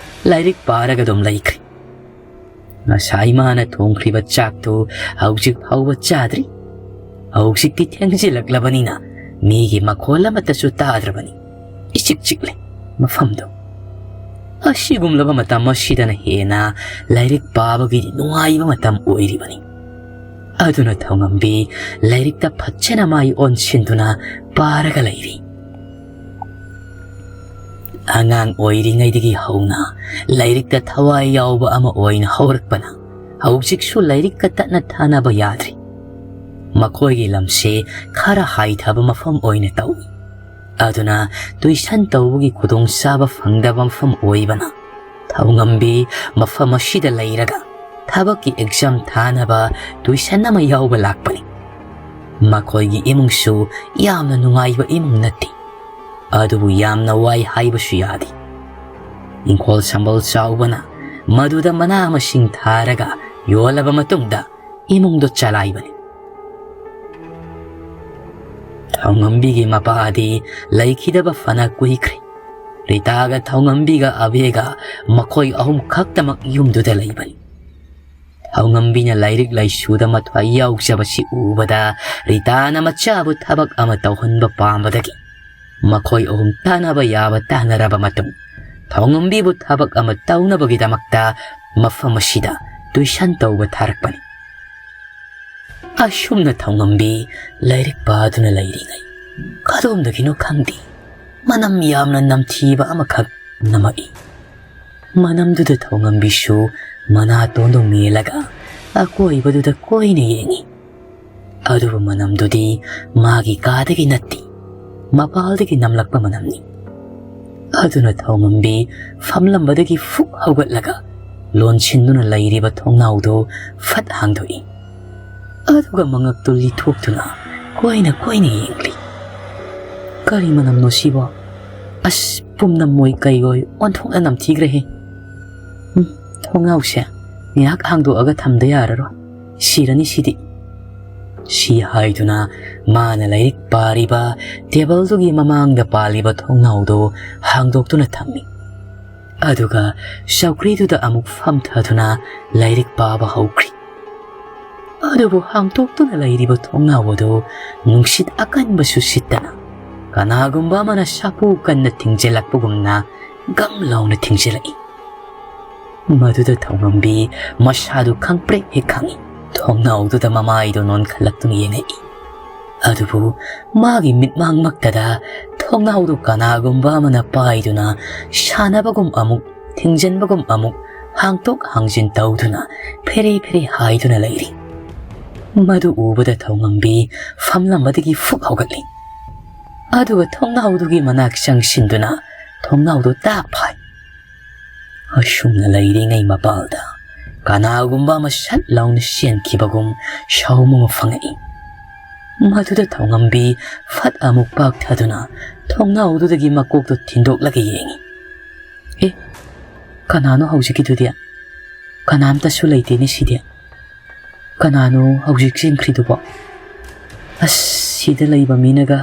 ꯂꯥꯏꯔꯤꯛ ꯄꯥꯔꯒ ꯑꯗꯨꯝ ꯂꯩꯈ꯭ꯔꯦ꯫ ꯉꯁꯥꯏ ꯃꯥꯅ ꯊꯣꯡꯈ꯭ꯔꯤꯕ ꯆꯥꯛꯇꯨ ꯍꯧꯖꯤꯛ ꯐꯥꯎꯕ ꯆꯥꯗ꯭ꯔꯤ꯫ ꯍꯧꯖꯤꯛꯇꯤ ꯊꯦꯡꯖꯤꯜꯂꯛꯂꯕꯅꯤꯅ ꯃꯤꯒꯤ ꯃꯈꯣꯜ ꯑꯃꯠꯇꯁꯨ ꯇꯥꯗ꯭ꯔꯕꯅꯤ꯫ ꯏꯆꯤꯛ ꯆꯤꯛꯂꯦ ꯃꯐꯝꯗꯨ꯫ ꯑꯁꯤꯒꯨꯝꯂꯕ ꯃꯇꯝ ꯑꯁꯤꯗꯅ ꯍꯦꯟꯅ ꯂꯥꯏꯔꯤꯛ ꯄꯥꯕꯒꯤꯗꯤ ꯅꯨꯡꯉꯥꯏꯕ ꯃꯇꯝ ꯑꯣꯏꯔꯤꯕꯅꯤ꯫ ꯑꯗꯨꯅ ꯊꯧꯉꯝꯕꯤ ꯂꯥꯏꯔꯤꯛꯇ ꯐꯖꯅ ꯃꯥꯏ ꯑꯣꯟꯁꯤꯟꯗꯨꯅ ꯄꯥꯔꯒ ꯂꯩꯔꯤ꯫ ꯑꯉꯥꯡ ꯑꯣꯏꯔꯤꯉꯩꯗꯒꯤ ꯍꯧꯅ ꯂꯥꯏꯔꯤꯛꯇ ꯊꯋꯥꯏ ꯌꯥꯎꯕ ꯑꯃ ꯑꯣꯏꯅ ꯍꯧꯔꯛꯄꯅ ꯍꯧꯖꯤꯛꯁꯨ ꯂꯥꯏꯔꯤꯛꯀ ꯇꯠꯅ ꯊꯥꯅꯕ ꯌꯥꯗ꯭ꯔꯤ꯫ ꯃꯈꯣꯏꯒꯤ ꯂꯝꯁꯦ ꯈꯔ ꯍꯥꯏꯊꯕ ꯃꯐꯝ ꯑꯣꯏꯅ ꯇꯧꯏ꯫ ꯑꯗꯨꯅ ꯇꯨꯏꯁꯟ ꯇꯧꯕꯒꯤ ꯈꯨꯗꯣꯡꯆꯥꯕ ꯐꯪꯗꯕ ꯃꯐꯝ ꯑꯣꯏꯕꯅ ꯊꯧꯉꯝꯕꯤ ꯃꯐꯝ ꯑꯁꯤꯗ ꯂꯩꯔꯒ ꯊꯕꯛꯀꯤ ꯑꯦꯛꯖꯥꯝ ꯊꯥꯅꯕ ꯇꯨꯏꯁꯟ ꯑꯃ ꯌꯥꯎꯕ ꯂꯥꯛꯄꯅꯤ꯫ ꯃꯈꯣꯏꯒꯤ ꯏꯃꯨꯡꯁꯨ ꯌꯥꯝꯅ ꯅꯨꯡꯉꯥꯏꯕ ꯏꯃꯨꯡ ꯅꯠꯇꯦ꯫ ꯑꯗꯨꯕꯨ ꯌꯥꯝꯅ ꯋꯥꯏ ꯍꯥꯏꯕꯁꯨ ꯌꯥꯗꯦ꯫ ꯏꯪꯈꯣꯜ ꯁꯝꯕꯜ ꯆꯥꯎꯕꯅ ꯃꯗꯨꯗ ꯃꯅꯥ ꯃꯁꯤꯡ ꯊꯥꯔꯒ ꯌꯣꯜꯂꯕ ꯃꯇꯨꯡꯗ ꯏꯃꯨꯡꯗꯣ ꯆꯂꯥꯏꯕꯅꯤ꯫ ꯊꯧꯉꯝꯕꯤꯒꯤ ꯃꯄꯥꯗꯤ ꯂꯩꯈꯤꯗꯕ ꯐꯅ ꯀꯨꯏꯈ꯭ꯔꯦ꯫ ꯔꯤꯇꯥꯒ ꯊꯧꯉꯝꯕꯤꯒ ꯑꯕꯦꯒ ꯃꯈꯣꯏ ꯑꯍꯨꯝ ꯈꯛꯇꯃꯛ ꯌꯨꯝꯗꯨꯗ ꯂꯩꯕꯅꯤ꯫ ꯊꯧꯉꯝꯕꯤꯅ ꯂꯥꯏꯔꯤꯛ ꯂꯥꯏꯁꯨꯗ ꯃꯊ꯭ꯋꯥꯏ ꯌꯥꯎꯖꯕꯁꯤ ꯎꯕꯗ ꯔꯤꯇꯥꯅ ꯃꯆꯥꯕꯨ ꯊꯕꯛ ꯑꯃ ꯇꯧꯍꯟꯕ ꯄꯥꯝꯕꯗꯒꯤ ꯃꯈꯣꯏ ꯑꯍꯨꯝ ꯇꯥꯟꯅꯕ ꯌꯥꯕ ꯇꯥꯟꯅꯔꯕ ꯃꯇꯨꯡ ꯊꯧꯉꯝꯕꯤꯕꯨ ꯊꯕꯛ ꯑꯃ ꯇꯧꯅꯕꯒꯤꯗꯃꯛꯇ ꯃꯐꯝ ꯑꯁꯤꯗ ꯇꯨꯏꯁꯟ ꯇꯧꯕ ꯊꯥꯔꯛꯄꯅꯤ꯫ ꯑꯁꯨꯝꯅ ꯊꯧꯉꯝꯕꯤ ꯂꯥꯏꯔꯤꯛ ꯄꯥꯗꯨꯅ ꯂꯩꯔꯤꯉꯩ ꯀꯗꯣꯝꯗꯒꯤꯅꯣ ꯈꯪꯗꯦ ꯃꯅꯝ ꯌꯥꯝꯅ ꯅꯝꯊꯤꯕ ꯑꯃꯈꯛ ꯅꯝꯃꯛꯏ꯫ ꯃꯅꯝꯗꯨꯗ ꯊꯧꯉꯝꯕꯤꯁꯨ ꯃꯅꯥꯇꯣꯟꯗꯨ ꯃꯦꯜꯂꯒ ꯑꯀꯣꯏꯕꯗꯨꯗ ꯀꯣꯏꯅ ꯌꯦꯡꯏ꯫ ꯑꯗꯨꯕꯨ ꯃꯅꯝꯗꯨꯗꯤ ꯃꯥꯒꯤ ꯀꯥꯗꯒꯤ ꯅꯠꯇꯦ, ꯃꯄꯥꯜꯗꯒꯤ ꯅꯝꯂꯛꯄ ꯃꯅꯝꯅꯤ꯫ ꯑꯗꯨꯅ ꯊꯧꯉꯝꯕꯤ ꯐꯝꯂꯝꯕꯗꯒꯤ ꯐꯨꯛ ꯍꯧꯒꯠꯂꯒ ꯂꯣꯟꯁꯤꯟꯗꯨꯅ ꯂꯩꯔꯤꯕ ꯊꯣꯡꯅꯥꯎꯗꯨ ꯐꯠ ꯍꯥꯡꯗꯣꯛꯏ꯫ ꯑꯗꯨꯒ ꯃꯉꯛꯇꯨ ꯂꯤꯊꯣꯛꯇꯨꯅ ꯀꯣꯏꯅ ꯀꯣꯏꯅ ꯌꯦꯡꯂꯤ꯫ "ꯀꯔꯤ ꯃꯅꯝꯅꯣ ꯁꯤꯕꯣ? ꯑꯁ, ꯄꯨꯝꯅꯝ ꯑꯣꯏ ꯀꯩ ꯑꯣꯏ ꯑꯣꯟꯊꯣꯛꯅ ꯅꯝꯊꯤꯈ꯭ꯔꯦꯍꯦ꯫ ꯎꯝ, ꯊꯣꯡꯅꯥꯎꯁꯦ ꯉꯥꯏꯍꯥꯛ ꯍꯥꯡꯗꯣꯛꯑꯒ ꯊꯝꯗ ꯌꯥꯔꯔꯣꯏ꯫ ꯁꯤꯔꯅꯤ ꯁꯤꯗꯤ꯫" ꯁꯤ ꯍꯥꯏꯗꯨꯅ ꯃꯥꯅ ꯂꯥꯏꯔꯤꯛ ꯄꯥꯔꯤꯕ ꯇꯦꯕꯜꯗꯨꯒꯤ ꯃꯃꯥꯡꯗ ꯄꯥꯜꯂꯤꯕ ꯊꯣꯡꯅꯥꯎꯗꯨ ꯍꯥꯡꯗꯣꯛꯇꯨꯅ ꯊꯝꯃꯤ꯫ ꯑꯗꯨꯒ ꯆꯧꯀ꯭ꯔꯤꯗꯨꯗ ꯑꯃꯨꯛ ꯐꯝꯊꯗꯨꯅ ꯂꯥꯏꯔꯤꯛ ꯄꯥꯕ ꯍꯧꯈ꯭ꯔꯤ꯫ ꯑꯗꯨꯕꯨ ꯍꯥꯡꯗꯣꯛꯇꯨꯅ ꯂꯩꯔꯤꯕ ꯊꯣꯡꯅꯥꯎ ꯑꯗꯨ ꯅꯨꯡꯁꯤꯠ ꯑꯀꯟꯕꯁꯨ ꯁꯤꯠꯇꯅ ꯀꯅꯥꯒꯨꯝꯕ ꯑꯃꯅ ꯁꯥꯐꯨ ꯀꯟꯅ ꯊꯤꯡꯖꯤꯜꯂꯛꯄꯒꯨꯝꯅ ꯒꯝ ꯂꯥꯎꯅ ꯊꯤꯡꯖꯤꯜꯂꯛꯏ꯫ ꯃꯗꯨꯗ ꯊꯧꯉꯝꯕꯤ ꯃꯁꯥꯗꯨ ꯈꯪꯄ꯭ꯔꯦꯛ ꯍꯦꯛ ꯈꯪꯏ꯫ ꯊꯣꯡꯅꯥꯎꯗꯨꯗ ꯃꯃꯥꯏꯗꯨ ꯅꯣꯟꯈꯠꯂꯛꯇꯨꯅ ꯌꯦꯡꯉꯛꯏ꯫ ꯑꯗꯨꯕꯨ ꯃꯥꯒꯤ ꯃꯤꯠꯃꯥꯡꯃꯛꯇꯗ ꯊꯣꯡꯅꯥꯎꯗꯨ ꯀꯅꯥꯒꯨꯝꯕ ꯑꯃꯅ ꯄꯥꯏꯗꯨꯅ ꯁꯥꯟꯅꯕꯒꯨꯝ ꯑꯃꯨꯛ, ꯊꯤꯡꯖꯤꯟꯕꯒꯨꯝ ꯑꯃꯨꯛ, ꯍꯥꯡꯇꯣꯛ ꯍꯥꯡꯖꯤꯟ ꯇꯧꯗꯨꯅ ꯐꯦꯔꯦ ꯐꯦꯔꯦ ꯍꯥꯏꯗꯨꯅ ꯂꯩꯔꯤ꯫ ꯃꯗꯨ ꯎꯕꯗ ꯊꯧꯉꯝꯕꯤ ꯐꯝꯂꯝꯕꯗꯒꯤ ꯐꯨꯛ ꯍꯧꯒꯠꯂꯤ꯫ ꯑꯗꯨꯒ ꯊꯣꯡꯅꯥꯎꯗꯨꯒꯤ ꯃꯅꯥꯛ ꯆꯪꯁꯤꯟꯗꯨꯅ ꯊꯣꯡꯅꯥꯎꯗꯨ ꯇꯥꯛ ꯐꯥꯏ꯫ ꯑꯁꯨꯝꯅ ꯂꯩꯔꯤꯉꯩ ꯃꯄꯥꯜꯗ ꯀꯅꯥꯒꯨꯝꯕ ꯑꯃ ꯁꯠ ꯂꯥꯎꯅ ꯆꯦꯟꯈꯤꯕꯒꯨꯝ ꯁꯥꯎꯝ ꯑꯃ ꯐꯪꯉꯛꯏ꯫ ꯃꯗꯨꯗ ꯊꯧꯉꯝꯕꯤ ꯐꯠ ꯑꯃꯨꯛ ꯄꯥꯛꯊꯗꯨꯅ ꯊꯣꯡꯅꯥꯎꯗꯨꯗꯒꯤ ꯃꯀꯣꯛꯇꯨ ꯊꯤꯟꯗꯣꯛꯂꯒ ꯌꯦꯡꯉꯤ꯫ "ꯑꯦ, ꯀꯅꯥꯅꯣ ꯍꯧꯖꯤꯛꯀꯤꯗꯨꯗꯤ? ꯀꯅꯥꯝꯇꯁꯨ ꯂꯩꯇꯦꯅꯦ ꯁꯤꯗꯤ꯫ ꯀꯅꯥꯅꯣ ꯍꯧꯖꯤꯛ ꯆꯦꯟꯈ꯭ꯔꯤꯗꯨꯕꯣ? ꯑꯁ, ꯁꯤꯗ ꯂꯩꯕ ꯃꯤꯅꯒ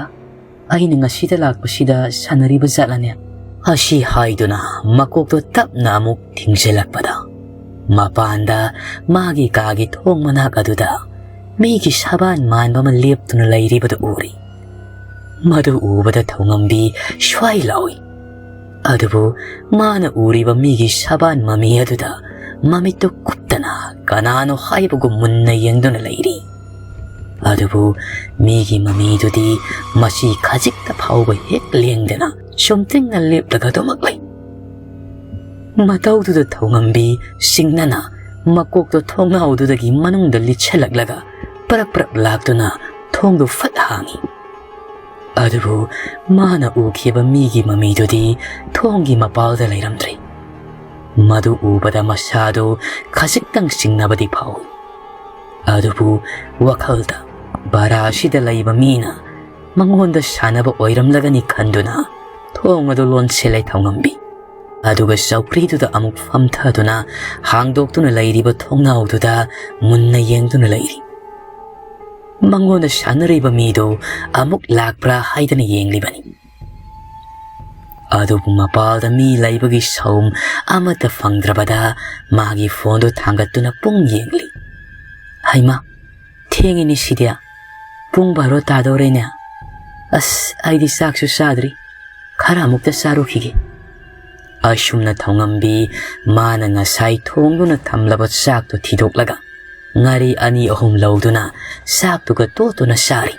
ꯑꯩꯅ ꯉꯁꯤꯗ ꯂꯥꯛꯄꯁꯤꯗ ꯁꯥꯟꯅꯔꯤꯕ ꯖꯥꯠꯂꯅꯦ?" ꯑꯁꯤ ꯍꯥꯏꯗꯨꯅ ꯃꯀꯣꯛꯇꯣ ꯇꯞꯅ ꯑꯃꯨꯛ ꯊꯤꯡꯖꯤꯜꯂꯛꯄꯗ, ꯃꯄꯥꯟꯗ ꯃꯥꯒꯤ ꯀꯥꯒꯤ ꯊꯣꯡ ꯃꯅꯥꯛ ꯑꯗꯨꯗ ꯃꯤꯒꯤ ꯁꯕꯥꯟ ꯃꯥꯟꯕ ꯑꯃ ꯂꯦꯞꯇꯨꯅ ꯂꯩꯔꯤꯕꯗꯨ ꯎꯔꯤ꯫ ꯃꯗꯨ ꯎꯕꯗ ꯊꯧꯉꯝꯕꯤ ꯁ꯭ꯋꯥꯏ ꯂꯥꯎꯏ꯫ ꯑꯗꯨꯕꯨ ꯃꯥꯅ ꯎꯔꯤꯕ ꯃꯤꯒꯤ ꯁꯕꯥꯟ ꯃꯃꯤ ꯑꯗꯨꯗ ꯃꯃꯤꯠꯇꯨ ꯀꯨꯞꯇꯅ ꯀꯅꯥꯅꯣ ꯍꯥꯏꯕꯒꯨꯝ ꯃꯨꯟꯅ ꯌꯦꯡꯗꯨꯅ ꯂꯩꯔꯤ꯫ ꯑꯗꯨꯕꯨ ꯃꯤꯒꯤ ꯃꯃꯤꯗꯨꯗꯤ ꯃꯆꯤ ꯈꯖꯤꯛꯇ ꯐꯥꯎꯕ ꯍꯦꯛ ꯂꯦꯡꯗꯅ ꯆꯨꯝꯇ꯭ꯔꯤꯡꯅ ꯂꯦꯞꯂꯒ ꯑꯗꯨꯃꯛ ꯂꯩ꯫ ꯃꯇꯧꯗꯨꯗ ꯊꯧꯉꯝꯕꯤ ꯁꯤꯡꯅꯅ ꯃꯀꯣꯛꯇꯣ ꯊꯣꯡꯅꯥꯎꯗꯨꯗꯒꯤ ꯃꯅꯨꯡꯗ ꯂꯤꯠꯁꯤꯜꯂꯛꯂꯒ ꯄꯔꯛ ꯄꯔꯛ ꯂꯥꯛꯇꯨꯅ ꯊꯣꯡꯗꯨ ꯐꯠ ꯍꯥꯡꯏ꯫ ꯑꯗꯨꯕꯨ ꯃꯥꯅ ꯎꯈꯤꯕ ꯃꯤꯒꯤ ꯃꯃꯤꯗꯨꯗꯤ ꯊꯣꯡꯒꯤ ꯃꯄꯥꯜꯗ ꯂꯩꯔꯝꯗ꯭ꯔꯦ꯫ ꯃꯗꯨ ꯎꯕꯗ ꯃꯁꯥꯗꯨ ꯈꯖꯤꯛꯇꯪ ꯆꯤꯡꯅꯕꯗꯤ ꯐꯥꯎꯏ꯫ ꯑꯗꯨꯕꯨ ꯋꯥꯈꯜꯗ ꯚꯔꯥ ꯑꯁꯤꯗ ꯂꯩꯕ ꯃꯤꯅ ꯃꯉꯣꯟꯗ ꯁꯥꯟꯅꯕ ꯑꯣꯏꯔꯝꯂꯒꯅꯤ ꯈꯟꯗꯨꯅ ꯊꯣꯡ ꯑꯗꯨ ꯂꯣꯟꯁꯤꯜꯂꯦ ꯊꯧꯉꯝꯕꯤ꯫ ꯑꯗꯨꯒ ꯆꯧꯀ꯭ꯔꯤꯗꯨꯗ ꯑꯃꯨꯛ ꯐꯝꯊꯗꯨꯅ ꯍꯥꯡꯗꯣꯛꯇꯨꯅ ꯂꯩꯔꯤꯕ ꯊꯣꯡꯅꯥꯎꯗꯨꯗ ꯃꯨꯟꯅ ꯌꯦꯡꯗꯨꯅ ꯂꯩꯔꯤ꯫ ꯃꯉꯣꯟꯗ ꯁꯥꯟꯅꯔꯤꯕ ꯃꯤꯗꯨ ꯑꯃꯨꯛ ꯂꯥꯛꯄ꯭ꯔꯥ ꯍꯥꯏꯗꯅ ꯌꯦꯡꯂꯤꯕꯅꯤ꯫ ꯑꯗꯨꯕꯨ ꯃꯄꯥꯜꯗ ꯃꯤ ꯂꯩꯕꯒꯤ ꯁꯥꯎꯝ ꯑꯃꯠꯇ ꯐꯪꯗ꯭ꯔꯕꯗ ꯃꯥꯒꯤ ꯐꯣꯟꯗꯨ ꯊꯥꯡꯒꯠꯇꯨꯅ ꯄꯨꯡ ꯌꯦꯡꯂꯤ꯫ "ꯍꯩꯃꯥ, ꯊꯦꯡꯉꯤꯅꯦ ꯁꯤꯗꯤ꯫ ꯄꯨꯡ ꯕꯥꯔꯣ ꯇꯥꯗꯧꯔꯦꯅꯦ꯫ ꯑꯁ, ꯑꯩꯗꯤ ꯆꯥꯛꯁꯨ ꯆꯥꯗ꯭ꯔꯤ꯫ ꯈꯔ ꯑꯃꯨꯛꯇ ꯆꯥꯔꯨꯈꯤꯒꯦ꯫" ꯑꯁꯨꯝꯅ ꯊꯧꯉꯝꯕꯤ ꯃꯥꯅ ꯉꯁꯥꯏ ꯊꯣꯡꯗꯨꯅ ꯊꯝꯂꯕ ꯆꯥꯛꯇꯨ ꯊꯤꯗꯣꯛꯂꯒ ꯉꯥꯔꯤ ꯑꯅꯤ ꯑꯍꯨꯝ ꯂꯧꯗꯨꯅ ꯆꯥꯛꯇꯨꯒ ꯇꯣꯠꯇꯨꯅ ꯆꯥꯔꯤ꯫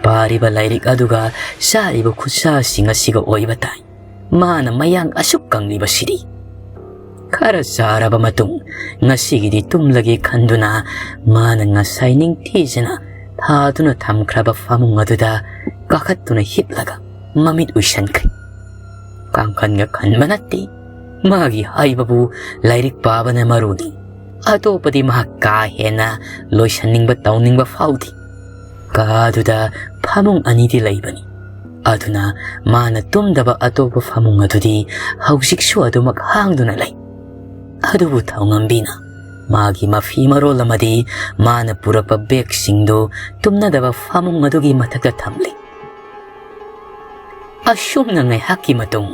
ꯄꯥꯔꯤꯕ ꯂꯥꯏꯔꯤꯛ ꯑꯗꯨꯒ ꯆꯥꯔꯤꯕ ꯈꯨꯠꯁꯥꯁꯤꯡ ꯑꯁꯤꯒ ꯑꯣꯏꯕ ꯇꯥꯏ ꯃꯥꯅ ꯃꯌꯥꯡ ꯑꯁꯨꯛ ꯀꯪꯂꯤꯕꯁꯤꯗꯤ꯫ ꯈꯔ ꯆꯥꯔꯕ ꯃꯇꯨꯡ ꯉꯁꯤꯒꯤꯗꯤ ꯇꯨꯝꯂꯒꯦ ꯈꯟꯗꯨꯅ ꯃꯥꯅ ꯉꯁꯥꯏ ꯅꯤꯡꯊꯤꯖꯅ ꯊꯥꯗꯨꯅ ꯊꯝꯈ꯭ꯔꯕ ꯐꯃꯨꯡ ꯑꯗꯨꯗ ꯀꯥꯈꯠꯇꯨꯅ ꯍꯤꯞꯂꯒ ꯃꯃꯤꯠ ꯎꯏꯁꯟꯈ꯭ꯔꯦ꯫ ꯀꯥꯡꯈꯟꯒ ꯈꯟꯕ ꯅꯠꯇꯦ꯫ ꯃꯥꯒꯤ ꯍꯥꯏꯕꯕꯨ ꯂꯥꯏꯔꯤꯛ ꯄꯥꯕꯅ ꯃꯔꯨꯅꯤ꯫ ꯑꯇꯣꯞꯄꯗꯤ ꯃꯍꯥꯛ ꯀꯥ ꯍꯦꯟꯅ ꯂꯣꯏꯁꯟꯅꯤꯡꯕ ꯇꯧꯅꯤꯡꯕ ꯐꯥꯎꯗꯦ꯫ ꯀꯥꯗꯨꯗ ꯐꯃꯨꯡ ꯑꯅꯤꯗꯤ ꯂꯩꯕꯅꯤ꯫ ꯑꯗꯨꯅ ꯃꯥꯅ ꯇꯨꯝꯗꯕ ꯑꯇꯣꯞꯄ ꯐꯃꯨꯡ ꯑꯗꯨꯗꯤ ꯍꯧꯖꯤꯛꯁꯨ ꯑꯗꯨꯃꯛ ꯍꯥꯡꯗꯨꯅ ꯂꯩ꯫ ꯑꯗꯨꯕꯨ ꯊꯧꯉꯝꯕꯤꯅ ꯃꯥꯒꯤ ꯃꯐꯤ ꯃꯔꯣꯜ ꯑꯃꯗꯤ ꯃꯥꯅ ꯄꯨꯔꯛꯄ ꯕꯦꯒꯁꯤꯡꯗꯨ ꯇꯨꯝꯅꯗꯕ ꯐꯃꯨꯡ ꯑꯗꯨꯒꯤ ꯃꯊꯛꯇ ꯊꯝꯂꯤ꯫ ꯑꯁꯨꯝꯅ ꯉꯥꯏꯍꯥꯛꯀꯤ ꯃꯇꯨꯡ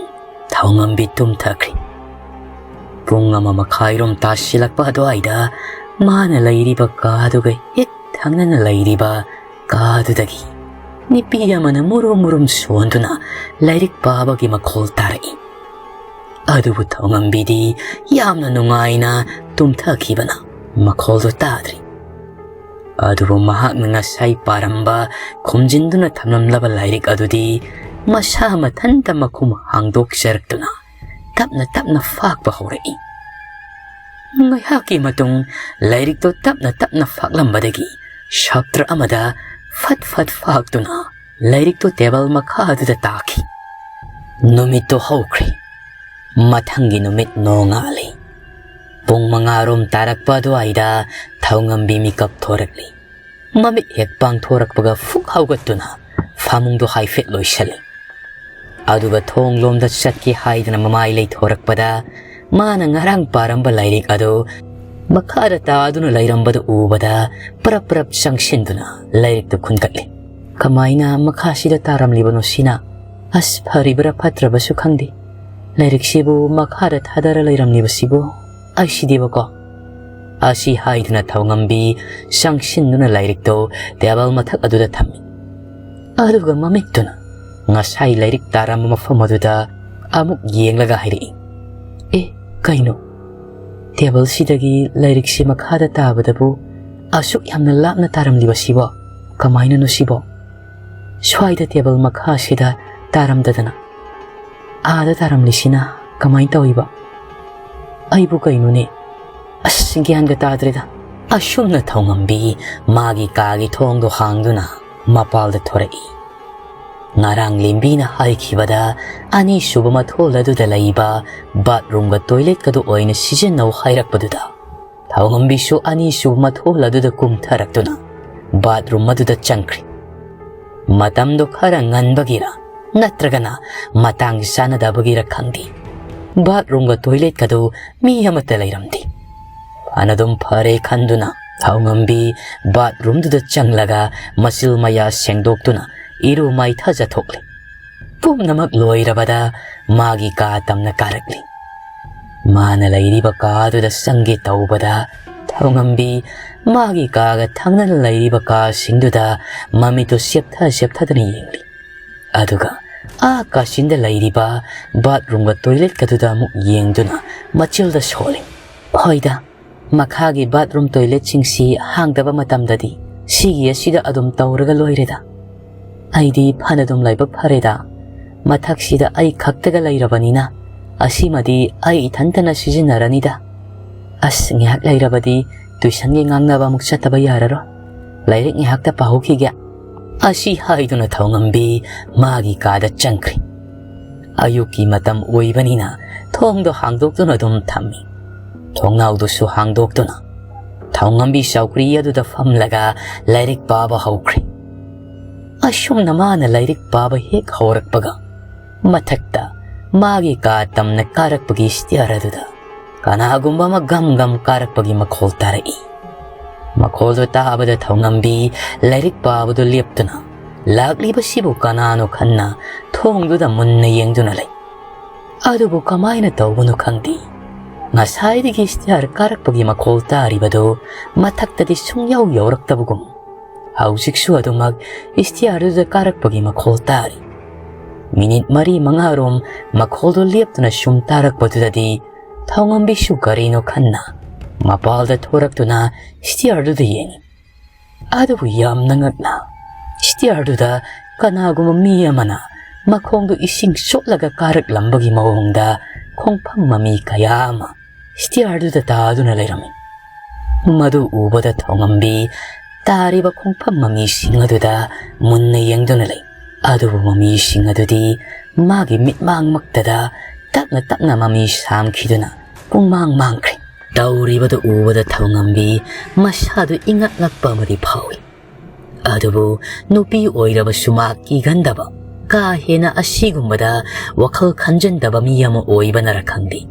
ꯊꯧꯉꯝꯕꯤ ꯇꯨꯝꯊꯈ꯭ꯔꯤ꯫ ꯄꯨꯡ ꯑꯃ ꯃꯈꯥꯏꯔꯣꯝ ꯇꯥꯁꯤꯜꯂꯛꯄ ꯑꯗꯨꯋꯥꯏꯗ ꯃꯥꯅ ꯂꯩꯔꯤꯕ ꯀꯥꯗꯨꯒ ꯍꯦꯛ ꯊꯪꯅꯅ ꯂꯩꯔꯤꯕ ꯀꯥꯗꯨꯗꯒꯤ ꯅꯨꯄꯤ ꯑꯃꯅ ꯃꯨꯔꯨꯝ ꯃꯨꯔꯨꯝ ꯁꯣꯟꯗꯨꯅ ꯂꯥꯏꯔꯤꯛ ꯄꯥꯕꯒꯤ ꯃꯈꯣꯜ ꯇꯥꯔꯛꯏ꯫ ꯑꯗꯨꯕꯨ ꯊꯧꯉꯝꯕꯤꯗꯤ ꯌꯥꯝꯅ ꯅꯨꯡꯉꯥꯏꯅ ꯇꯨꯝꯊꯈꯤꯕꯅ ꯃꯈꯣꯜꯗꯨ ꯇꯥꯗ꯭ꯔꯤ꯫ ꯑꯗꯨꯕꯨ ꯃꯍꯥꯛꯅ ꯉꯁꯥꯏ ꯄꯥꯔꯝꯕ, ꯈꯨꯝꯖꯤꯟꯗꯨꯅ ꯊꯝꯂꯝꯂꯕ ꯂꯥꯏꯔꯤꯛ ꯑꯗꯨꯗꯤ ꯃꯁꯥ ꯃꯊꯟꯇ ꯃꯈꯨꯝ ꯍꯥꯡꯗꯣꯛꯆꯔꯛꯇꯨꯅ ꯇꯞꯅ ꯇꯞꯅ ꯐꯥꯛꯄ ꯍꯧꯔꯛꯏ꯫ ꯉꯥꯏꯍꯥꯛꯀꯤ ꯃꯇꯨꯡ ꯂꯥꯏꯔꯤꯛꯇꯨ ꯇꯞꯅ ꯇꯞꯅ ꯐꯥꯛꯂꯝꯕꯗꯒꯤ ꯁꯥꯇ꯭ꯔ ꯑꯃꯗ ꯐꯠ ꯐꯠ ꯐꯥꯛꯇꯨꯅ ꯂꯥꯏꯔꯤꯛꯇꯨ ꯇꯦꯕꯜ ꯃꯈꯥꯗꯨꯗ ꯇꯥꯈꯤ꯫ ꯅꯨꯃꯤꯠꯇꯨ ꯍꯧꯈ꯭ꯔꯦ꯫ ꯃꯊꯪꯒꯤ ꯅꯨꯃꯤꯠ ꯅꯣꯡꯉꯥꯜꯂꯤ꯫ ꯄꯨꯡ ꯃꯉꯥ ꯔꯣꯝ ꯇꯥꯔꯛꯄ ꯑꯗꯨꯋꯥꯏꯗ ꯊꯧꯉꯝꯕꯤ ꯃꯤꯀꯞ ꯊꯣꯔꯛꯂꯤ꯫ ꯃꯃꯤꯠ ꯍꯦꯛ ꯄꯥꯡꯊꯣꯔꯛꯄꯒ ꯐꯨꯛ ꯍꯧꯒꯠꯇꯨꯅ ꯐꯃꯨꯡꯗꯣ ꯍꯥꯏꯐꯦꯠ ꯂꯣꯏꯁꯜꯂꯤ꯫ ꯑꯗꯨꯒ ꯊꯣꯡ ꯂꯣꯝꯗ ꯆꯠꯀꯦ ꯍꯥꯏꯗꯨꯅ ꯃꯃꯥꯏ ꯂꯩꯊꯣꯔꯛꯄꯗ ꯃꯥꯅ ꯉꯔꯥꯡ ꯄꯥꯔꯝꯕ ꯂꯥꯏꯔꯤꯛ ꯑꯗꯨ ꯃꯈꯥꯗ ꯇꯥꯗꯨꯅ ꯂꯩꯔꯝꯕꯗꯨ ꯎꯕꯗ ꯄꯔꯞ ꯄꯔꯞ ꯆꯪꯁꯤꯟꯗꯨꯅ ꯂꯥꯏꯔꯤꯛꯇꯨ ꯈꯨꯟꯒꯠꯂꯤ꯫ ꯀꯃꯥꯏꯅ ꯃꯈꯥꯁꯤꯗ ꯇꯥꯔꯝꯂꯤꯕꯅꯣ ꯁꯤꯅ? ꯑꯁ, ꯐꯔꯤꯕ꯭ꯔꯥ ꯐꯠꯇ꯭ꯔꯕꯁꯨ ꯈꯪꯗꯦ꯫ ꯂꯥꯏꯔꯤꯛꯁꯤꯕꯨ ꯃꯈꯥꯗ ꯊꯥꯗꯔ ꯂꯩꯔꯝꯂꯤꯕꯁꯤꯕꯨ? ꯑꯩꯁꯤꯗꯤꯕꯀꯣ꯫ ꯑꯁꯤ ꯍꯥꯏꯗꯨꯅ ꯊꯧꯉꯝꯕꯤ ꯆꯪꯁꯤꯟꯗꯨꯅ ꯂꯥꯏꯔꯤꯛꯇꯨ ꯇꯦꯕꯜ ꯃꯊꯛ ꯑꯗꯨꯗ ꯊꯝꯃꯤ꯫ ꯑꯗꯨꯒ ꯃꯃꯤꯠꯇꯨꯅ ꯉꯁꯥꯏ ꯂꯥꯏꯔꯤꯛ ꯇꯥꯔꯝꯕ ꯃꯐꯝ ꯑꯗꯨꯗ ꯑꯃꯨꯛ ꯌꯦꯡꯂꯒ ꯍꯥꯏꯔꯛꯏ, "ꯑꯦ, ꯀꯩꯅꯣ? ꯇꯦꯕꯜꯁꯤꯗꯒꯤ ꯂꯥꯏꯔꯤꯛꯁꯤ ꯃꯈꯥꯗ ꯇꯥꯕꯗꯕꯨ ꯑꯁꯨꯛ ꯌꯥꯝꯅ ꯂꯥꯞꯅ ꯇꯥꯔꯝꯂꯤꯕꯁꯤꯕꯣ? ꯀꯃꯥꯏꯅꯅꯣ ꯁꯤꯕꯣ? ꯁ꯭ꯋꯥꯏꯗ ꯇꯦꯕꯜ ꯃꯈꯥꯁꯤꯗ ꯇꯥꯔꯝꯗꯗꯅ ꯑꯥꯗ ꯇꯥꯔꯝꯂꯤꯁꯤꯅ ꯀꯃꯥꯏꯅ ꯇꯧꯔꯤꯕ? ꯑꯩꯕꯨ ꯀꯩꯅꯣꯅꯦ? ꯑꯁ, ꯒ꯭ꯌꯥꯟꯒ ꯇꯥꯗ꯭ꯔꯦꯗ꯫" ꯑꯁꯨꯝꯅ ꯊꯧꯉꯝꯕꯤ ꯃꯥꯒꯤ ꯀꯥꯒꯤ ꯊꯣꯡꯗꯣ ꯍꯥꯡꯗꯨꯅ ꯃꯄꯥꯜꯗ ꯊꯣꯔꯛꯏ꯫ ꯉꯔꯥꯡ ꯂꯦꯝꯕꯤꯅ ꯍꯥꯏꯈꯤꯕꯗ ꯑꯅꯤꯁꯨꯕ ꯃꯊꯣꯜ ꯑꯗꯨꯗ ꯂꯩꯕ ꯕꯥꯠꯔꯨꯝꯒ ꯇꯣꯏꯂꯦꯠꯀꯗꯨ ꯑꯣꯏꯅ ꯁꯤꯖꯤꯟꯅꯧ ꯍꯥꯏꯔꯛꯄꯗꯨꯗ ꯊꯧꯉꯝꯕꯤꯁꯨ ꯑꯅꯤꯁꯨꯕ ꯃꯊꯣꯜ ꯑꯗꯨꯗ ꯀꯨꯝꯊꯔꯛꯇꯨꯅ ꯕꯥꯠꯔꯨꯝ ꯑꯗꯨꯗ ꯆꯪꯈ꯭ꯔꯤ꯫ ꯃꯇꯝꯗꯣ ꯈꯔ ꯉꯟꯕꯒꯤꯔ ꯅꯠꯇ꯭ꯔꯒꯅ ꯃꯇꯥꯡ ꯆꯥꯅꯗꯕꯒꯤꯔ ꯈꯪꯗꯦ, ꯕꯥꯠꯔꯨꯝꯒ ꯇꯣꯏꯂꯦꯠꯀꯗꯨ ꯃꯤ ꯑꯃꯠꯇ ꯂꯩꯔꯝꯗꯦ꯫ ꯐꯅꯗꯨꯝ ꯐꯔꯦ ꯈꯟꯗꯨꯅ ꯊꯧꯉꯝꯕꯤ ꯕꯥꯠꯔꯨꯝꯗꯨꯗ ꯆꯪꯂꯒ ꯃꯆꯤꯜ ꯃꯌꯥ ꯁꯦꯡꯗꯣꯛꯇꯨꯅ ꯏꯔꯨ ꯃꯥꯏꯊꯖꯊꯣꯛꯂꯦ꯫ ꯄꯨꯝꯅꯃꯛ ꯂꯣꯏꯔꯕꯗ ꯃꯥꯒꯤ ꯀꯥ ꯇꯝꯅ ꯀꯥꯔꯛꯂꯤ꯫ ꯃꯥꯅ ꯂꯩꯔꯤꯕ ꯀꯥꯗꯨꯗ ꯆꯪꯒꯦ ꯇꯧꯕꯗ ꯊꯧꯉꯝꯕꯤ ꯃꯥꯒꯤ ꯀꯥꯒ ꯊꯪꯅꯅ ꯂꯩꯔꯤꯕ ꯀꯥꯁꯤꯡꯗꯨꯗ ꯃꯃꯤꯠꯇꯨ ꯆꯦꯞꯊ ꯆꯦꯞꯊꯗꯅ ꯌꯦꯡꯂꯤ꯫ ꯑꯗꯨꯒ ꯑꯥ ꯀꯥꯆꯤꯟꯗ ꯂꯩꯔꯤꯕ ꯕꯥꯠꯔꯨꯝꯒ ꯇꯣꯏꯂꯦꯠꯀꯗꯨꯗ ꯑꯃꯨꯛ ꯌꯦꯡꯗꯨꯅ ꯃꯆꯤꯜꯗ ꯁꯣꯜꯂꯤ꯫ ꯍꯣꯏꯗ, ꯃꯈꯥꯒꯤ ꯕꯥꯠꯔꯨꯝ ꯇꯣꯏꯂꯦꯠꯁꯤꯡꯁꯤ ꯍꯥꯡꯗꯕ ꯃꯇꯝꯗꯗꯤ ꯁꯤꯒꯤ ꯑꯁꯤꯗ ꯑꯗꯨꯝ ꯇꯧꯔꯒ ꯂꯣꯏꯔꯦꯗ꯫ ꯑꯩꯗꯤ ꯐꯅꯗꯨꯝ ꯂꯥꯏꯕꯛ ꯐꯔꯦꯗ꯫ ꯃꯊꯛꯁꯤꯗ ꯑꯩ ꯈꯛꯇꯒ ꯂꯩꯔꯕꯅꯤꯅ ꯑꯁꯤꯃꯗꯤ ꯑꯩ ꯏꯊꯟꯇꯅ ꯁꯤꯖꯤꯟꯅꯔꯅꯤꯗ꯫ "ꯑꯁ, ꯉꯥꯏꯍꯥꯛ ꯂꯩꯔꯕꯗꯤ tuitionꯒꯤ ꯉꯥꯡꯅꯕ ꯑꯃꯨꯛ ꯆꯠꯇꯕ ꯌꯥꯔꯔꯣꯏ꯫ ꯂꯥꯏꯔꯤꯛ ꯉꯥꯏꯍꯥꯛꯇ ꯄꯥꯍꯧꯈꯤꯒꯦ"꯫ ꯑꯁꯤ ꯍꯥꯏꯗꯨꯅ ꯊꯧꯉꯝꯕꯤ ꯃꯥꯒꯤ ꯀꯥꯗ ꯆꯪꯈ꯭ꯔꯦ꯫ ꯑꯌꯨꯛꯀꯤ ꯃꯇꯝ ꯑꯣꯏꯕꯅꯤꯅ ꯊꯣꯡꯗꯣ ꯍꯥꯡꯗꯣꯛꯇꯨꯅ ꯑꯗꯨꯝ ꯊꯝꯃꯤ꯫ ꯊꯣꯡꯅꯥꯎꯗꯨꯁꯨ ꯍꯥꯡꯗꯣꯛꯇꯨꯅ ꯊꯧꯉꯝꯕꯤ ꯆꯧꯀ꯭ꯔꯤ ꯑꯗꯨꯗ ꯐꯝꯂꯒ ꯂꯥꯏꯔꯤꯛ ꯄꯥꯕ ꯍꯧꯈ꯭ꯔꯦ꯫ ꯑꯁꯨꯝꯅ ꯃꯥꯅ ꯂꯥꯏꯔꯤꯛ ꯄꯥꯕ ꯍꯦꯛ ꯍꯧꯔꯛꯄꯒ, ꯃꯊꯛꯇ ꯃꯥꯒꯤ ꯀꯥ ꯇꯝꯅ ꯀꯥꯔꯛꯄꯒꯤ stair ꯑꯗꯨꯗ ꯀꯅꯥꯒꯨꯝꯕ ꯑꯃ ꯒꯝ ꯒꯝ ꯀꯥꯔꯛꯄꯒꯤ ꯃꯈꯣꯜ ꯇꯥꯔꯛꯏ꯫ ꯃꯈꯣꯜꯗꯨ ꯇꯥꯕꯗ ꯊꯧꯉꯝꯕꯤ ꯂꯥꯏꯔꯤꯛ ꯄꯥꯕꯗꯨ ꯂꯦꯞꯇꯨꯅ, "ꯂꯥꯛꯂꯤꯕꯁꯤꯕꯨ ꯀꯅꯥꯅꯣ?" ꯈꯟꯅ ꯊꯣꯡꯗꯨꯗ ꯃꯨꯟꯅ ꯌꯦꯡꯗꯨꯅ ꯂꯩ꯫ ꯑꯗꯨꯕꯨ ꯀꯃꯥꯏꯅ ꯇꯧꯕꯅꯣ ꯈꯪꯗꯦ, ꯉꯁꯥꯏꯗꯒꯤ stair ꯀꯥꯔꯛꯄꯒꯤ ꯃꯈꯣꯜ ꯇꯥꯔꯤꯕꯗꯨ ꯃꯊꯛꯇꯗꯤ ꯁꯨꯡꯌꯧ ꯌꯧꯔꯛꯇꯕꯒꯨꯝ, ꯍꯧꯖꯤꯛꯁꯨ ꯑꯗꯨꯃꯛ stairꯗꯨꯗ ꯀꯥꯔꯛꯄꯒꯤ ꯃꯈꯣꯜ ꯇꯥꯔꯤ꯫ ꯃꯤꯅꯤꯠ ꯃꯔꯤ ꯃꯉꯥꯔꯣꯝ ꯃꯈꯣꯜꯗꯨ ꯂꯦꯞꯇꯅ ꯁꯨꯝ ꯇꯥꯔꯛꯄꯗꯨꯗꯗꯤ ꯊꯧꯉꯝꯕꯤꯁꯨ ꯀꯔꯤꯅꯣ ꯈꯟꯅ ꯃꯄꯥꯜꯗ ꯊꯣꯔꯛꯇꯨꯅ stairꯗꯨꯗ ꯌꯦꯡꯉꯤ꯫ ꯑꯗꯨꯕꯨ ꯌꯥꯝꯅ ꯉꯛꯅ, stairꯗꯨꯗ ꯀꯅꯥꯒꯨꯝꯕ ꯃꯤ ꯑꯃꯅ ꯃꯈꯣꯡꯗꯨ ꯏꯁꯤꯡ ꯆꯣꯠꯂꯒ ꯀꯥꯔꯛꯂꯝꯕꯒꯤ ꯃꯑꯣꯡꯗ ꯈꯣꯡꯐꯝ ꯃꯃꯤ ꯀꯌꯥ ꯑꯃ stairꯗꯨꯗ ꯇꯥꯗꯨꯅ ꯂꯩꯔꯝꯃꯤ꯫ ꯃꯗꯨ ꯎꯕꯗ ꯊꯧꯉꯝꯕꯤ ꯇꯥꯔꯤꯕ ꯈꯣꯡꯐꯝ ꯃꯃꯤꯁꯤꯡ ꯑꯗꯨꯗ ꯃꯨꯟꯅ ꯌꯦꯡꯗꯨꯅ ꯂꯩ꯫ ꯑꯗꯨꯕꯨ ꯃꯃꯤꯁꯤꯡ ꯑꯗꯨꯗꯤ ꯃꯥꯒꯤ ꯃꯤꯠꯃꯥꯡꯃꯛꯇꯗ ꯇꯞꯅ ꯇꯞꯅ ꯃꯃꯤ ꯁꯥꯝꯈꯤꯗꯨꯅ ꯄꯨꯡꯃꯥꯡ ꯃꯥꯡꯈ꯭ꯔꯦ꯫ ꯇꯧꯔꯤꯕꯗꯨ ꯎꯕꯗ ꯊꯧꯉꯝꯕꯤ ꯃꯁꯥꯗꯨ ꯏꯉꯛ ꯉꯛꯄ ꯑꯃꯗꯤ ꯐꯥꯎꯏ꯫ ꯑꯗꯨꯕꯨ ꯅꯨꯄꯤ ꯑꯣꯏꯔꯕꯁꯨ ꯃꯥ ꯀꯤꯒꯟꯗꯕ, ꯀꯥ ꯍꯦꯟꯅ ꯑꯁꯤꯒꯨꯝꯕꯗ ꯋꯥꯈꯜ ꯈꯟꯖꯟꯗꯕ ꯃꯤ ꯑꯃ ꯑꯣꯏꯕꯅꯔ ꯈꯪꯗꯦ,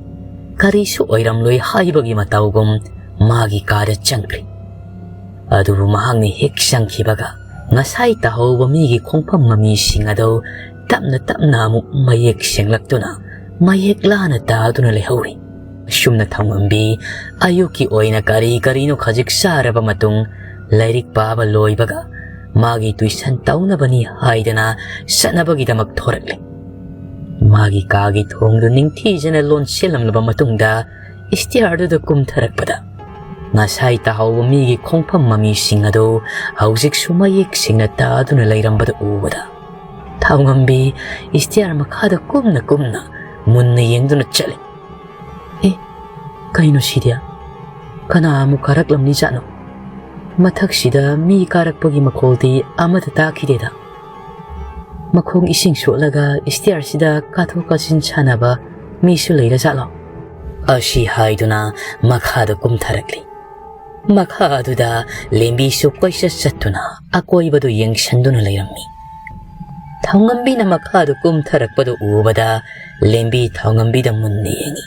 ꯀꯔꯤꯁꯨ ꯑꯣꯏꯔꯝꯂꯣꯏ ꯍꯥꯏꯕꯒꯤ ꯃꯇꯧꯒꯨꯝ ꯃꯥꯒꯤ ꯀꯥꯗ ꯆꯪꯈ꯭ꯔꯦ꯫ ꯑꯗꯨꯕꯨ ꯃꯍꯥꯛꯅ ꯍꯦꯛ ꯆꯪꯈꯤꯕꯒ, ꯉꯁꯥꯏ ꯇꯥꯍꯧꯕ ꯃꯤꯒꯤ ꯈꯣꯡꯐꯝ ꯃꯃꯤꯁꯤꯡ ꯑꯗꯨ ꯇꯞꯅ ꯇꯞꯅ ꯑꯃꯨꯛ ꯃꯌꯦꯛ ꯁꯦꯡꯂꯛꯇꯨꯅ ꯃꯌꯦꯛ ꯂꯥꯅ ꯇꯥꯗꯨꯅ ꯂꯩꯍꯧꯔꯤ꯫ ꯑꯁꯨꯝꯅ ꯊꯧꯉꯝꯕꯤ ꯑꯌꯨꯛꯀꯤ ꯑꯣꯏꯅ ꯀꯔꯤ ꯀꯔꯤꯅꯣ ꯈꯖꯤꯛ ꯆꯥꯔꯕ ꯃꯇꯨꯡ, ꯂꯥꯏꯔꯤꯛ ꯄꯥꯕ ꯂꯣꯏꯕꯒ ꯃꯥꯒꯤ tuition ꯇꯧꯅꯕꯅꯤ ꯍꯥꯏꯗꯅ ꯆꯠꯅꯕꯒꯤꯗꯃꯛ ꯊꯣꯔꯛꯂꯦ꯫ ꯃꯥꯒꯤ ꯀꯥꯒꯤ ꯊꯣꯡꯗꯨ ꯅꯤꯡꯊꯤꯖꯅ ꯂꯣꯟꯁꯤꯜꯂꯝꯂꯕ ꯃꯇꯨꯡꯗ stairꯗꯨꯗ ꯀꯨꯝꯊꯔꯛꯄꯗ, ꯉꯁꯥꯏ ꯇꯥꯍꯧꯕ ꯃꯤꯒꯤ ꯈꯣꯡꯐꯝ ꯃꯃꯤꯁꯤꯡ ꯑꯗꯨ ꯍꯧꯖꯤꯛꯁꯨ ꯃꯌꯦꯛ ꯁꯦꯡꯅ ꯇꯥꯗꯨꯅ ꯂꯩꯔꯝꯕꯗꯨ ꯎꯕꯗ, ꯊꯧꯉꯝꯕꯤ stair ꯃꯈꯥꯗ ꯀꯨꯝꯅ ꯀꯨꯝꯅ ꯃꯨꯟꯅ ꯌꯦꯡꯗꯨꯅ ꯆꯠꯂꯤ꯫ "ꯑꯦ, ꯀꯩꯅꯣ ꯁꯤꯗꯤ? ꯀꯅꯥ ꯑꯃꯨꯛ ꯀꯥꯔꯛꯂꯝꯅꯤ ꯖꯥꯠꯅꯣ? ꯃꯊꯛꯁꯤꯗ ꯃꯤ ꯀꯥꯔꯛꯄꯒꯤ ꯃꯈꯣꯜꯗꯤ ꯑꯃꯠꯇ ꯇꯥꯈꯤꯗꯦꯗ꯫ ꯃꯈꯣꯡ ꯏꯁꯤꯡ ꯁꯣꯠꯂꯒ ꯏꯁꯇꯤꯌꯥꯔꯁꯤꯗ ꯀꯥꯊꯣꯛ ꯀꯥꯁꯤꯟ ꯁꯥꯟꯅꯕ ꯃꯤꯁꯨ ꯂꯩꯔ ꯖꯥꯠꯂꯣ? ꯑꯁꯤ ꯍꯥꯏꯗꯨꯅ ꯃꯈꯥꯗ ꯀꯨꯝꯊꯔꯛꯂꯤ꯫ ꯃꯈꯥ ꯑꯗꯨꯗ ꯂꯦꯝꯕꯤꯁꯨ ꯀꯣꯏꯆꯠ ꯆꯠꯇꯨꯅ ꯑꯀꯣꯏꯕꯗꯨ ꯌꯦꯡꯁꯤꯟꯗꯨꯅ ꯂꯩꯔꯝꯃꯤ꯫ ꯊꯧꯉꯝꯕꯤꯅ ꯃꯈꯥꯗꯨ ꯀꯨꯝꯊꯔꯛꯄꯗꯨ ꯎꯕꯗ ꯂꯦꯝꯕꯤ ꯊꯧꯉꯝꯕꯤꯗ ꯃꯨꯟꯅ ꯌꯦꯡꯉꯤ꯫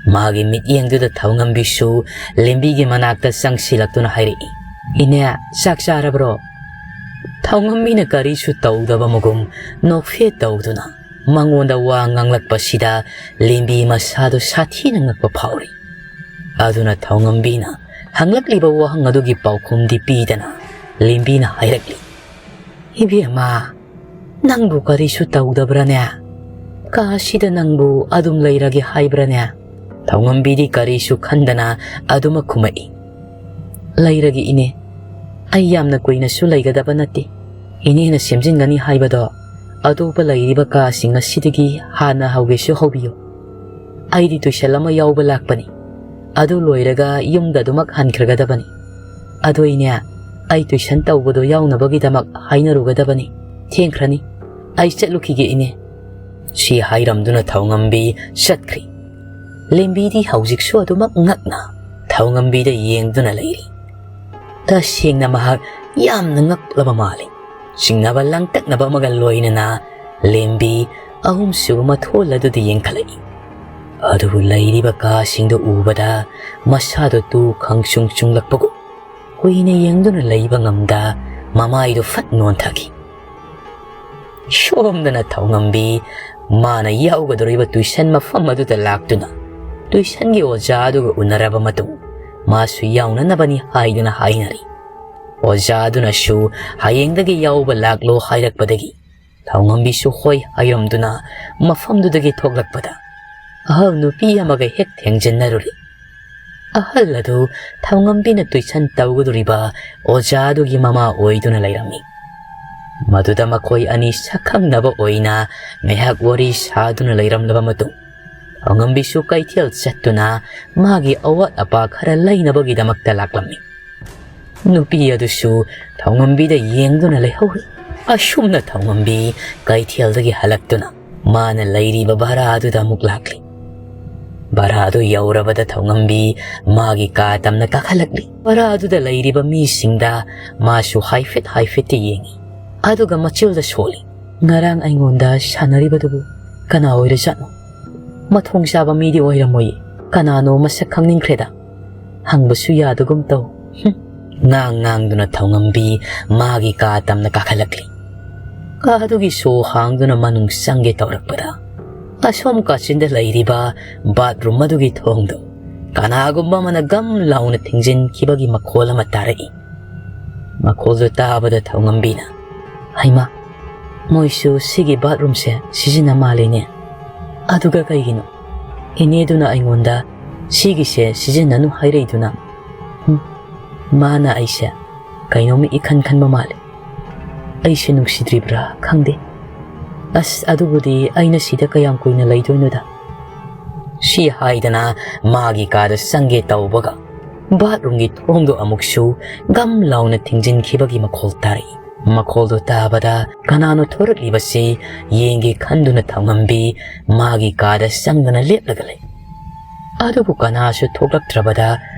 ꯃꯥꯒꯤ ꯃꯤꯠꯌꯦꯡꯗꯨꯗ ꯊꯧꯉꯝꯕꯤꯁꯨ ꯂꯦꯝꯕꯤꯒꯤ ꯃꯅꯥꯛꯇ ꯆꯪꯁꯤꯜꯂꯛꯇꯨꯅ ꯍꯥꯏꯔꯛꯏ, "ꯏꯅꯦ, ꯆꯥꯛ ꯆꯥꯔꯕ꯭ꯔꯣ?" ꯊꯧꯉꯝꯕꯤꯅ ꯀꯔꯤꯁꯨ ꯇꯧꯗꯕ ꯃꯒꯨꯝ ꯅꯣꯛꯐꯦꯠ ꯇꯧꯗꯨꯅ ꯃꯉꯣꯟꯗ ꯋꯥ ꯉꯥꯡꯂꯛꯄꯁꯤꯗ ꯂꯦꯝꯕꯤ ꯃꯁꯥꯗꯨ ꯁꯥꯊꯤꯅ ꯉꯛꯄ ꯐꯥꯎꯔꯤ꯫ ꯑꯗꯨꯅ ꯊꯧꯉꯝꯕꯤꯅ ꯍꯪꯂꯛꯂꯤꯕ ꯋꯥꯍꯪ ꯑꯗꯨꯒꯤ ꯄꯥꯎꯈꯨꯝꯗꯤ ꯄꯤꯗꯅ ꯂꯦꯝꯕꯤꯅ ꯍꯥꯏꯔꯛꯂꯤ, "ꯏꯕꯦꯝꯃ, ꯅꯪꯕꯨ ꯀꯔꯤꯁꯨ ꯇꯧꯗꯕ꯭ꯔꯥꯅꯦ? ꯀꯥꯁꯤꯗ ꯅꯪꯕꯨ ꯑꯗꯨꯝ ꯂꯩꯔꯒꯦ ꯍꯥꯏꯕ꯭ꯔꯥꯅꯦ?" ꯊꯧꯉꯝꯕꯤꯗꯤ ꯀꯔꯤꯁꯨ ꯈꯟꯗꯅ ꯑꯗꯨꯃꯛ ꯈꯨꯝꯃꯛꯏ, "ꯂꯩꯔꯒꯦ ꯏꯅꯦ, ꯑꯩ ꯌꯥꯝꯅ ꯀꯨꯏꯅꯁꯨ ꯂꯩꯒꯗꯕ ꯅꯠꯇꯦ꯫ ꯏꯅꯦꯅ ꯁꯦꯝꯖꯤꯟꯒꯅꯤ ꯍꯥꯏꯕꯗꯣ ꯑꯇꯣꯞꯄ ꯂꯩꯔꯤꯕ ꯀꯥꯁꯤꯡ ꯑꯁꯤꯗꯒꯤ ꯍꯥꯟꯅ ꯍꯧꯒꯦꯁꯨ ꯍꯧꯕꯤꯌꯨ꯫ ꯑꯩꯗꯤ ꯇꯨꯏꯁꯟ ꯑꯃ ꯌꯥꯎꯕ ꯂꯥꯛꯄꯅꯤ꯫ ꯑꯗꯨ ꯂꯣꯏꯔꯒ ꯌꯨꯝꯗ ꯑꯗꯨꯃꯛ ꯍꯟꯈ꯭ꯔꯒꯗꯕꯅꯤ꯫ ꯑꯗꯣ ꯏꯅꯦ, ꯑꯩ ꯇꯨꯏꯁꯟ ꯇꯧꯕꯗꯣ ꯌꯥꯎꯅꯕꯒꯤꯗꯃꯛ ꯍꯥꯏꯅꯔꯨꯒꯗꯕꯅꯤ꯫ ꯊꯦꯡꯈ꯭ꯔꯅꯤ꯫ ꯑꯩ ꯆꯠꯂꯨꯈꯤꯒꯦ ꯏꯅꯦ꯫" ꯁꯤ ꯍꯥꯏꯔꯝꯗꯨꯅ ꯊꯧꯉꯝꯕꯤ ꯆꯠꯈ꯭ꯔꯤ꯫ ꯂꯦꯝꯕꯤꯗꯤ ꯍꯧꯖꯤꯛꯁꯨ ꯑꯗꯨꯃꯛ ꯉꯛꯅ ꯊꯧꯉꯝꯕꯤꯗ ꯌꯦꯡꯗꯨꯅ ꯂꯩꯔꯤ꯫ ꯇꯁꯦꯡꯅ ꯃꯍꯥꯛ ꯌꯥꯝꯅ ꯉꯛꯂꯕ ꯃꯥꯜꯂꯤ꯫ ꯆꯤꯡꯅꯕ ꯂꯥꯡꯇꯛꯅꯕ ꯑꯃꯒ ꯂꯣꯏꯅꯅ ꯂꯦꯝꯕꯤ ꯑꯍꯨꯝꯁꯨꯕ ꯃꯊꯣꯜ ꯑꯗꯨꯗ ꯌꯦꯡꯈꯠꯂꯛꯏ꯫ ꯑꯗꯨꯕꯨ ꯂꯩꯔꯤꯕ ꯀꯥꯁꯤꯡꯗꯨ ꯎꯕꯗ ꯃꯁꯥꯗꯨ ꯇꯨ ꯈꯪꯆꯨꯡ ꯆꯨꯡꯂꯛꯄꯒꯨꯝ ꯀꯨꯏꯅ ꯌꯦꯡꯗꯨꯅ ꯂꯩꯕ ꯉꯝꯗ ꯃꯃꯥꯏꯗꯨ ꯐꯠ ꯅꯣꯟꯊꯈꯤ꯫ ꯁꯣꯝꯗꯅ ꯊꯧꯉꯝꯕꯤ ꯃꯥꯅ ꯌꯥꯎꯒꯗꯧꯔꯤꯕ ꯇꯨꯏꯁꯟ ꯃꯐꯝ ꯑꯗꯨꯗ ꯂꯥꯛꯇꯨꯅ ꯇꯨꯏꯁꯟꯒꯤ ꯑꯣꯖꯥ ꯑꯗꯨꯒ ꯎꯅꯔꯕ ꯃꯇꯨꯡ ꯃꯥꯁꯨ ꯌꯥꯎꯅꯅꯕꯅꯤ ꯍꯥꯏꯗꯨꯅ ꯍꯥꯏꯅꯔꯤ꯫ ꯑꯣꯖꯥ ꯑꯗꯨꯅꯁꯨ ꯍꯌꯦꯡꯗꯒꯤ ꯌꯥꯎꯕ ꯂꯥꯛꯂꯣ ꯍꯥꯏꯔꯛꯄꯗꯒꯤ ꯊꯧꯉꯝꯕꯤꯁꯨ ꯍꯣꯏ ꯍꯥꯏꯔꯝꯗꯨꯅ ꯃꯐꯝꯗꯨꯗꯒꯤ ꯊꯣꯛꯂꯛꯄꯗ ꯑꯍꯜ ꯅꯨꯄꯤ ꯑꯃꯒ ꯍꯦꯛ ꯊꯦꯡꯖꯤꯟꯅꯔꯨꯔꯤ꯫ ꯑꯍꯜ ꯑꯗꯨ ꯊꯧꯉꯝꯕꯤꯅ ꯇꯨꯏꯁꯟ ꯇꯧꯒꯗꯧꯔꯤꯕ ꯑꯣꯖꯥ ꯑꯗꯨꯒꯤ ꯃꯃꯥ ꯑꯣꯏꯗꯨꯅ ꯂꯩꯔꯝꯃꯤ꯫ ꯃꯗꯨꯗ ꯃꯈꯣꯏ ꯑꯅꯤ ꯁꯛꯈꯪꯅꯕ ꯑꯣꯏꯅ ꯉꯥꯏꯍꯥꯛ ꯋꯥꯔꯤ ꯁꯥꯗꯨꯅ ꯂꯩꯔꯝꯂꯕ ꯃꯇꯨꯡ ꯊꯧꯉꯝꯕꯤꯁꯨ ꯀꯩꯊꯦꯜ ꯆꯠꯇꯨꯅ ꯃꯥꯒꯤ ꯑꯋꯥꯠ ꯑꯄꯥ ꯈꯔ ꯂꯩꯅꯕꯒꯤꯗꯃꯛꯇ ꯂꯥꯛꯂꯝꯃꯤ꯫ ꯅꯨꯄꯤ ꯑꯗꯨꯁꯨ ꯊꯧꯉꯝꯕꯤꯗ ꯌꯦꯡꯗꯨꯅ ꯂꯩꯍꯧꯔꯤ꯫ ꯑꯁꯨꯝꯅ ꯊꯧꯉꯝꯕꯤ ꯀꯩꯊꯦꯜꯗꯒꯤ ꯍꯜꯂꯛꯇꯨꯅ ꯃꯥꯅ ꯂꯩꯔꯤꯕ ꯚꯔꯥ ꯑꯗꯨꯗ ꯑꯃꯨꯛ ꯂꯥꯛꯂꯤ꯫ ꯚꯔꯥ ꯑꯗꯨ ꯌꯧꯔꯕꯗ ꯊꯧꯉꯝꯕꯤ ꯃꯥꯒꯤ ꯀꯥ ꯇꯝꯅ ꯀꯥꯈꯠꯂꯛꯂꯤ꯫ ꯚꯔꯥ ꯑꯗꯨꯗ ꯂꯩꯔꯤꯕ ꯃꯤꯁꯤꯡꯗ ꯃꯥꯁꯨ ꯍꯥꯏꯐꯦꯠ ꯍꯥꯏꯐꯦꯠꯇꯤ ꯌꯦꯡꯉꯤ꯫ ꯑꯗꯨꯒ ꯃꯆꯤꯜꯗ ꯁꯣꯜꯂꯤ꯫ "ꯉꯔꯥꯡ ꯑꯩꯉꯣꯟꯗ ꯁꯥꯟꯅꯔꯤꯕꯗꯨꯕꯨ ꯀꯅꯥ ꯑꯣꯏꯔꯖꯥꯠꯅꯣ? ꯃꯊꯣꯡ ꯆꯥꯕ ꯃꯤꯗꯤ ꯑꯣꯏꯔꯝꯃꯣꯏꯌꯦ꯫ ꯀꯅꯥꯅꯣ ꯃꯁꯛ ꯈꯪꯅꯤꯡꯈ꯭ꯔꯦꯗ꯫ ꯍꯪꯕꯁꯨ ꯌꯥꯗꯒꯨꯝ ꯇꯧ꯫" ꯍꯨꯝ꯫ ꯉꯥꯡ ꯉꯥꯡꯗꯨꯅ ꯊꯧꯉꯝꯕꯤ ꯃꯥꯒꯤ ꯀꯥ ꯇꯝꯅ ꯀꯥꯈꯠꯂꯛꯂꯤ꯫ ꯀꯥ ꯑꯗꯨꯒꯤ ꯁꯣ ꯍꯥꯡꯗꯨꯅ ꯃꯅꯨꯡ ꯆꯪꯒꯦ ꯇꯧꯔꯛꯄꯗ, ꯑꯁꯣꯝ ꯀꯥꯆꯤꯟꯗ ꯂꯩꯔꯤꯕ ꯕꯥꯠꯔꯨꯝ ꯑꯗꯨꯒꯤ ꯊꯣꯡꯗꯨ ꯀꯅꯥꯒꯨꯝꯕ ꯑꯃꯅ ꯒꯝ ꯂꯥꯎꯅ ꯊꯤꯡꯖꯤꯟꯈꯤꯕꯒꯤ ꯃꯈꯣꯜ ꯑꯃ ꯇꯥꯔꯛꯏ꯫ ꯃꯈꯣꯜꯗꯨ ꯇꯥꯕꯗ ꯊꯧꯉꯝꯕꯤꯅ, "ꯍꯩꯃꯥ, ꯃꯣꯏꯁꯨ ꯁꯤꯒꯤ ꯕꯥꯠꯔꯨꯝꯁꯦ ꯁꯤꯖꯤꯟꯅ ꯃꯥꯜꯂꯤꯅꯦ꯫ ꯑꯗꯨꯒ ꯀꯩꯒꯤꯅꯣ ꯏꯅꯦꯗꯨꯅ ꯑꯩꯉꯣꯟꯗ ꯁꯤꯒꯤꯁꯦ ꯁꯤꯖꯤꯟꯅꯅꯨ ꯍꯥꯏꯔꯛꯏꯗꯨꯅ? ꯍꯨꯝ, ꯃꯥꯅ ꯑꯩꯁꯦ ꯀꯩꯅꯣꯝꯃ ꯏꯈꯟ ꯈꯟꯕ ꯃꯥꯜꯂꯤ꯫ ꯑꯩꯁꯦ ꯅꯨꯡꯁꯤꯗ꯭ꯔꯤꯕ꯭ꯔꯥ ꯈꯪꯗꯦ꯫ ꯑꯁ, ꯑꯗꯨꯕꯨꯗꯤ ꯑꯩꯅ ꯁꯤꯗ ꯀꯌꯥꯝ ꯀꯨꯏꯅ ꯂꯩꯗꯣꯏꯅꯣꯗ?" ꯁꯤ ꯍꯥꯏꯗꯅ ꯃꯥꯒꯤ ꯀꯥꯗ ꯆꯪꯒꯦ ꯇꯧꯕꯒ, ꯕꯥꯠꯔꯨꯝꯒꯤ ꯊꯣꯡꯗꯨ ꯑꯃꯨꯛꯁꯨ ꯒꯝ ꯂꯥꯎꯅ ꯊꯤꯡꯖꯤꯟꯈꯤꯕꯒꯤ ꯃꯈꯣꯜ ꯇꯥꯔꯛꯏ꯫ ꯃꯈꯣꯜꯗꯨ ꯇꯥꯕꯗ ꯀꯅꯥꯅꯣ ꯊꯣꯔꯛꯂꯤꯕꯁꯤ ꯌꯦꯡꯒꯦ ꯈꯟꯗꯨꯅ ꯊꯧꯉꯝꯕꯤ ꯃꯥꯒꯤ ꯀꯥꯗ ꯆꯪꯗꯨꯅ ꯂꯦꯞꯂꯒ ꯂꯩ꯫ ꯑꯗꯨꯕꯨ ꯀꯅꯥꯁꯨ ꯊꯣꯛꯂꯛꯇ꯭ꯔꯕꯗ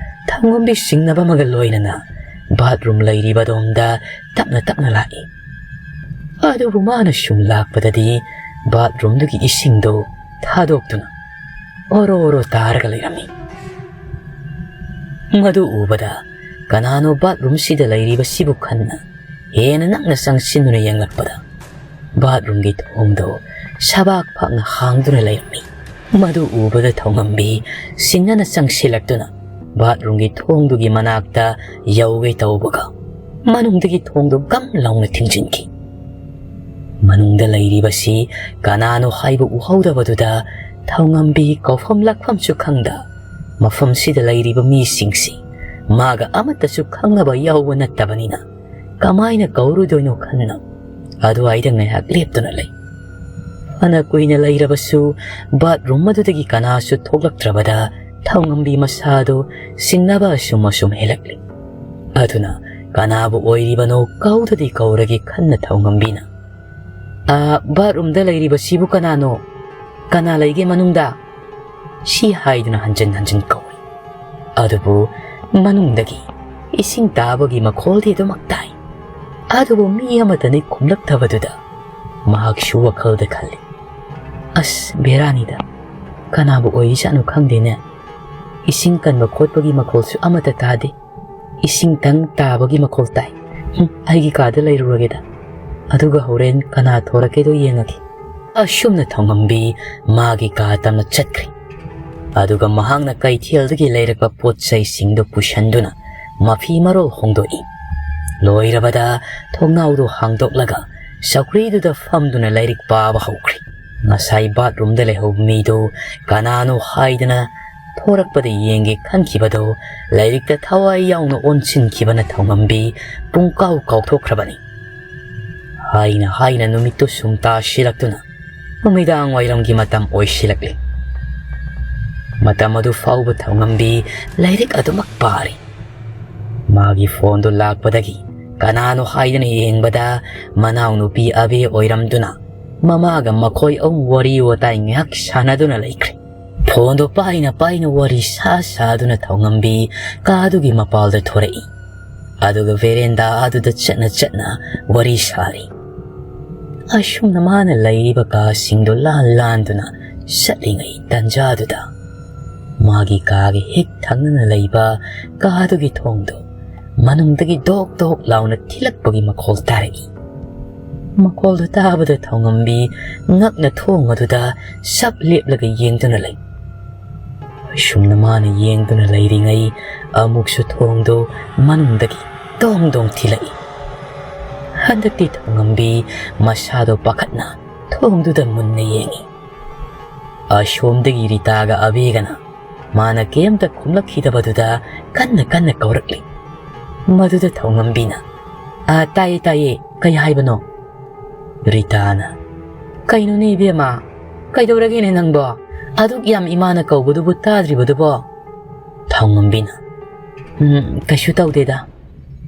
ꯊꯧꯉꯝꯕꯤ ꯆꯤꯡꯅꯕ ꯑꯃꯒ ꯂꯣꯏꯅꯅ ꯕꯥꯠꯔꯨꯝ ꯂꯩꯔꯤꯕꯗꯣꯝꯗ ꯇꯞꯅ ꯇꯞꯅ ꯂꯥꯛꯏ꯫ ꯑꯗꯨꯕꯨ ꯃꯥꯅ ꯁꯨꯝ ꯂꯥꯛꯄꯗꯗꯤ ꯕꯥꯠꯔꯨꯝꯗꯨꯒꯤ ꯏꯁꯤꯡꯗꯨ ꯊꯥꯗꯣꯛꯇꯨꯅ ꯑꯣꯔꯣ ꯑꯣꯔꯣ ꯇꯥꯔꯒ ꯂꯩꯔꯝꯃꯤ꯫ ꯃꯗꯨ ꯎꯕꯗ ꯀꯅꯥꯅꯣ ꯕꯥꯠꯔꯨꯝꯁꯤꯗ ꯂꯩꯔꯤꯕꯁꯤꯕꯨ ꯈꯟꯅ ꯍꯦꯟꯅ ꯅꯛꯅ ꯆꯪꯁꯤꯟꯗꯨꯅ ꯌꯦꯡꯂꯛꯄꯗ, ꯕꯥꯠꯔꯨꯝꯒꯤ ꯊꯣꯡꯗꯨ ꯁꯕꯥꯛ ꯐꯥꯛꯅ ꯍꯥꯡꯗꯨꯅ ꯂꯩꯔꯝꯃꯤ꯫ ꯃꯗꯨ ꯎꯕꯗ ꯊꯧꯉꯝꯕꯤ ꯁꯤꯡꯅꯅ ꯆꯪꯁꯤꯜꯂꯛꯇꯨꯅ ꯕꯥꯠꯔꯨꯝꯒꯤ ꯊꯣꯡꯗꯨꯒꯤ ꯃꯅꯥꯛꯇ ꯌꯧꯒꯦ ꯇꯧꯕꯒ, ꯃꯅꯨꯡꯗꯒꯤ ꯊꯣꯡꯗꯨ ꯒꯝ ꯂꯥꯎꯅ ꯊꯤꯡꯖꯤꯟꯈꯤ꯫ ꯃꯅꯨꯡꯗ ꯂꯩꯔꯤꯕꯁꯤ ꯀꯅꯥꯅꯣ ꯍꯥꯏꯕ ꯎꯍꯧꯗꯕꯗꯨꯗ ꯊꯧꯉꯝꯕꯤ ꯀꯧꯐꯝ ꯂꯥꯛꯐꯝꯁꯨ ꯈꯪꯗ, ꯃꯐꯝꯁꯤꯗ ꯂꯩꯔꯤꯕ ꯃꯤꯁꯤꯡꯁꯤ ꯃꯥꯒ ꯑꯃꯠꯇꯁꯨ ꯈꯪꯅꯕ ꯌꯥꯎꯕ ꯅꯠꯇꯕꯅꯤꯅ ꯀꯃꯥꯏꯅ ꯀꯧꯔꯨꯗꯣꯏꯅꯣ ꯈꯟꯅ ꯑꯗꯨꯋꯥꯏꯗ ꯉꯥꯏꯍꯥꯛ ꯂꯦꯞꯇꯨꯅ ꯂꯩ꯫ ꯐꯅ ꯀꯨꯏꯅ ꯂꯩꯔꯕꯁꯨ ꯕꯥꯠꯔꯨꯝ ꯑꯗꯨꯗꯒꯤ ꯀꯅꯥꯁꯨ ꯊꯣꯛꯂꯛꯇ꯭ꯔꯕꯗ ꯊꯧꯉꯝꯕꯤ ꯃꯁꯥꯗꯨ ꯁꯤꯡꯅꯕ ꯑꯁꯨꯝ ꯑꯁꯨꯝ ꯍꯦꯜꯂꯛꯂꯤ꯫ ꯑꯗꯨꯅ ꯀꯅꯥꯕꯨ ꯑꯣꯏꯔꯤꯕꯅꯣ ꯀꯧꯗꯗꯤ ꯀꯧꯔꯒꯦ ꯈꯟꯅ ꯊꯧꯉꯝꯕꯤꯅ, "ꯑꯥ, ꯕꯥꯠꯔꯨꯝꯗ ꯂꯩꯔꯤꯕꯁꯤꯕꯨ ꯀꯅꯥꯅꯣ? ꯀꯅꯥ ꯂꯩꯒꯦ ꯃꯅꯨꯡꯗ?" ꯁꯤ ꯍꯥꯏꯗꯨꯅ ꯍꯟꯖꯤꯟ ꯍꯟꯖꯤꯟ ꯀꯧꯏ꯫ ꯑꯗꯨꯕꯨ ꯃꯅꯨꯡꯗꯒꯤ ꯏꯁꯤꯡ ꯇꯥꯕꯒꯤ ꯃꯈꯣꯜꯗꯤ ꯑꯗꯨꯃꯛ ꯇꯥꯏ꯫ ꯑꯗꯨꯕꯨ ꯃꯤ ꯑꯃꯠꯇꯅꯤ ꯈꯨꯝꯂꯛꯇꯕꯗꯨꯗ ꯃꯍꯥꯛꯁꯨ ꯋꯥꯈꯜꯗ ꯈꯜꯂꯤ, "ꯑꯁ, ꯕꯦꯔꯥꯅꯤꯗ, ꯀꯅꯥꯕꯨ ꯑꯣꯏꯔꯤꯖꯥꯠꯅꯣ ꯈꯪꯗꯦꯅꯦ꯫ ꯏꯁꯤꯡ ꯀꯟꯕ ꯈꯣꯠꯄꯒꯤ ꯃꯈꯣꯜꯁꯨ ꯑꯃꯠꯇ ꯇꯥꯗꯦ꯫ ꯏꯁꯤꯡꯇꯪ ꯇꯥꯕꯒꯤ ꯃꯈꯣꯜ ꯇꯥꯏ꯫ ꯍꯨꯝ, ꯑꯩꯒꯤ ꯀꯥꯗ ꯂꯩꯔꯨꯔꯒꯦꯗ꯫ ꯑꯗꯨꯒ ꯍꯣꯔꯦꯟ ꯀꯅꯥ ꯊꯣꯔꯛꯀꯦꯗꯣ ꯌꯦꯡꯉꯒꯦ꯫" ꯑꯁꯨꯝꯅ ꯊꯧꯉꯝꯕꯤ ꯃꯥꯒꯤ ꯀꯥ ꯇꯝꯅ ꯆꯠꯈ꯭ꯔꯦ꯫ ꯑꯗꯨꯒ ꯃꯍꯥꯛꯅ ꯀꯩꯊꯦꯜꯗꯒꯤ ꯂꯩꯔꯛꯄ ꯄꯣꯠ ꯆꯩꯁꯤꯡꯗꯨ ꯄꯨꯁꯟꯗꯨꯅ ꯃꯐꯤ ꯃꯔꯣꯜ ꯍꯣꯡꯗꯣꯛꯏ꯫ ꯂꯣꯏꯔꯕꯗ ꯊꯣꯡꯅꯥꯎꯗꯨ ꯍꯥꯡꯗꯣꯛꯂꯒ ꯆꯧꯀ꯭ꯔꯤꯗꯨꯗ ꯐꯝꯗꯨꯅ ꯂꯥꯏꯔꯤꯛ ꯄꯥꯕ ꯍꯧꯈ꯭ꯔꯦ꯫ ꯉꯁꯥꯏ ꯕꯥꯠꯔꯨꯝꯗ ꯂꯩꯍꯧꯕ ꯃꯤꯗꯨ ꯀꯅꯥꯅꯣ ꯍꯥꯏꯗꯅ ꯊꯣꯔꯛꯄꯗ ꯌꯦꯡꯒꯦ ꯈꯟꯈꯤꯕꯗꯨ ꯂꯥꯏꯔꯤꯛꯇ ꯊꯋꯥꯏ ꯌꯥꯎꯅ ꯑꯣꯟꯁꯤꯟꯈꯤꯕꯅ ꯊꯧꯉꯝꯕꯤ ꯄꯨꯡꯀꯥꯎ ꯀꯥꯎꯊꯣꯛꯈ꯭ꯔꯕꯅꯤ꯫ ꯍꯥꯏꯅ ꯍꯥꯏꯅ ꯅꯨꯃꯤꯠꯇꯨ ꯁꯨꯝ ꯇꯥꯁꯤꯜꯂꯛꯇꯨꯅ ꯅꯨꯃꯤꯗꯥꯡ ꯋꯥꯏꯔꯝꯒꯤ ꯃꯇꯝ ꯑꯣꯏꯁꯤꯜꯂꯛꯂꯤ꯫ ꯃꯇꯝ ꯑꯗꯨ ꯐꯥꯎꯕ ꯊꯧꯉꯝꯕꯤ ꯂꯥꯏꯔꯤꯛ ꯑꯗꯨꯃꯛ ꯄꯥꯔꯤ꯫ ꯃꯥꯒꯤ ꯐꯣꯟꯗꯨ ꯂꯥꯛꯄꯗꯒꯤ ꯀꯅꯥꯅꯣ ꯍꯥꯏꯗꯨꯅ ꯌꯦꯡꯕꯗ ꯃꯅꯥꯎꯅꯨꯄꯤ ꯑꯕꯦ ꯑꯣꯏꯔꯝꯗꯨꯅ ꯃꯃꯥꯒ ꯃꯈꯣꯏ ꯑꯍꯨꯝ ꯋꯥꯔꯤ ꯋꯥꯇꯥꯏ ꯉꯥꯏꯍꯥꯛ ꯁꯥꯟꯅꯗꯨꯅ ꯂꯩꯈ꯭ꯔꯦ꯫ ꯐꯣꯟꯗꯣ ꯄꯥꯏꯅ ꯄꯥꯏꯅ ꯋꯥꯔꯤ ꯁꯥ ꯁꯥꯗꯨꯅ ꯊꯧꯉꯝꯕꯤ ꯀꯥꯗꯨꯒꯤ ꯃꯄꯥꯜꯗ ꯊꯣꯔꯛꯏ꯫ ꯑꯗꯨꯒ ꯚꯦꯔꯦꯟꯗꯥ ꯑꯗꯨꯗ ꯆꯠꯅ ꯆꯠꯅ ꯋꯥꯔꯤ ꯁꯥꯔꯤ꯫ ꯑꯁꯨꯝꯅ ꯃꯥꯅ ꯂꯩꯔꯤꯕ ꯀꯥꯁꯤꯡꯗꯨ ꯂꯥꯟ ꯂꯥꯟꯗꯨꯅ ꯆꯠꯂꯤꯉꯩ ꯇꯟꯖꯥꯗꯨꯗ ꯃꯥꯒꯤ ꯀꯥꯒꯤ ꯍꯦꯛ ꯊꯪꯅꯅ ꯂꯩꯕ ꯀꯥꯗꯨꯒꯤ ꯊꯣꯡꯗꯨ ꯃꯅꯨꯡꯗꯒꯤ ꯗꯣꯛ ꯗꯣꯛ ꯂꯥꯎꯅ ꯊꯤꯜꯂꯛꯄꯒꯤ ꯃꯈꯣꯜ ꯇꯥꯔꯛꯏ꯫ ꯃꯈꯣꯜꯗꯨ ꯇꯥꯕꯗ ꯊꯧꯉꯝꯕꯤ ꯉꯛꯅ ꯊꯣꯡ ꯑꯗꯨꯗ ꯆꯞ ꯂꯦꯞꯂꯒ ꯌꯦꯡꯗꯨꯅ ꯂꯩ꯫ ꯑꯁꯨꯝꯅ ꯃꯥꯅ ꯌꯦꯡꯗꯨꯅ ꯂꯩꯔꯤꯉꯩ ꯑꯃꯨꯛꯁꯨ ꯊꯣꯡꯗꯨ ꯃꯅꯨꯡꯗꯒꯤ ꯗꯣꯡ ꯗꯣꯡ ꯊꯤꯜꯂꯛꯏ꯫ ꯍꯟꯗꯛꯇꯤ ꯊꯧꯉꯝꯕꯤ ꯃꯁꯥꯗꯣ ꯄꯥꯈꯠꯅ ꯊꯣꯡꯗꯨꯗ ꯃꯨꯟꯅ ꯌꯦꯡꯏ꯫ ꯑꯁꯣꯝꯗꯒꯤ ꯔꯤꯇꯥꯒ ꯑꯕꯦꯒꯅ ꯃꯥꯅ ꯀꯩꯝꯇ ꯈꯨꯝꯂꯛꯈꯤꯗꯕꯗꯨꯗ ꯀꯟꯅ ꯀꯟꯅ ꯀꯧꯔꯛꯂꯤ꯫ ꯃꯗꯨꯗ ꯊꯧꯉꯝꯕꯤꯅ, "ꯑꯥ, ꯇꯥꯏꯌꯦ, ꯇꯥꯏꯌꯦ, ꯀꯩ ꯍꯥꯏꯕꯅꯣ?" ꯔꯤꯇꯥꯅ, "ꯀꯩꯅꯣꯅꯦ ꯏꯕꯦꯝꯃ, ꯀꯩꯗꯧꯔꯒꯦꯅꯦ ꯅꯪꯕꯣ? ꯑꯗꯨꯛ ꯌꯥꯝ ꯏꯃꯥꯅ ꯀꯧꯕꯗꯨꯕꯨ ꯇꯥꯗ꯭ꯔꯤꯕꯗꯨꯕꯣ?" ꯊꯧꯉꯝꯕꯤꯅ, "ꯎꯝ, ꯀꯩꯁꯨ ꯇꯧꯗꯦꯗ꯫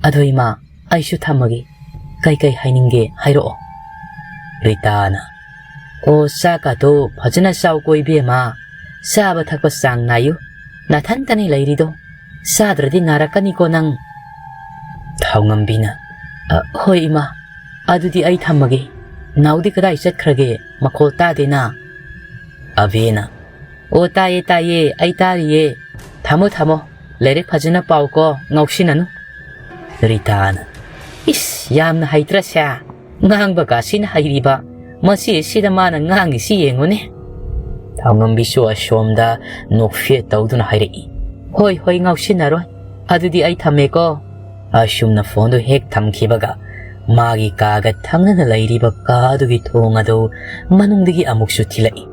ꯑꯗꯣ ꯏꯃꯥ, ꯑꯩꯁꯨ ꯊꯝꯃꯒꯦ꯫ ꯀꯩꯀꯩ ꯍꯥꯏꯅꯤꯡꯒꯦ ꯍꯥꯏꯔꯛꯑꯣ꯫" ꯔꯤꯇꯥꯅ, "ꯑꯣ, ꯆꯥꯛꯀꯥꯗꯣ ꯐꯖꯅ ꯆꯥꯎꯀꯣ ꯏꯕꯦꯝꯃ꯫ ꯆꯥꯕ ꯊꯛꯄ ꯆꯥꯡ ꯅꯥꯏꯌꯨ꯫ ꯅꯥꯊꯟꯇꯅꯤ ꯂꯩꯔꯤꯗꯣ꯫ ꯆꯥꯗ꯭ꯔꯗꯤ ꯅꯥꯔꯛꯀꯅꯤꯀꯣ ꯅꯪ꯫" ꯊꯧꯉꯝꯕꯤꯅ, "ꯑ, ꯍꯣꯏ ꯏꯃꯥ, ꯑꯗꯨꯗꯤ ꯑꯩ ꯊꯝꯃꯒꯦ꯫ ꯅꯥꯎꯗꯤ ꯀꯗꯥꯏ ꯆꯠꯈ꯭ꯔꯒꯦ? ꯃꯈꯣꯜ ꯇꯥꯗꯦꯅ꯫" ꯑꯕꯦꯅ, "ꯑꯣ, ꯇꯥꯏꯌꯦ, ꯇꯥꯏꯌꯦ, ꯑꯩ ꯇꯥꯔꯤꯌꯦ꯫ ꯊꯝꯃꯣ, ꯊꯝꯃꯣ, ꯂꯥꯏꯔꯤꯛ ꯐꯖꯅ ꯄꯥꯎꯀꯣ, ꯉꯥꯎꯁꯤꯟꯅꯅꯨ꯫" ꯔꯤꯇꯥꯅ, "ꯏꯁ, ꯌꯥꯝꯅ ꯍꯩꯇ꯭ꯔꯁꯦ꯫ ꯉꯥꯡꯕ ꯀꯥꯁꯤꯅ ꯍꯩꯔꯤꯕ꯫ ꯃꯁꯤ ꯑꯁꯤꯗ ꯃꯥꯅ ꯉꯥꯡꯉꯤꯁꯤ ꯌꯦꯡꯉꯨꯅꯦ꯫" ꯊꯧꯉꯝꯕꯤꯁꯨ ꯑꯁꯣꯝꯗ ꯅꯣꯛꯐꯦꯠ ꯇꯧꯗꯨꯅ ꯍꯥꯏꯔꯛꯏ, "ꯍꯣꯏ, ꯍꯣꯏ, ꯉꯥꯎꯁꯤꯟꯅꯔꯣꯏ꯫ ꯑꯗꯨꯗꯤ ꯑꯩ ꯊꯝꯃꯦꯀꯣ꯫" ꯑꯁꯨꯝꯅ ꯐꯣꯟꯗꯨ ꯍꯦꯛ ꯊꯝꯈꯤꯕꯒ, ꯃꯥꯒꯤ ꯀꯥꯒ ꯊꯪꯅꯅ ꯂꯩꯔꯤꯕ ꯀꯥꯗꯨꯒꯤ ꯊꯣꯡ ꯑꯗꯨ ꯃꯅꯨꯡꯗꯒꯤ ꯑꯃꯨꯛꯁꯨ ꯊꯤꯜꯂꯛꯏ꯫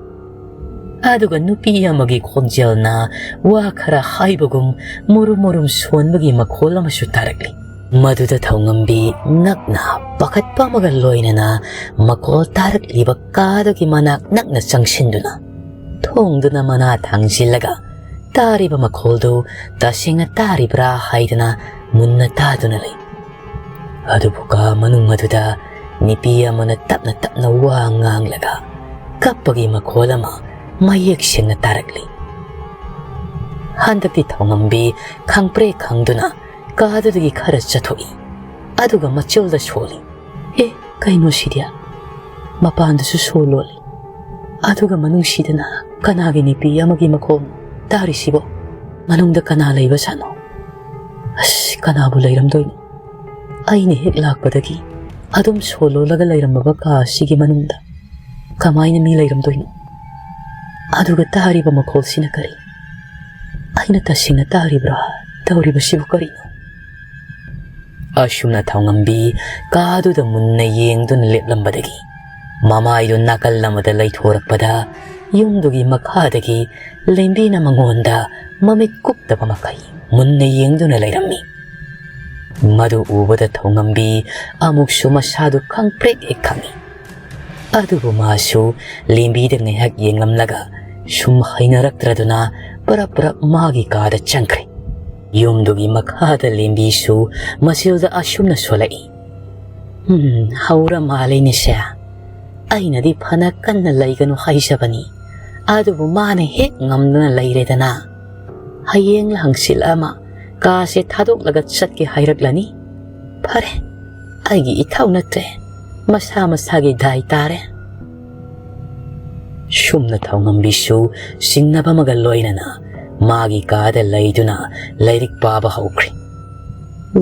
ꯑꯗꯨꯒ ꯅꯨꯄꯤ ꯑꯃꯒꯤ ꯈꯣꯟꯖꯦꯜꯅ ꯋꯥ ꯈꯔ ꯍꯥꯏꯕꯒꯨꯝ ꯃꯨꯔꯨꯝ ꯃꯨꯔꯨꯝ ꯁꯣꯟꯕꯒꯤ ꯃꯈꯣꯜ ꯑꯃꯁꯨ ꯇꯥꯔꯛꯂꯤ꯫ ꯃꯗꯨꯗ ꯊꯧꯉꯝꯕꯤ ꯉꯛꯅ ꯄꯥꯈꯠꯄ ꯑꯃꯒ ꯂꯣꯏꯅꯅ ꯃꯈꯣꯜ ꯇꯥꯔꯛꯂꯤꯕ ꯀꯥꯗꯨꯒꯤ ꯃꯅꯥꯛ ꯅꯛꯅ ꯆꯪꯁꯤꯟꯗꯨꯅ, ꯊꯣꯡꯗꯨꯅ ꯃꯅꯥ ꯊꯥꯡꯖꯤꯜꯂꯒ, ꯇꯥꯔꯤꯕ ꯃꯈꯣꯜꯗꯨ ꯇꯁꯦꯡꯅ ꯇꯥꯔꯤꯕ꯭ꯔꯥ ꯍꯥꯏꯗꯅ ꯃꯨꯟꯅ ꯇꯥꯗꯨꯅ ꯂꯩ꯫ ꯑꯗꯨꯕꯨ ꯀꯥ ꯃꯅꯨꯡ ꯑꯗꯨꯗ ꯅꯨꯄꯤ ꯑꯃꯅ ꯇꯞꯅ ꯇꯞꯅ ꯋꯥ ꯉꯥꯡꯂꯒ ꯀꯞꯄꯒꯤ ꯃꯈꯣꯜ ꯑꯃ ꯃꯌꯦꯛ ꯁꯦꯡꯅ ꯇꯥꯔꯛꯂꯤ꯫ ꯍꯟꯗꯛꯇꯤ ꯊꯧꯉꯝꯕꯤ ꯈꯪꯄ꯭ꯔꯦꯛ ꯈꯪꯗꯨꯅ ꯀꯥꯗꯨꯗꯒꯤ ꯈꯔ ꯆꯠꯊꯣꯛꯏ꯫ ꯑꯗꯨꯒ ꯃꯆꯤꯜꯗ ꯁꯣꯜꯂꯤ꯫ "ꯑꯦ, ꯀꯩꯅꯣ ꯁꯤꯗꯤ? ꯃꯄꯥꯟꯗꯁꯨ ꯁꯣ ꯂꯣꯜꯂꯤ꯫ ꯑꯗꯨꯒ ꯃꯅꯨꯡꯁꯤꯗꯅ ꯀꯅꯥꯒꯤ ꯅꯨꯄꯤ ꯑꯃꯒꯤ ꯃꯈꯣꯜ ꯇꯥꯔꯤꯁꯤꯕꯣ? ꯃꯅꯨꯡꯗ ꯀꯅꯥ ꯂꯩꯕ ꯁꯥꯠꯅꯣ? ꯑꯁ, ꯀꯅꯥꯕꯨ ꯂꯩꯔꯝꯗꯣꯏꯅꯣ? ꯑꯩꯅ ꯍꯦꯛ ꯂꯥꯛꯄꯗꯒꯤ ꯑꯗꯨꯝ ꯁꯣ ꯂꯣꯜꯂꯒ ꯂꯩꯔꯝꯃꯕ ꯀꯥ ꯑꯁꯤꯒꯤ ꯃꯅꯨꯡꯗ ꯀꯃꯥꯏꯅ ꯃꯤ ꯂꯩꯔꯝꯗꯣꯏꯅꯣ? ꯑꯗꯨꯒ ꯇꯥꯔꯤꯕ ꯃꯈꯣꯜꯁꯤꯅ ꯀꯔꯤ? ꯑꯩꯅ ꯇꯁꯦꯡꯅ ꯇꯥꯔꯤꯕ꯭ꯔꯥ? ꯇꯧꯔꯤꯕꯁꯤꯕꯨ ꯀꯔꯤꯅꯣ?" ꯑꯁꯨꯝꯅ ꯊꯧꯉꯝꯕꯤ ꯀꯥꯗꯨꯗ ꯃꯨꯟꯅ ꯌꯦꯡꯗꯨꯅ ꯂꯦꯞꯂꯝꯕꯗꯒꯤ, ꯃꯃꯥꯏꯗꯨ ꯅꯥꯀꯜ ꯑꯃꯗ ꯂꯩꯊꯣꯔꯛꯄꯗ, ꯌꯨꯝꯗꯨꯒꯤ ꯃꯈꯥꯗꯒꯤ ꯂꯦꯝꯕꯤꯅ ꯃꯉꯣꯟꯗ ꯃꯃꯤꯠ ꯀꯨꯞꯇꯕ ꯃꯈꯩ ꯃꯨꯟꯅ ꯌꯦꯡꯗꯨꯅ ꯂꯩꯔꯝꯃꯤ꯫ ꯃꯗꯨ ꯎꯕꯗ ꯊꯧꯉꯝꯕꯤ ꯑꯃꯨꯛꯁꯨ ꯃꯁꯥꯗꯨ ꯈꯪꯄ꯭ꯔꯦꯛ ꯍꯦꯛ ꯈꯪꯏ꯫ ꯑꯗꯨꯕꯨ ꯃꯥꯁꯨ ꯂꯦꯝꯕꯤꯗ ꯉꯥꯏꯍꯥꯛ ꯌꯦꯡꯂꯝꯂꯒ ꯁꯨꯝ ꯍꯩꯅꯔꯛꯇ꯭ꯔꯗꯨꯅ ꯄꯔꯞ ꯄꯔꯞ ꯃꯥꯒꯤ ꯀꯥꯗ ꯆꯪꯈ꯭ꯔꯦ꯫ ꯌꯨꯝꯗꯨꯒꯤ ꯃꯈꯥꯗ ꯂꯦꯝꯕꯤꯁꯨ ꯃꯁꯤꯜꯗ ꯑꯁꯨꯝꯅ ꯁꯣꯜꯂꯛꯏ꯫ "ꯎꯝ, ꯍꯧꯔ ꯃꯥꯜꯂꯦꯅꯦꯁꯦ꯫ ꯑꯩꯅꯗꯤ ꯐꯅ ꯀꯟꯅ ꯂꯩꯒꯅꯨ ꯍꯥꯏꯖꯕꯅꯤ, ꯑꯗꯨꯕꯨ ꯃꯥꯅ ꯍꯦꯛ ꯉꯝꯗꯅ ꯂꯩꯔꯦꯗꯅ꯫ ꯍꯌꯦꯡꯂ ꯍꯪꯆꯤꯠꯂ ꯑꯃ ꯀꯥꯁꯦ ꯊꯥꯗꯣꯛꯂꯒ ꯆꯠꯀꯦ ꯍꯥꯏꯔꯛꯂꯅꯤ꯫ ꯐꯔꯦ, ꯑꯩꯒꯤ ꯏꯊꯧ ꯅꯠꯇ꯭ꯔꯦ, ꯃꯁꯥ ꯃꯁꯥꯒꯤ ꯗꯥꯏ ꯇꯥꯔꯦ"꯫ ꯁꯨꯝꯅ ꯊꯧꯉꯝꯕꯤꯁꯨ ꯆꯤꯡꯅꯕ ꯑꯃꯒ ꯂꯣꯏꯅꯅ ꯃꯥꯒꯤ ꯀꯥꯗ ꯂꯩꯗꯨꯅ ꯂꯥꯏꯔꯤꯛ ꯄꯥꯕ ꯍꯧꯈ꯭ꯔꯦ꯫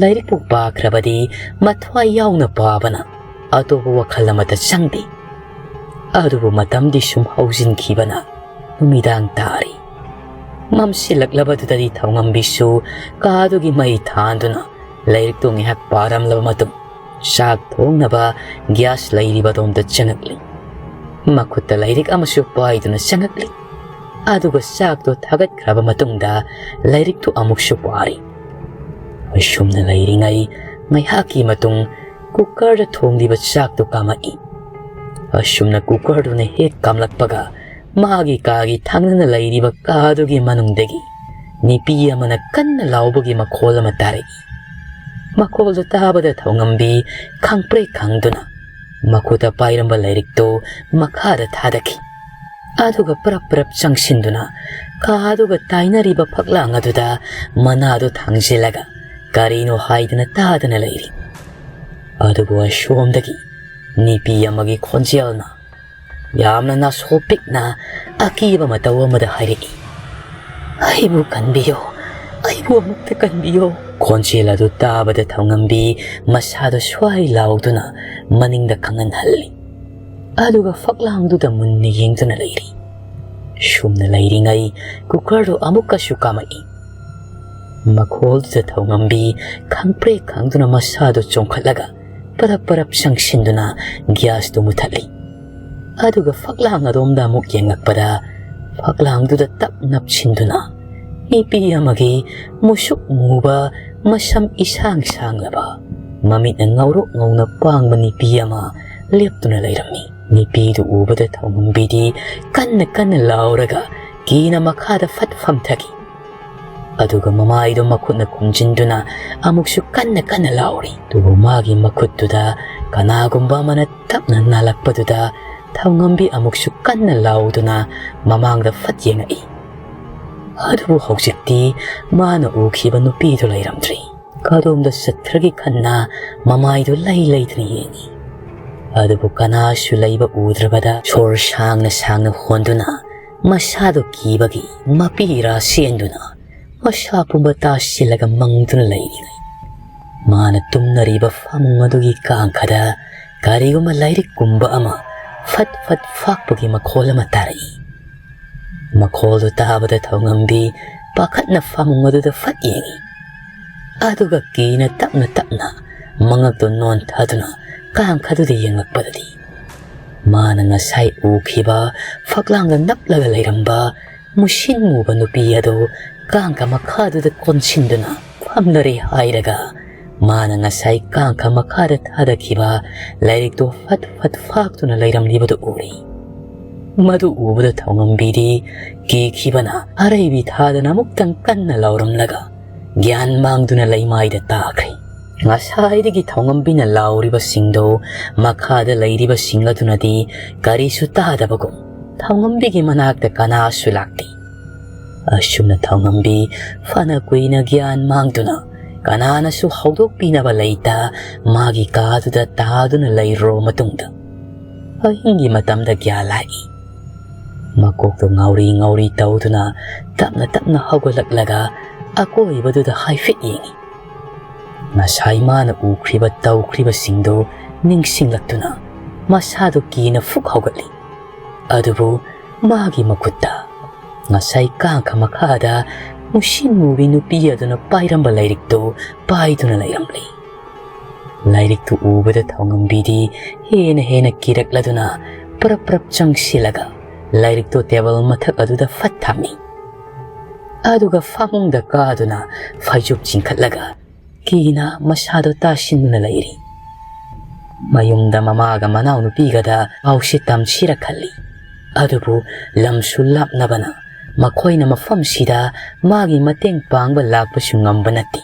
ꯂꯥꯏꯔꯤꯛꯄꯨ ꯄꯥꯈ꯭ꯔꯕꯗꯤ ꯃꯊ꯭ꯋꯥꯏ ꯌꯥꯎꯅ ꯄꯥꯕꯅ ꯑꯇꯣꯞꯄ ꯋꯥꯈꯜ ꯑꯃꯠꯇ ꯆꯪꯗꯦ꯫ ꯑꯗꯨꯕꯨ ꯃꯇꯝꯗꯤ ꯁꯨꯝ ꯍꯧꯖꯤꯟꯈꯤꯕꯅ ꯅꯨꯃꯤꯗꯥꯡ ꯇꯥꯔꯤ꯫ ꯃꯝꯁꯤꯜꯂꯛꯂꯕꯗꯨꯗꯗꯤ ꯊꯧꯉꯝꯕꯤꯁꯨ ꯀꯥꯗꯨꯒꯤ ꯃꯩ ꯊꯥꯟꯗꯨꯅ ꯂꯥꯏꯔꯤꯛꯇꯨ ꯉꯥꯏꯍꯥꯛ ꯄꯥꯔꯝꯂꯕ ꯃꯇꯨꯡ, ꯆꯥꯛ ꯊꯣꯡꯅꯕ ꯒ꯭ꯌꯥꯁ ꯂꯩꯔꯤꯕꯗꯣꯝꯗ ꯆꯪꯉꯛꯂꯤ꯫ ꯃꯈꯨꯠꯇ ꯂꯥꯏꯔꯤꯛ ꯑꯃꯁꯨ ꯄꯥꯏꯗꯨꯅ ꯆꯪꯉꯛꯂꯤ꯫ ꯑꯗꯨꯒ ꯆꯥꯛꯇꯨ ꯊꯥꯒꯠꯈ꯭ꯔꯕ ꯃꯇꯨꯡꯗ ꯂꯥꯏꯔꯤꯛꯇꯨ ꯑꯃꯨꯛꯁꯨ ꯄꯥꯔꯤ꯫ ꯑꯁꯨꯝꯅ ꯂꯩꯔꯤꯉꯩ ꯉꯥꯏꯍꯥꯛꯀꯤ ꯃꯇꯨꯡ ꯀꯨꯀꯔꯗ ꯊꯣꯡꯂꯤꯕ ꯆꯥꯛꯇꯨ ꯀꯥꯝꯃꯛꯏ꯫ ꯑꯁꯨꯝꯅ ꯀꯨꯀꯔꯗꯨꯅ ꯍꯦꯛ ꯀꯥꯝꯂꯛꯄꯒ ꯃꯥꯒꯤ ꯀꯥꯒꯤ ꯊꯪꯅꯅ ꯂꯩꯔꯤꯕ ꯀꯥꯗꯨꯒꯤ ꯃꯅꯨꯡꯗꯒꯤ ꯅꯨꯄꯤ ꯑꯃꯅ ꯀꯟꯅ ꯂꯥꯎꯕꯒꯤ ꯃꯈꯣꯜ ꯑꯃ ꯇꯥꯔꯛꯏ꯫ ꯃꯈꯣꯜꯗꯨ ꯇꯥꯕꯗ ꯊꯧꯉꯝꯕꯤ ꯈꯪꯄ꯭ꯔꯦꯛ ꯈꯪꯗꯨꯅ ꯃꯈꯨꯠꯇ ꯄꯥꯏꯔꯝꯕ ꯂꯥꯏꯔꯤꯛꯇꯨ ꯃꯈꯥꯗ ꯊꯥꯗꯈꯤ꯫ ꯑꯗꯨꯒ ꯄꯔꯞ ꯄꯔꯞ ꯆꯪꯁꯤꯟꯗꯨꯅ ꯀꯥꯗꯨꯒ ꯇꯥꯏꯅꯔꯤꯕ ꯐꯛꯂꯥꯡ ꯑꯗꯨꯗ ꯃꯅꯥꯗꯨ ꯊꯥꯡꯖꯤꯜꯂꯒ ꯀꯔꯤꯅꯣ ꯍꯥꯏꯗꯅ ꯇꯥꯗꯅ ꯂꯩꯔꯤ꯫ ꯑꯗꯨꯕꯨ ꯑꯁꯣꯝꯗꯒꯤ ꯅꯨꯄꯤ ꯑꯃꯒꯤ ꯈꯣꯟꯖꯦꯜꯅ ꯌꯥꯝꯅ ꯅꯥꯁꯣ ꯄꯤꯛꯅ ꯑꯀꯤꯕ ꯃꯇꯧ ꯑꯃꯗ ꯍꯥꯏꯔꯛꯏ, "ꯑꯩꯕꯨ ꯀꯟꯕꯤꯌꯣ, ꯑꯩꯕꯨ ꯑꯃꯨꯛꯇ ꯀꯟꯕꯤꯌꯣ"꯫ ꯈꯣꯟꯖꯦꯜ ꯑꯗꯨ ꯇꯥꯕꯗ ꯊꯧꯉꯝꯕꯤ ꯃꯁꯥꯗꯨ ꯁ꯭ꯋꯥꯏ ꯂꯥꯎꯗꯨꯅ ꯃꯅꯤꯡꯗ ꯈꯪꯍꯟꯍꯜꯂꯤ꯫ ꯑꯗꯨꯒ ꯐꯛꯂꯥꯡꯗꯨꯗ ꯃꯨꯟꯅ ꯌꯦꯡꯗꯨꯅ ꯂꯩꯔꯤ꯫ ꯁꯨꯝꯅ ꯂꯩꯔꯤꯉꯩ ꯀꯨꯀꯔꯗꯨ ꯑꯃꯨꯛꯀꯁꯨ ꯀꯥꯝꯃꯛꯏ꯫ ꯃꯈꯣꯜꯗꯨꯗ ꯊꯧꯉꯝꯕꯤ ꯈꯪꯄ꯭ꯔꯦꯛ ꯈꯪꯗꯨꯅ ꯃꯁꯥꯗꯨ ꯆꯣꯡꯈꯠꯂꯒ ꯄꯔꯞ ꯄꯔꯞ ꯆꯪꯁꯤꯟꯗꯨꯅ ꯒ꯭ꯌꯥꯁꯇꯨ ꯃꯨꯊꯠꯂꯤ꯫ ꯑꯗꯨꯒ ꯐꯛꯂꯥꯡ ꯑꯗꯣꯝꯗ ꯑꯃꯨꯛ ꯌꯦꯡꯂꯛꯄꯗ ꯐꯛꯂꯥꯡꯗꯨꯗ ꯇꯞ ꯅꯞꯁꯤꯟꯗꯨꯅ ꯅꯨꯄꯤ ꯑꯃꯒꯤ ꯃꯨꯁꯨꯛ ꯃꯨꯕ, ꯃꯁꯝ ꯏꯁꯥꯡ ꯁꯥꯡꯂꯕ, ꯃꯃꯤꯠꯅ ꯉꯧꯔꯣꯛ ꯉꯧꯅ ꯄꯥꯡꯕ ꯅꯨꯄꯤ ꯑꯃ ꯂꯦꯞꯇꯨꯅ ꯂꯩꯔꯝꯃꯤ꯫ ꯃꯤꯄꯤꯗꯨ ꯎꯕꯗ ꯊꯧꯉꯝꯕꯤꯗꯤ ꯀꯟꯅ ꯀꯟꯅ ꯂꯥꯎꯔꯒ ꯀꯤꯅ ꯃꯈꯥꯗ ꯐꯠ ꯐꯝꯊꯈꯤ꯫ ꯑꯗꯨꯒ ꯃꯃꯥꯏꯗꯨ ꯃꯈꯨꯠꯅ ꯈꯨꯝꯖꯤꯟꯗꯨꯅ ꯑꯃꯨꯛꯁꯨ ꯀꯟꯅ ꯀꯟꯅ ꯂꯥꯎꯔꯤ꯫ ꯑꯗꯨꯕꯨ ꯃꯥꯒꯤ ꯃꯈꯨꯠꯇꯨꯗ ꯀꯅꯥꯒꯨꯝꯕ ꯑꯃꯅ ꯇꯞꯅ ꯅꯥꯜꯂꯛꯄꯗꯨꯗ ꯊꯧꯉꯝꯕꯤ ꯑꯃꯨꯛꯁꯨ ꯀꯟꯅ ꯂꯥꯎꯗꯨꯅ ꯃꯃꯥꯡꯗ ꯐꯠ ꯌꯦꯡꯉꯛꯏ꯫ ꯑꯗꯨꯕꯨ ꯍꯧꯖꯤꯛꯇꯤ ꯃꯥꯅ ꯎꯈꯤꯕ ꯅꯨꯄꯤꯗꯨ ꯂꯩꯔꯝꯗ꯭ꯔꯤ꯫ ꯀꯗꯣꯝꯗ ꯆꯠꯈ꯭ꯔꯒꯦ ꯈꯟꯅ ꯃꯃꯥꯏꯗꯨ ꯂꯩ ꯂꯩꯗꯨꯅ ꯌꯦꯡꯉꯤ꯫ ꯑꯗꯨꯕꯨ ꯀꯅꯥꯁꯨ ꯂꯩꯕ ꯎꯗ꯭ꯔꯕꯗ ꯁꯣꯔ ꯁꯥꯡꯅ ꯁꯥꯡꯅ ꯍꯣꯟꯗꯨꯅ ꯃꯁꯥꯗꯨ ꯀꯤꯕꯒꯤ ꯃꯄꯤ ꯏꯔꯥ ꯆꯦꯟꯗꯨꯅ ꯃꯁꯥ ꯄꯨꯝꯕ ꯇꯥꯁꯤꯜꯂꯒ ꯃꯪꯗꯨꯅ ꯂꯩꯔꯤꯉꯩ, ꯃꯥꯅ ꯇꯨꯝꯅꯔꯤꯕ ꯐꯃꯨꯡ ꯑꯗꯨꯒꯤ ꯀꯥꯡꯈꯗ ꯀꯔꯤꯒꯨꯝꯕ ꯂꯥꯏꯔꯤꯛꯀꯨꯝꯕ ꯑꯃ ꯐꯠ ꯐꯠ ꯐꯥꯛꯄꯒꯤ ꯃꯈꯣꯜ ꯑꯃ ꯇꯥꯔꯛꯏ꯫ ꯃꯈꯣꯜꯗꯨ ꯇꯥꯕꯗ ꯊꯧꯉꯝꯕꯤ ꯄꯥꯈꯠꯅ ꯐꯃꯨꯡ ꯑꯗꯨꯗ ꯐꯠ ꯌꯦꯡꯉꯤ꯫ ꯑꯗꯨꯒ ꯀꯤꯅ ꯇꯞꯅ ꯇꯞꯅ ꯃꯉꯛꯇꯨ ꯅꯣꯟꯊꯗꯨꯅ ꯀꯥꯡꯈꯗꯨꯗ ꯌꯦꯡꯂꯛꯄꯗꯗꯤ ꯃꯥꯅ ꯉꯁꯥꯏ ꯎꯈꯤꯕ ꯐꯛꯂꯥꯡꯗ ꯅꯞꯂꯒ ꯂꯩꯔꯝꯕ ꯃꯨꯁꯤꯟ ꯃꯨꯕ ꯅꯨꯄꯤ ꯑꯗꯨ ꯀꯥꯡꯈ ꯃꯈꯥꯗꯨꯗ ꯀꯣꯟꯁꯤꯟꯗꯨꯅ ꯐꯝꯂꯔꯦ ꯍꯥꯏꯔꯒ ꯃꯥꯅ ꯉꯁꯥꯏ ꯀꯥꯡꯈ ꯃꯈꯥꯗ ꯊꯥꯗꯈꯤꯕ ꯂꯥꯏꯔꯤꯛꯇꯨ ꯐꯠ ꯐꯠ ꯐꯥꯛꯇꯨꯅ ꯂꯩꯔꯝꯂꯤꯕꯗꯨ ꯎꯔꯤ꯫ ꯃꯗꯨ ꯎꯕꯗ ꯊꯧꯉꯝꯕꯤꯗꯤ ꯀꯤꯈꯤꯕꯅ ꯑꯔꯩꯕꯤ ꯊꯥꯗꯅ ꯑꯃꯨꯛꯇꯪ ꯀꯟꯅ ꯂꯥꯎꯔꯝꯂꯒ ꯒ꯭ꯌꯥꯟ ꯃꯥꯡꯗꯨꯅ ꯂꯩꯃꯥꯏꯗ ꯇꯥꯈ꯭ꯔꯦ꯫ ꯉꯁꯥꯏꯗꯒꯤ ꯊꯧꯉꯝꯕꯤꯅ ꯂꯥꯎꯔꯤꯕꯁꯤꯡꯗꯨ ꯃꯈꯥꯗ ꯂꯩꯔꯤꯕꯁꯤꯡ ꯑꯗꯨꯅꯗꯤ ꯀꯔꯤꯁꯨ ꯇꯥꯗꯕꯒꯨꯝ ꯊꯧꯉꯝꯕꯤꯒꯤ ꯃꯅꯥꯛꯇ ꯀꯅꯥꯁꯨ ꯂꯥꯛꯇꯦ꯫ ꯑꯁꯨꯝꯅ ꯊꯧꯉꯝꯕꯤ ꯐꯅ ꯀꯨꯏꯅ ꯒ꯭ꯌꯥꯟ ꯃꯥꯡꯗꯨꯅ ꯀꯅꯥꯅꯁꯨ ꯍꯧꯗꯣꯛꯄꯤꯅꯕ ꯂꯩꯇ ꯃꯥꯒꯤ ꯀꯥꯗꯨꯗ ꯇꯥꯗꯨꯅ ꯂꯩꯔꯨꯔꯕ ꯃꯇꯨꯡꯗ ꯑꯍꯤꯡꯒꯤ ꯃꯇꯝꯗ ꯒ꯭ꯌꯥꯟ ꯂꯥꯛꯏ꯫ ꯃꯀꯣꯛꯇꯨ ꯉꯥꯎꯔꯤ ꯉꯥꯎꯔꯤ ꯇꯧꯗꯨꯅ ꯇꯞꯅ ꯇꯞꯅ ꯍꯧꯒꯠꯂꯛꯂꯒ ꯑꯀꯣꯏꯕꯗꯨꯗ ꯍꯥꯏꯐꯦꯠ ꯌꯦꯡꯏ꯫ ꯉꯁꯥꯏ ꯃꯥꯅ ꯎꯈ꯭ꯔꯤꯕ ꯇꯧꯈ꯭ꯔꯤꯕꯁꯤꯡꯗꯨ ꯅꯤꯡꯁꯤꯡꯂꯛꯇꯨꯅ ꯃꯁꯥꯗꯨ ꯀꯤꯅ ꯐꯨꯛ ꯍꯧꯒꯠꯂꯤ꯫ ꯑꯗꯨꯕꯨ ꯃꯥꯒꯤ ꯃꯈꯨꯠꯇ ꯉꯁꯥꯏ ꯀꯥꯡꯈ ꯃꯈꯥꯗ ꯃꯨꯁꯤꯟ ꯃꯨꯕꯤ ꯅꯨꯄꯤ ꯑꯗꯨꯅ ꯄꯥꯏꯔꯝꯕ ꯂꯥꯏꯔꯤꯛꯇꯨ ꯄꯥꯏꯗꯨꯅ ꯂꯩꯔꯝꯂꯤ꯫ ꯂꯥꯏꯔꯤꯛꯇꯨ ꯎꯕꯗ ꯊꯧꯉꯝꯕꯤꯗꯤ ꯍꯦꯟꯅ ꯍꯦꯟꯅ ꯀꯤꯔꯛꯂꯗꯨꯅ ꯄ꯭ꯔꯞ ꯄ꯭ꯔꯞ ꯆꯪꯁꯤꯜꯂꯒ ꯂꯥꯏꯔꯤꯛꯇꯨ ꯇꯦꯕꯜ ꯃꯊꯛ ꯑꯗꯨꯗ ꯐꯠ ꯊꯝꯃꯤ꯫ ꯑꯗꯨꯒ ꯐꯃꯨꯡꯗ ꯀꯥꯗꯨꯅ ꯐꯩꯖꯨꯞ ꯆꯤꯡꯈꯠꯂꯒ ꯀꯤꯅ ꯃꯁꯥꯗꯣ ꯇꯥꯁꯤꯟꯗꯨꯅ ꯂꯩꯔꯤ꯫ ꯃꯌꯨꯝꯗ ꯃꯃꯥꯒ ꯃꯅꯥꯎꯅꯨꯄꯤꯒꯗ ꯄꯥꯎꯁꯤ ꯇꯝꯁꯤꯔ ꯈꯜꯂꯤ꯫ ꯑꯗꯨꯕꯨ ꯂꯝꯁꯨ ꯂꯥꯞꯅꯕꯅ ꯃꯈꯣꯏꯅ ꯃꯐꯝꯁꯤꯗ ꯃꯥꯒꯤ ꯃꯇꯦꯡ ꯄꯥꯡꯕ ꯂꯥꯛꯄꯁꯨ ꯉꯝꯕ ꯅꯠꯇꯦ꯫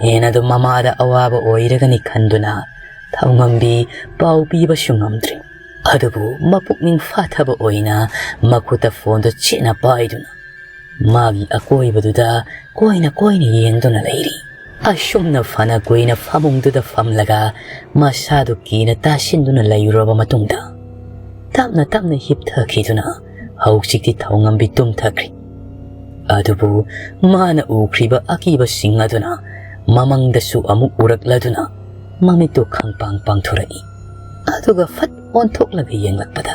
ꯍꯦꯟꯅ ꯑꯗꯨꯝ ꯃꯃꯥꯗ ꯑꯋꯥꯕ ꯑꯣꯏꯔꯒꯅꯤ ꯈꯟꯗꯨꯅ ꯊꯧꯉꯝꯕꯤ ꯄꯥꯎ ꯄꯤꯕꯁꯨ ꯉꯝꯗ꯭ꯔꯤ꯫ ꯑꯗꯨꯕꯨ ꯃꯄꯨꯛꯅꯤꯡ ꯐꯥꯊꯕ ꯑꯣꯏꯅ ꯃꯈꯨꯠꯇ ꯐꯣꯟꯗꯨ ꯆꯦꯠꯅ ꯄꯥꯏꯗꯨꯅ ꯃꯥꯒꯤ ꯑꯀꯣꯏꯕꯗꯨꯗ ꯀꯣꯏꯅ ꯀꯣꯏꯅ ꯌꯦꯡꯗꯨꯅ ꯂꯩꯔꯤ꯫ ꯑꯁꯨꯝꯅ ꯐꯅ ꯀꯨꯏꯅ ꯐꯃꯨꯡꯗꯨꯗ ꯐꯝꯂꯒ ꯃꯁꯥꯗꯨ ꯀꯤꯅ ꯇꯥꯁꯤꯟꯗꯨꯅ ꯂꯩꯔꯨꯔꯕ ꯃꯇꯨꯡꯗ, ꯇꯞꯅ ꯇꯞꯅ ꯍꯤꯞꯊꯈꯤꯗꯨꯅ ꯍꯧꯖꯤꯛꯇꯤ ꯊꯧꯉꯝꯕꯤ ꯇꯨꯝꯊꯈ꯭ꯔꯤ꯫ ꯑꯗꯨꯕꯨ ꯃꯥꯅ ꯎꯈ꯭ꯔꯤꯕ ꯑꯀꯤꯕꯁꯤꯡ ꯑꯗꯨꯅ ꯃꯃꯪꯗꯁꯨ ꯑꯃꯨꯛ ꯎꯔꯛꯂꯗꯨꯅ ꯃꯃꯤꯠꯇꯨ ꯈꯪꯄꯥꯡ ꯄꯥꯡꯊꯣꯔꯛꯏ꯫ ꯑꯗꯨꯒ ꯐꯠ ꯑꯣꯟꯊꯣꯛꯂꯒ ꯌꯦꯡꯂꯛꯄꯗ,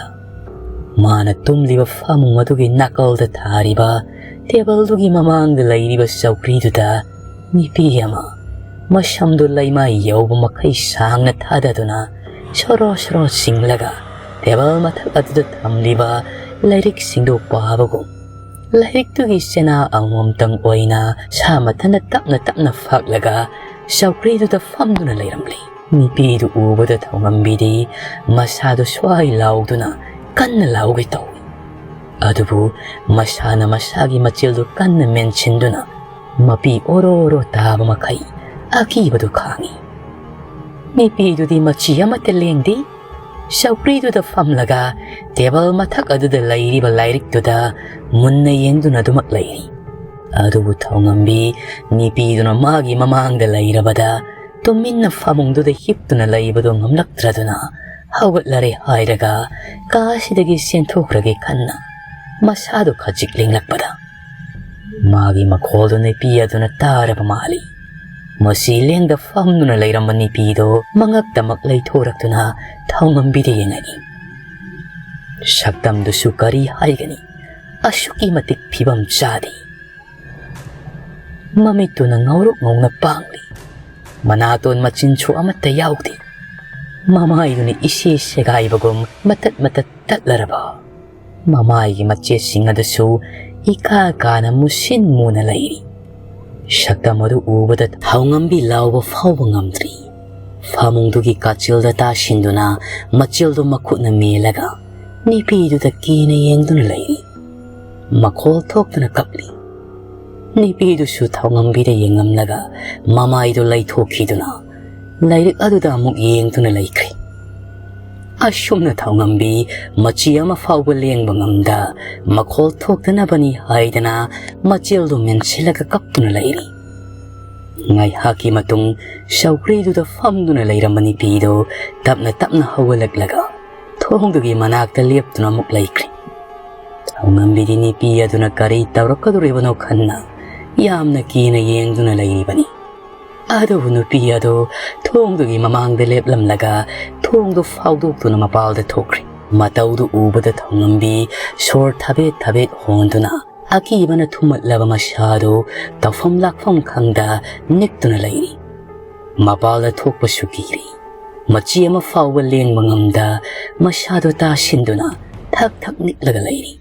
ꯃꯥꯅ ꯇꯨꯝꯂꯤꯕ ꯐꯃꯨꯡ ꯑꯗꯨꯒꯤ ꯅꯥꯀꯜꯗ ꯊꯥꯔꯤꯕ ꯇꯦꯕꯜꯗꯨꯒꯤ ꯃꯃꯥꯡꯗ ꯂꯩꯔꯤꯕ ꯆꯧꯀ꯭ꯔꯤꯗꯨꯗ ꯅꯨꯄꯤ ꯑꯃ ꯃꯁꯝꯗꯨ ꯂꯩꯃꯥꯏ ꯌꯧꯕ ꯃꯈꯩ ꯁꯥꯡꯅ ꯊꯥꯗꯗꯨꯅ ꯁꯣꯔꯣ ꯁꯣꯔꯣ ꯆꯤꯡꯂꯒ ꯇꯦꯕꯜ ꯃꯊꯛ ꯑꯗꯨꯗ ꯊꯝꯂꯤꯕ ꯂꯥꯏꯔꯤꯛꯁꯤꯡꯗꯨ ꯄꯥꯕꯒꯨꯝ, ꯂꯥꯏꯔꯤꯛꯇꯨꯒꯤ ꯆꯦꯅꯥ ꯑꯃꯃꯝꯇꯪ ꯑꯣꯏꯅ ꯁꯥ ꯃꯊꯟꯇ ꯇꯞꯅ ꯇꯞꯅ ꯐꯥꯛꯂꯒ ꯆꯧꯀ꯭ꯔꯤꯗꯨꯗ ꯐꯝꯗꯨꯅ ꯂꯩꯔꯝꯂꯤ꯫ ꯅꯨꯄꯤꯗꯨ ꯎꯕꯗ ꯊꯧꯉꯝꯕꯤꯗꯤ ꯃꯁꯥꯗꯨ ꯁ꯭ꯋꯥꯏ ꯂꯥꯎꯗꯨꯅ ꯀꯟꯅ ꯂꯥꯎꯒꯦ ꯇꯧꯏ꯫ ꯑꯗꯨꯕꯨ ꯃꯁꯥꯅ ꯃꯁꯥꯒꯤ ꯃꯆꯤꯜꯗꯨ ꯀꯟꯅ ꯃꯦꯟꯁꯤꯟꯗꯨꯅ ꯃꯄꯤ ꯑꯣꯔꯣ ꯑꯣꯔꯣ ꯇꯥꯕ ꯃꯈꯩ ꯑꯀꯤꯕꯗꯨ ꯈꯥꯡꯏ꯫ ꯅꯨꯄꯤꯗꯨꯗꯤ ꯃꯆꯤ ꯑꯃꯠꯇ ꯂꯦꯡꯗꯦ꯫ ꯆꯧꯀ꯭ꯔꯤꯗꯨꯗ ꯐꯝꯂꯒ ꯇꯦꯕꯜ ꯃꯊꯛ ꯑꯗꯨꯗ ꯂꯩꯔꯤꯕ ꯂꯥꯏꯔꯤꯛꯇꯨꯗ ꯃꯨꯟꯅ ꯌꯦꯡꯗꯨꯅ ꯑꯗꯨꯃꯛ ꯂꯩꯔꯤ꯫ ꯑꯗꯨꯕꯨ ꯊꯧꯉꯝꯕꯤ ꯅꯨꯄꯤꯗꯨꯅ ꯃꯥꯒꯤ ꯃꯃꯥꯡꯗ ꯂꯩꯔꯕꯗ ꯇꯨꯃꯤꯟꯅ ꯐꯃꯨꯡꯗꯨꯗ ꯍꯤꯞꯇꯨꯅ ꯂꯩꯕꯗꯨ ꯉꯝꯂꯛꯇ꯭ꯔꯗꯨꯅ ꯍꯧꯒꯠꯂꯔꯦ ꯍꯥꯏꯔꯒ ꯀꯥꯁꯤꯗꯒꯤ ꯆꯦꯟꯊꯣꯛꯈ꯭ꯔꯒꯦ ꯈꯟꯅ ꯃꯁꯥꯗꯨ ꯈꯖꯤꯛ ꯂꯦꯡꯂꯛꯄꯗ ꯃꯥꯒꯤ ꯃꯈꯣꯜꯗꯨ ꯅꯨꯄꯤ ꯑꯗꯨꯅ ꯇꯥꯔꯕ ꯃꯥꯜꯂꯤ꯫ ꯃꯁꯤ ꯂꯦꯡꯗ ꯐꯝꯗꯨꯅ ꯂꯩꯔꯝꯕ ꯅꯨꯄꯤꯗꯨ ꯃꯉꯛꯇꯃꯛ ꯂꯩꯊꯣꯔꯛꯇꯨꯅ ꯊꯧꯉꯝꯕꯤꯗ ꯌꯦꯡꯉꯛꯏ꯫ ꯁꯛꯇꯝꯗꯨꯁꯨ ꯀꯔꯤ ꯍꯥꯏꯒꯅꯤ, ꯑꯁꯨꯛꯀꯤ ꯃꯇꯤꯛ ꯐꯤꯕꯝ ꯆꯥꯗꯦ꯫ ꯃꯃꯤꯠꯇꯨꯅ ꯉꯧꯔꯣꯛ ꯉꯧꯅ ꯄꯥꯡꯂꯤ꯫ ꯃꯅꯥꯇꯣꯟ ꯃꯆꯤꯟꯁꯨ ꯑꯃꯠꯇ ꯌꯥꯎꯗꯦ꯫ ꯃꯃꯥꯏꯗꯨꯅ ꯏꯁꯦ ꯁꯦꯒꯥꯏꯕꯒꯨꯝ ꯃꯇꯠ ꯃꯇꯠ ꯇꯠꯂꯔꯕ꯫ ꯃꯃꯥꯏꯒꯤ ꯃꯆꯦꯠꯁꯤꯡ ꯑꯗꯨꯁꯨ ꯏꯀꯥ ꯀꯥꯅ ꯃꯨꯁꯤꯟ ꯃꯨꯅ ꯂꯩꯔꯤ꯫ ꯁꯛꯇꯝ ꯑꯗꯨ ꯎꯕꯗ ꯊꯧꯉꯝꯕꯤ ꯂꯥꯎꯕ ꯐꯥꯎꯕ ꯉꯝꯗ꯭ꯔꯤ꯫ ꯐꯃꯨꯡꯗꯨꯒꯤ ꯀꯥꯆꯤꯜꯗ ꯇꯥꯁꯤꯟꯗꯨꯅ ꯃꯆꯤꯜꯗꯨ ꯃꯈꯨꯠꯅ ꯃꯦꯜꯂꯒ ꯅꯨꯄꯤꯗꯨꯗ ꯀꯤꯅ ꯌꯦꯡꯗꯨꯅ ꯂꯩꯔꯤ꯫ ꯃꯈꯣꯜ ꯊꯣꯛꯇꯅ ꯀꯞꯂꯤ꯫ ꯅꯨꯄꯤꯗꯨꯁꯨ ꯊꯧꯉꯝꯕꯤꯗ ꯌꯦꯡꯂꯝꯂꯒ ꯃꯃꯥꯏꯗꯨ ꯂꯩꯊꯣꯛꯈꯤꯗꯨꯅ ꯂꯥꯏꯔꯤꯛ ꯑꯗꯨꯗ ꯑꯃꯨꯛ ꯌꯦꯡꯗꯨꯅ ꯂꯩꯈ꯭ꯔꯦ꯫ ꯑꯁꯨꯝꯅ ꯊꯧꯉꯝꯕꯤ ꯃꯆꯤ ꯑꯃ ꯐꯥꯎꯕ ꯂꯦꯡꯕ ꯉꯝꯗ ꯃꯈꯣꯜ ꯊꯣꯛꯇꯅꯕꯅꯤ ꯍꯥꯏꯗꯅ ꯃꯆꯤꯜꯗꯨ ꯃꯦꯟꯁꯤꯜꯂꯒ ꯀꯞꯇꯨꯅ ꯂꯩꯔꯤ꯫ ꯉꯥꯏꯍꯥꯛꯀꯤ ꯃꯇꯨꯡ ꯆꯧꯀ꯭ꯔꯤꯗꯨꯗ ꯐꯝꯗꯨꯅ ꯂꯩꯔꯝꯕ ꯅꯨꯄꯤꯗꯨ ꯇꯞꯅ ꯇꯞꯅ ꯍꯧꯒꯠꯂꯛꯂꯒ ꯊꯣꯡꯗꯨꯒꯤ ꯃꯅꯥꯛꯇ ꯂꯦꯞꯇꯨꯅ ꯑꯃꯨꯛ ꯂꯩꯈ꯭ꯔꯦ꯫ ꯊꯧꯉꯝꯕꯤꯗꯤ ꯅꯨꯄꯤ ꯑꯗꯨꯅ ꯀꯔꯤ ꯇꯧꯔꯛꯀꯗꯧꯔꯤꯕꯅꯣ ꯈꯟꯅ ꯌꯥꯝꯅ ꯀꯤꯅ ꯌꯦꯡꯗꯨꯅ ꯂꯩꯔꯤꯕꯅꯤ꯫ ꯑꯗꯨꯕꯨ ꯅꯨꯄꯤ ꯑꯗꯨ ꯊꯣꯡꯗꯨꯒꯤ ꯃꯃꯥꯡꯗ ꯂꯦꯞꯂꯝꯂꯒ ꯊꯣꯡꯗꯨ ꯐꯥꯎꯗꯣꯛꯇꯨꯅ ꯃꯄꯥꯜꯗ ꯊꯣꯛꯈ꯭ꯔꯦ꯫ ꯃꯇꯧꯗꯨ ꯎꯕꯗ ꯊꯧꯉꯝꯕꯤ ꯁꯣꯔ ꯊꯕꯦꯠ ꯊꯕꯦꯠ ꯍꯣꯟꯗꯨꯅ ꯑꯀꯤꯕꯅ ꯊꯨꯝꯃꯠꯂꯕ ꯃꯁꯥꯗꯨ ꯇꯧꯐꯝ ꯂꯥꯛꯐꯝ ꯈꯪꯗ ꯅꯤꯛꯇꯨꯅ ꯂꯩꯔꯤ꯫ ꯃꯄꯥꯜꯗ ꯊꯣꯛꯄꯁꯨ ꯀꯤꯔꯤ꯫ ꯃꯆꯤ ꯑꯃ ꯐꯥꯎꯕ ꯂꯦꯡꯕ ꯉꯝꯗ ꯃꯁꯥꯗꯨ ꯇꯥꯁꯤꯟꯗꯨꯅ ꯊꯛ ꯊꯛ ꯅꯤꯛꯂꯒ ꯂꯩꯔꯤ꯫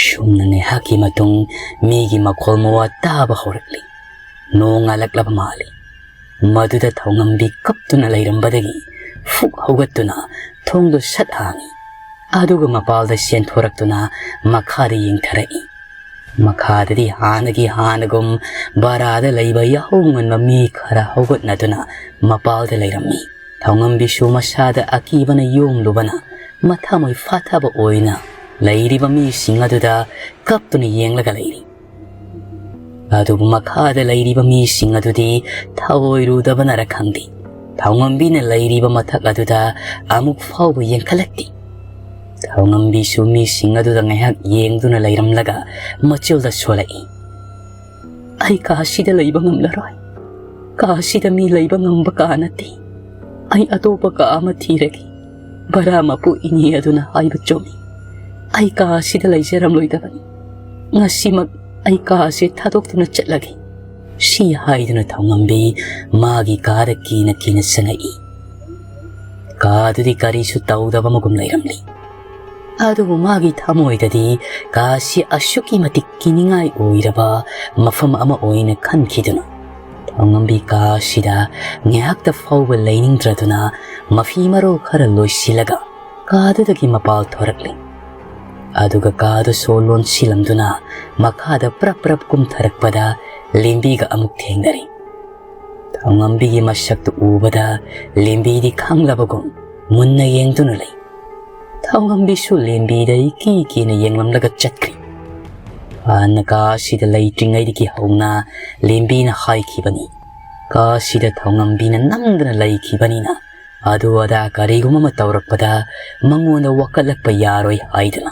ꯁꯨꯝꯅ ꯉꯥꯏꯍꯥꯛꯀꯤ ꯃꯇꯨꯡ ꯃꯤꯒꯤ ꯃꯈꯣꯜ ꯃꯋꯥ ꯇꯥꯕ ꯍꯧꯔꯛꯂꯤ꯫ ꯅꯣꯡ ꯉꯥꯜꯂꯛꯂꯕ ꯃꯥꯜꯂꯤ꯫ ꯃꯗꯨꯗ ꯊꯧꯉꯝꯕꯤ ꯀꯞꯇꯨꯅ ꯂꯩꯔꯝꯕꯗꯒꯤ ꯐꯨꯛ ꯍꯧꯒꯠꯇꯨꯅ ꯊꯣꯡꯗꯨ ꯁꯠ ꯍꯥꯡꯏ꯫ ꯑꯗꯨꯒ ꯃꯄꯥꯜꯗ ꯆꯦꯟꯊꯣꯔꯛꯇꯨꯅ ꯃꯈꯥꯗ ꯌꯦꯡꯊꯔꯛꯏ꯫ ꯃꯈꯥꯗꯗꯤ ꯍꯥꯟꯅꯒꯤ ꯍꯥꯟꯅꯒꯨꯝ ꯕꯔꯥꯗ ꯂꯩꯕ ꯌꯥꯍꯧ ꯉꯟꯕ ꯃꯤ ꯈꯔ ꯍꯧꯒꯠꯅꯗꯨꯅ ꯃꯄꯥꯜꯗ ꯂꯩꯔꯝꯃꯤ꯫ ꯊꯧꯉꯝꯕꯤꯁꯨ ꯃꯁꯥꯗ ꯑꯀꯤꯕꯅ ꯌꯣꯝꯂꯨꯕꯅ ꯃꯊꯃꯣꯏ ꯐꯥꯊꯕ ꯑꯣꯏꯅ ꯂꯩꯔꯤꯕ ꯃꯤꯁꯤꯡ ꯑꯗꯨꯗ ꯀꯞꯇꯨꯅ ꯌꯦꯡꯂꯒ ꯂꯩꯔꯤ꯫ ꯑꯗꯨꯕꯨ ꯃꯈꯥꯗ ꯂꯩꯔꯤꯕ ꯃꯤꯁꯤꯡ ꯑꯗꯨꯗꯤ ꯊꯑꯣꯏꯔꯨꯗꯕꯅꯔ ꯈꯪꯗꯦ, ꯊꯧꯉꯝꯕꯤꯅ ꯂꯩꯔꯤꯕ ꯃꯊꯛ ꯑꯗꯨꯗ ꯑꯃꯨꯛ ꯐꯥꯎꯕ ꯌꯦꯡꯈꯠꯂꯛꯇꯦ꯫ ꯊꯧꯉꯝꯕꯤꯁꯨ ꯃꯤꯁꯤꯡ ꯑꯗꯨꯗ ꯉꯥꯏꯍꯥꯛ ꯌꯦꯡꯗꯨꯅ ꯂꯩꯔꯝꯂꯒ ꯃꯆꯤꯜꯗ ꯁꯣꯜꯂꯛꯏ꯫ "ꯑꯩ ꯀꯥ ꯑꯁꯤꯗ ꯂꯩꯕ ꯉꯝꯂꯔꯣꯏ꯫ ꯀꯥ ꯑꯁꯤꯗ ꯃꯤ ꯂꯩꯕ ꯉꯝꯕ ꯀꯥ ꯅꯠꯇꯦ꯫ ꯑꯩ ꯑꯇꯣꯞꯄ ꯀꯥ ꯑꯃ ꯊꯤꯔꯒꯦ꯫ ꯚꯔꯥ ꯃꯄꯨ ꯏꯅꯦ ꯑꯗꯨꯅ ꯍꯥꯏꯕ ꯆꯨꯝꯃꯤ꯫ ꯑꯩ ꯀꯥ ꯑꯁꯤꯗ ꯂꯩꯖꯔꯝꯂꯣꯏꯗꯕꯅꯤ꯫ ꯉꯁꯤꯃꯛ ꯑꯩ ꯀꯥ ꯑꯁꯤ ꯊꯥꯗꯣꯛꯇꯨꯅ ꯆꯠꯂꯒꯦ"꯫ ꯁꯤ ꯍꯥꯏꯗꯨꯅ ꯊꯧꯉꯝꯕꯤ ꯃꯥꯒꯤ ꯀꯥꯗ ꯀꯤꯅ ꯀꯤꯅ ꯆꯪꯉꯛꯏ꯫ ꯀꯥꯗꯨꯗꯤ ꯀꯔꯤꯁꯨ ꯇꯧꯗꯕ ꯑꯃꯒꯨꯝ ꯂꯩꯔꯝꯂꯤ꯫ ꯑꯗꯨꯕꯨ ꯃꯥꯒꯤ ꯊꯃꯣꯏꯗꯗꯤ ꯀꯥ ꯑꯁꯤ ꯑꯁꯨꯛꯀꯤ ꯃꯇꯤꯛ ꯀꯤꯅꯤꯡꯉꯥꯏ ꯑꯣꯏꯔꯕ ꯃꯐꯝ ꯑꯃ ꯑꯣꯏꯅ ꯈꯟꯈꯤꯗꯨꯅ ꯊꯧꯉꯝꯕꯤ ꯀꯥ ꯑꯁꯤꯗ ꯉꯥꯏꯍꯥꯛꯇ ꯐꯥꯎꯕ ꯂꯩꯅꯤꯡꯗ꯭ꯔꯗꯨꯅ ꯃꯐꯤ ꯃꯔꯣꯜ ꯈꯔ ꯂꯣꯏꯁꯤꯜꯂꯒ ꯀꯥꯗꯨꯗꯒꯤ ꯃꯄꯥꯜ ꯊꯣꯔꯛꯂꯤ꯫ ꯑꯗꯨꯒ ꯀꯥꯗꯨ ꯁꯣ ꯂꯣꯟꯁꯤꯜꯂꯝꯗꯨꯅ ꯃꯈꯥꯗ ꯄ꯭ꯔꯞ ꯄ꯭ꯔꯞ ꯀꯨꯝꯊꯔꯛꯄꯗ ꯂꯦꯝꯕꯤꯒ ꯑꯃꯨꯛ ꯊꯦꯡꯅꯔꯦ꯫ ꯊꯧꯉꯝꯕꯤꯒꯤ ꯃꯁꯛꯇꯨ ꯎꯕꯗ ꯂꯦꯝꯕꯤꯗꯤ ꯈꯪꯂꯕꯒꯨꯝ ꯃꯨꯟꯅ ꯌꯦꯡꯗꯨꯅ ꯂꯩ꯫ ꯊꯧꯉꯝꯕꯤꯁꯨ ꯂꯦꯝꯕꯤꯗ ꯏꯀꯤ ꯀꯤꯅ ꯌꯦꯡꯂꯝꯂꯒ ꯆꯠꯈ꯭ꯔꯤ꯫ ꯍꯥꯟꯅ ꯀꯥ ꯑꯁꯤꯗ ꯂꯩꯇ꯭ꯔꯤꯉꯩꯗꯒꯤ ꯍꯧꯅ ꯂꯦꯝꯕꯤꯅ ꯍꯥꯏꯈꯤꯕꯅꯤ, ꯀꯥ ꯑꯁꯤꯗ ꯊꯧꯉꯝꯕꯤꯅ ꯅꯝꯗꯅ ꯂꯩꯈꯤꯕꯅꯤꯅ ꯑꯗꯨ ꯑꯗꯥ ꯀꯔꯤꯒꯨꯝꯕ ꯑꯃ ꯇꯧꯔꯛꯄꯗ ꯃꯉꯣꯟꯗ ꯋꯥꯀꯠꯂꯛꯄ ꯌꯥꯔꯣꯏ ꯍꯥꯏꯗꯨꯅ꯫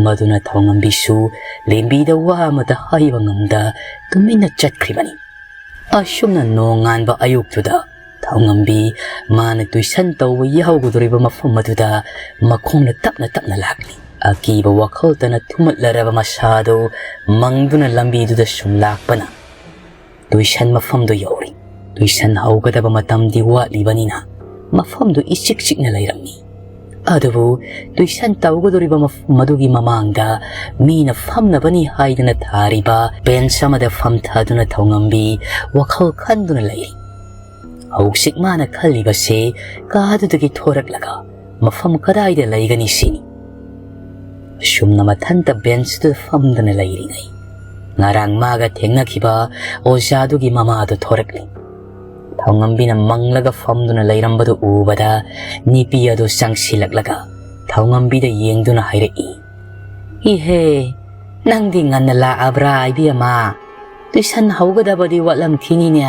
ꯃꯗꯨꯅ ꯊꯧꯉꯝꯕꯤꯁꯨ ꯂꯦꯝꯕꯤꯗ ꯋꯥ ꯑꯃꯇ ꯍꯥꯏꯕ ꯉꯝꯗ ꯇꯨꯃꯤꯟꯅ ꯆꯠꯈ꯭ꯔꯤꯕꯅꯤ꯫ ꯑꯁꯨꯝꯅ ꯅꯣꯡꯉꯥꯟꯕ ꯑꯌꯨꯛꯇꯨꯗ ꯊꯧꯉꯝꯕꯤ ꯃꯥꯅ ꯇꯨꯏꯁꯟ ꯇꯧꯕ ꯌꯥꯎꯒꯗꯧꯔꯤꯕ ꯃꯐꯝ ꯑꯗꯨꯗ ꯃꯈꯣꯡꯅ ꯇꯞꯅ ꯇꯞꯅ ꯂꯥꯛꯂꯤ꯫ ꯑꯀꯤꯕ ꯋꯥꯈꯜꯇꯅ ꯊꯨꯝꯍꯠꯂꯔꯕ ꯃꯁꯥꯗꯨ ꯃꯪꯗꯨꯅ ꯂꯝꯕꯤꯗꯨꯗ ꯁꯨꯝ ꯂꯥꯛꯄꯅ ꯇꯨꯏꯁꯟ ꯃꯐꯝꯗꯨ ꯌꯧꯔꯤ꯫ ꯇꯨꯏꯁꯟ ꯍꯧꯒꯗꯕ ꯃꯇꯝꯗꯤ ꯋꯥꯠꯂꯤꯕꯅꯤꯅ ꯃꯐꯝꯗꯨ ꯏꯆꯤꯛ ꯆꯤꯛꯅ ꯂꯩꯔꯝꯃꯤ꯫ ꯑꯗꯨꯕꯨ ꯇꯨꯏꯁꯟ ꯇꯧꯒꯗꯧꯔꯤꯕ ꯃꯐꯝ ꯑꯗꯨꯒꯤ ꯃꯃꯥꯡꯗ ꯃꯤꯅ ꯐꯝꯅꯕꯅꯤ ꯍꯥꯏꯗꯨꯅ ꯊꯥꯔꯤꯕ ꯕꯦꯟꯁ ꯑꯃꯗ ꯐꯝꯊꯗꯨꯅ ꯊꯧꯉꯝꯕꯤ ꯋꯥꯈꯜ ꯈꯟꯗꯨꯅ ꯂꯩꯔꯤ꯫ ꯍꯧꯖꯤꯛ ꯃꯥꯅ ꯈꯜꯂꯤꯕꯁꯦ ꯀꯥꯗꯨꯗꯒꯤ ꯊꯣꯔꯛꯂꯒ ꯃꯐꯝ ꯀꯗꯥꯏꯗ ꯂꯩꯒꯅꯤ ꯁꯤꯅꯤ꯫ ꯑꯁꯨꯝꯅ ꯃꯊꯟꯇ ꯕꯦꯟꯁꯇꯨꯗ ꯐꯝꯗꯨꯅ ꯂꯩꯔꯤꯉꯩ ꯉꯔꯥꯡ ꯃꯥꯒ ꯊꯦꯡꯅꯈꯤꯕ ꯑꯣꯖꯥꯗꯨꯒꯤ ꯃꯃꯥꯗꯨ ꯊꯣꯔꯛꯂꯤ꯫ ꯊꯧꯉꯝꯕꯤꯅ ꯃꯪꯂꯒ ꯐꯝꯗꯨꯅ ꯂꯩꯔꯝꯕꯗꯨ ꯎꯕꯗ ꯅꯨꯄꯤ ꯑꯗꯨ ꯆꯪꯁꯤꯜꯂꯛꯂꯒ ꯊꯧꯉꯝꯕꯤꯗ ꯌꯦꯡꯗꯨꯅ ꯍꯥꯏꯔꯛꯏ, "ꯏꯍꯦ, ꯅꯪꯗꯤ ꯉꯟꯅ ꯂꯥꯛꯑꯕ꯭ꯔꯥ ꯏꯕꯦꯝꯃ? ꯇꯨꯏꯁꯟ ꯍꯧꯒꯗꯕꯗꯤ ꯋꯥꯠꯂꯝꯈꯤꯅꯤꯅꯦ꯫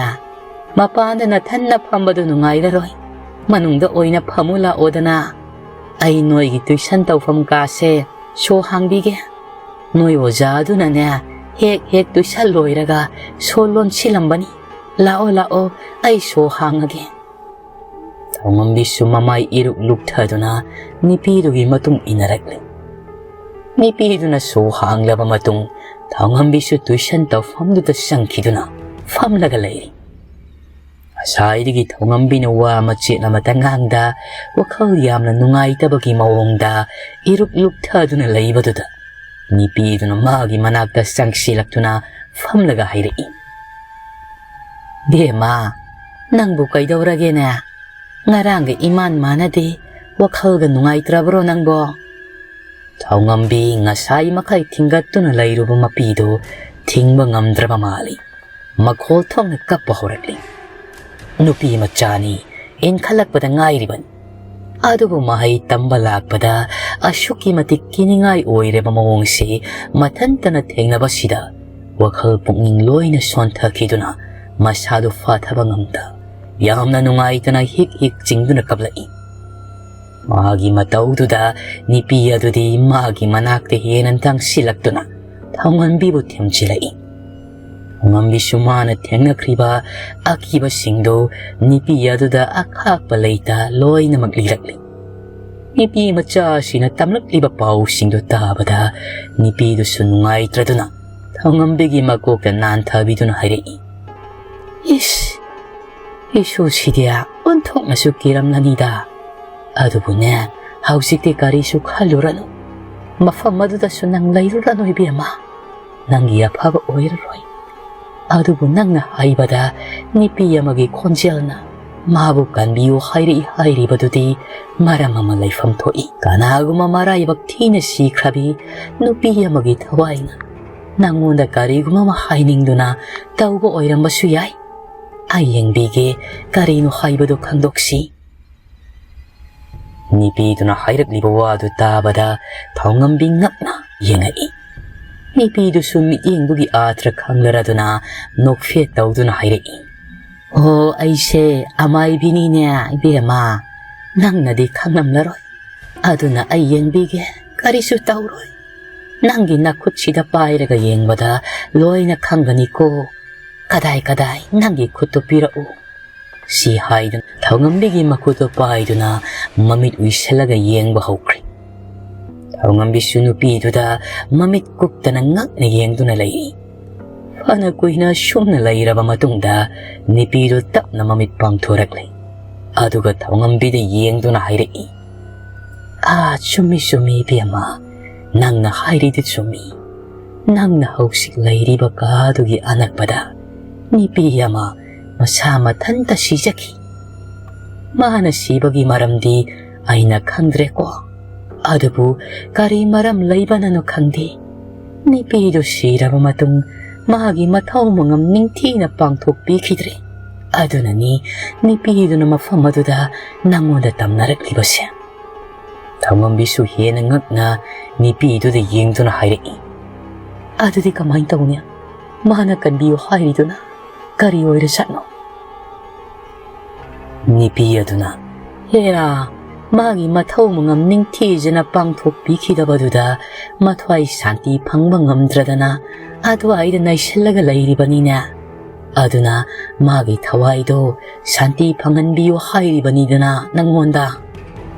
ꯃꯄꯥꯟꯗ ꯅꯊꯟꯅ ꯐꯝꯕꯗꯨ ꯅꯨꯡꯉꯥꯏꯔꯔꯣꯏ꯫ ꯃꯅꯨꯡꯗ ꯑꯣꯏꯅ ꯐꯝꯃꯨ ꯂꯥꯛꯑꯣꯗꯅ꯫ ꯑꯩ ꯅꯣꯏꯒꯤ ꯇꯨꯏꯁꯟ ꯇꯧꯐꯝ ꯀꯥꯁꯦ ꯁꯣ ꯍꯥꯡꯕꯤꯒꯦ꯫ ꯅꯣꯏ ꯑꯣꯖꯥ ꯑꯗꯨꯅꯅꯦ ꯍꯦꯛ ꯍꯦꯛ ꯇꯨꯏꯁꯟ ꯂꯣꯏꯔꯒ ꯁꯣ ꯂꯣꯟꯁꯤꯜꯂꯝꯕꯅꯤ꯫ ꯂꯥꯛꯑꯣ ꯂꯥꯛꯑꯣ, ꯑꯩ ꯁꯣ ꯍꯥꯡꯉꯒꯦ"꯫ ꯊꯧꯉꯝꯕꯤꯁꯨ ꯃꯃꯥꯏ ꯏꯔꯨꯛ ꯂꯨꯛꯊꯗꯨꯅ ꯅꯨꯄꯤꯗꯨꯒꯤ ꯃꯇꯨꯡ ꯏꯟꯅꯔꯛꯂꯤ꯫ ꯅꯨꯄꯤꯗꯨꯅ ꯁꯣ ꯍꯥꯡꯂꯕ ꯃꯇꯨꯡ ꯊꯧꯉꯝꯕꯤꯁꯨ ꯇꯨꯏꯁꯟ ꯇꯧꯐꯝꯗꯨꯗ ꯆꯪꯈꯤꯗꯨꯅ ꯐꯝꯂꯒ ꯂꯩꯔꯤ꯫ ꯉꯁꯥꯏꯗꯒꯤ ꯊꯧꯉꯝꯕꯤꯅ ꯋꯥ ꯃꯆꯦꯠ ꯑꯃꯇ ꯉꯥꯡꯗ ꯋꯥꯈꯜ ꯌꯥꯝꯅ ꯅꯨꯡꯉꯥꯏꯇꯕꯒꯤ ꯃꯑꯣꯡꯗ ꯏꯔꯨꯛ ꯂꯨꯛꯊꯗꯨꯅ ꯂꯩꯕꯗꯨꯗ ꯅꯨꯄꯤꯗꯨꯅ ꯃꯥꯒꯤ ꯃꯅꯥꯛꯇ ꯆꯪꯁꯤꯜꯂꯛꯇꯨꯅ ꯐꯝꯂꯒ ꯍꯥꯏꯔꯛꯏ, "ꯕꯦꯝꯃ, ꯅꯪꯕꯨ ꯀꯩꯗꯧꯔꯒꯦꯅꯦ? ꯉꯔꯥꯡꯒ ꯏꯃꯥꯟ ꯃꯥꯟꯅꯗꯦ, ꯋꯥꯈꯜꯒ ꯅꯨꯡꯉꯥꯏꯇ꯭ꯔꯕ꯭ꯔꯣ ꯅꯪꯕꯣ?" ꯊꯧꯉꯝꯕꯤ ꯉꯁꯥꯏ ꯃꯈꯩ ꯊꯤꯡꯒꯠꯇꯨꯅ ꯂꯩꯔꯨꯕ ꯃꯄꯤꯗꯨ ꯊꯤꯡꯕ ꯉꯝꯗ꯭ꯔꯕ ꯃꯥꯜꯂꯤ꯫ ꯃꯈꯣꯜ ꯊꯣꯛꯅ ꯀꯞꯄ ꯍꯧꯔꯛꯂꯤ꯫ ꯅꯨꯄꯤ ꯃꯆꯥꯅꯤ, ꯏꯟꯈꯠꯂꯛꯄꯗ ꯉꯥꯏꯔꯤꯕꯅꯤ꯫ ꯑꯗꯨꯕꯨ ꯃꯍꯩ ꯇꯝꯕ ꯂꯥꯛꯄꯗ ꯑꯁꯨꯛꯀꯤ ꯃꯇꯤꯛ ꯀꯤꯅꯤꯡꯉꯥꯏ ꯑꯣꯏꯔꯕ ꯃꯑꯣꯡꯁꯤ ꯃꯊꯟꯇꯅ ꯊꯦꯡꯅꯕꯁꯤꯗ ꯋꯥꯈꯜ ꯄꯨꯛꯅꯤꯡ ꯂꯣꯏꯅ ꯁꯣꯟꯊꯈꯤꯗꯨꯅ ꯃꯁꯥꯗꯨ ꯐꯥꯊꯕ ꯉꯝꯗ ꯌꯥꯝꯅ ꯅꯨꯡꯉꯥꯏꯇꯅ ꯍꯤꯛ ꯍꯤꯛ ꯆꯤꯡꯗꯨꯅ ꯀꯞꯂꯛꯏ꯫ ꯃꯥꯒꯤ ꯃꯇꯧꯗꯨꯗ ꯅꯨꯄꯤ ꯑꯗꯨꯗꯤ ꯃꯥꯒꯤ ꯃꯅꯥꯛꯇ ꯍꯦꯟꯅ ꯅꯛꯁꯤꯜꯂꯛꯇꯨꯅ ꯊꯧꯉꯝꯕꯤꯕꯨ ꯊꯦꯝꯖꯤꯜꯂꯛꯏ꯫ ꯊꯧꯉꯝꯕꯤꯁꯨ ꯃꯥꯅ ꯊꯦꯡꯅꯈ꯭ꯔꯤꯕ ꯑꯀꯤꯕꯁꯤꯡꯗꯨ ꯅꯨꯄꯤ ꯑꯗꯨꯗ ꯑꯈꯥꯛꯄ ꯂꯩꯇ ꯂꯣꯏꯅꯃꯛ ꯂꯤꯔꯛꯂꯤ꯫ ꯅꯨꯄꯤ ꯃꯆꯥ ꯑꯁꯤꯅ ꯇꯝꯂꯛꯂꯤꯕ ꯄꯥꯎꯁꯤꯡꯗꯨ ꯇꯥꯕꯗ ꯅꯨꯄꯤꯗꯨꯁꯨ ꯅꯨꯡꯉꯥꯏꯇ꯭ꯔꯗꯨꯅ ꯊꯧꯉꯝꯕꯤꯒꯤ ꯃꯀꯣꯛꯇ ꯅꯥꯟꯊꯕꯤꯗꯨꯅ ꯍꯥꯏꯔꯛꯏ, "ꯏꯁ, ꯏꯁꯨꯁꯤꯗꯤ ꯑꯣꯟꯊꯣꯛꯅꯁꯨ ꯀꯤꯔꯝꯂꯅꯤꯗ꯫ ꯑꯗꯨꯕꯨꯅꯦ, ꯍꯧꯖꯤꯛꯇꯤ ꯀꯔꯤꯁꯨ ꯈꯜꯂꯨꯔꯅꯨ꯫ ꯃꯐꯝ ꯑꯗꯨꯗꯁꯨ ꯅꯪ ꯂꯩꯔꯨꯔꯅꯨ ꯏꯕꯦꯝꯃ꯫ ꯅꯪꯒꯤ ꯑꯐꯕ ꯑꯣꯏꯔꯔꯣꯏ꯫ ꯑꯗꯨꯕꯨ ꯅꯪꯅ ꯍꯥꯏꯕꯗ ꯅꯨꯄꯤ ꯑꯃꯒꯤ ꯈꯣꯟꯖꯦꯜꯅ ꯃꯥꯕꯨ ꯀꯟꯕꯤꯌꯨ ꯍꯥꯏꯔꯛꯏ ꯍꯥꯏꯔꯤꯕꯗꯨꯗꯤ ꯃꯔꯝ ꯑꯃ ꯂꯩꯐꯝ ꯊꯣꯛꯏ꯫ ꯀꯅꯥꯒꯨꯝꯕ ꯃꯔꯥꯏꯕꯛ ꯊꯤꯅ ꯁꯤꯈ꯭ꯔꯕꯤ ꯅꯨꯄꯤ ꯑꯃꯒꯤ ꯊꯋꯥꯏꯅ ꯅꯪꯉꯣꯟꯗ ꯀꯔꯤꯒꯨꯝꯕ ꯑꯃ ꯍꯥꯏꯅꯤꯡꯗꯨꯅ ꯇꯧꯕ ꯑꯣꯏꯔꯝꯕꯁꯨ ꯌꯥꯏ꯫ ꯑꯩ ꯌꯦꯡꯕꯤꯒꯦ, ꯀꯔꯤꯅꯣ ꯍꯥꯏꯕꯗꯨ ꯈꯪꯗꯣꯛꯁꯤ꯫" ꯅꯨꯄꯤꯗꯨꯅ ꯍꯥꯏꯔꯛꯂꯤꯕ ꯋꯥꯗꯨ ꯇꯥꯕꯗ ꯊꯧꯉꯝꯕꯤ ꯉꯛꯅ ꯌꯦꯡꯉꯛꯏ꯫ ꯅꯨꯄꯤꯗꯨꯁꯨ ꯃꯤꯠꯌꯦꯡꯗꯨꯒꯤ ꯑꯥꯊ꯭ꯔ ꯈꯪꯂꯔꯗꯨꯅ ꯅꯣꯛꯐꯦꯠ ꯇꯧꯗꯨꯅ ꯍꯥꯏꯔꯛꯏ, "ꯑꯣ, ꯑꯩꯁꯦ ꯑꯃꯥꯏꯕꯤꯅꯤꯅꯦ ꯏꯕꯦꯝꯃ, ꯅꯪꯅꯗꯤ ꯈꯪꯂꯝꯂꯔꯣꯏ꯫ ꯑꯗꯨꯅ ꯑꯩ ꯌꯦꯡꯕꯤꯒꯦ, ꯀꯔꯤꯁꯨ ꯇꯧꯔꯣꯏ꯫ ꯅꯪꯒꯤ ꯅꯈꯨꯠꯁꯤꯗ ꯄꯥꯏꯔꯒ ꯌꯦꯡꯕꯗ ꯂꯣꯏꯅ ꯈꯪꯒꯅꯤꯀꯣ, ꯀꯗꯥꯏ ꯀꯗꯥꯏ ꯅꯪꯒꯤ ꯈꯨꯠꯇꯨ ꯄꯤꯔꯛꯎ꯫" ꯁꯤ ꯍꯥꯏꯗꯨꯅ ꯊꯧꯉꯝꯕꯤꯒꯤ ꯃꯈꯨꯠꯇꯨ ꯄꯥꯏꯗꯨꯅ ꯃꯃꯤꯠ ꯎꯏꯁꯜꯂꯒ ꯌꯦꯡꯕ ꯍꯧꯈ꯭ꯔꯦ꯫ ꯊꯧꯉꯝꯕꯤꯁꯨ ꯅꯨꯄꯤꯗꯨꯗ ꯃꯃꯤꯠ ꯀꯨꯞꯇꯅ ꯉꯛꯅ ꯌꯦꯡꯗꯨꯅ ꯂꯩꯔꯤ꯫ ꯐꯅ ꯀꯨꯏꯅ ꯁꯨꯝꯅ ꯂꯩꯔꯕ ꯃꯇꯨꯡꯗ ꯅꯨꯄꯤꯗꯨ ꯇꯞꯅ ꯃꯃꯤꯠ ꯄꯥꯡꯊꯣꯔꯛꯂꯦ꯫ ꯑꯗꯨꯒ ꯊꯧꯉꯝꯕꯤꯗ ꯌꯦꯡꯗꯨꯅ ꯍꯥꯏꯔꯛꯏ, "ꯑꯥ, ꯆꯨꯝꯃꯤ, ꯆꯨꯝꯃꯤ, ꯏꯕꯦꯝꯃ꯫ ꯅꯪꯅ ꯍꯥꯏꯔꯤꯗꯨ ꯆꯨꯝꯃꯤ꯫ ꯅꯪꯅ ꯍꯧꯖꯤꯛ ꯂꯩꯔꯤꯕ ꯀꯥꯗꯨꯒꯤ ꯑꯅꯛꯄꯗ ꯅꯨꯄꯤ ꯑꯃ ꯃꯁꯥ ꯃꯊꯟꯇ ꯁꯤꯖꯈꯤ꯫ ꯃꯥꯅ ꯁꯤꯕꯒꯤ ꯃꯔꯝꯗꯤ ꯑꯩꯅ ꯈꯪꯗ꯭ꯔꯦꯀꯣ, ꯑꯗꯨꯕꯨ ꯀꯔꯤ ꯃꯔꯝ ꯂꯩꯕꯅꯅꯣ ꯈꯪꯗꯦ, ꯅꯨꯄꯤꯗꯨ ꯁꯤꯔꯕ ꯃꯇꯨꯡ ꯃꯥꯒꯤ ꯃꯊꯧ ꯃꯉꯝ ꯅꯤꯡꯊꯤꯅ ꯄꯥꯡꯊꯣꯛꯄꯤꯈꯤꯗ꯭ꯔꯦ꯫ ꯑꯗꯨꯅꯅꯤ ꯅꯨꯄꯤꯗꯨꯅ ꯃꯐꯝ ꯑꯗꯨꯗ ꯅꯪꯉꯣꯟꯗ ꯇꯝꯅꯔꯛꯂꯤꯕꯁꯦ꯫ ꯊꯧꯉꯝꯕꯤꯁꯨ ꯍꯦꯟꯅ ꯉꯛꯅ ꯅꯨꯄꯤꯗꯨꯗ ꯌꯦꯡꯗꯨꯅ ꯍꯥꯏꯔꯛꯏ, "ꯑꯗꯨꯗꯤ ꯀꯃꯥꯏꯅ ꯇꯧꯅꯤ? ꯃꯥꯅ ꯀꯟꯕꯤꯌꯨ ꯍꯥꯏꯔꯤꯗꯨꯅ ꯀꯔꯤ ꯑꯣꯏꯔꯖꯥꯠꯅꯣ?" ꯅꯨꯄꯤ ꯑꯗꯨꯅ, "ꯍꯦꯔꯥ, ꯃꯥꯒꯤ ꯃꯊꯧ ꯃꯉꯝ ꯅꯤꯡꯊꯤꯖꯅ ꯄꯥꯡꯊꯣꯛꯄꯤꯈꯤꯗꯕꯗꯨꯗ ꯃꯊ꯭ꯋꯥꯏ ꯁꯥꯟꯇꯤ ꯐꯪꯕ ꯉꯝꯗ꯭ꯔꯗꯅ ꯑꯗꯨꯋꯥꯏꯗ ꯅꯩꯁꯤꯜꯂꯒ ꯂꯩꯔꯤꯕꯅꯤꯅꯦ꯫ ꯑꯗꯨꯅ ꯃꯥꯒꯤ ꯊꯋꯥꯏꯗꯣ ꯁꯥꯟꯇꯤ ꯐꯪꯍꯟꯕꯤꯌꯨ ꯍꯥꯏꯔꯤꯕꯅꯤꯗꯅ ꯅꯪꯉꯣꯟꯗ꯫"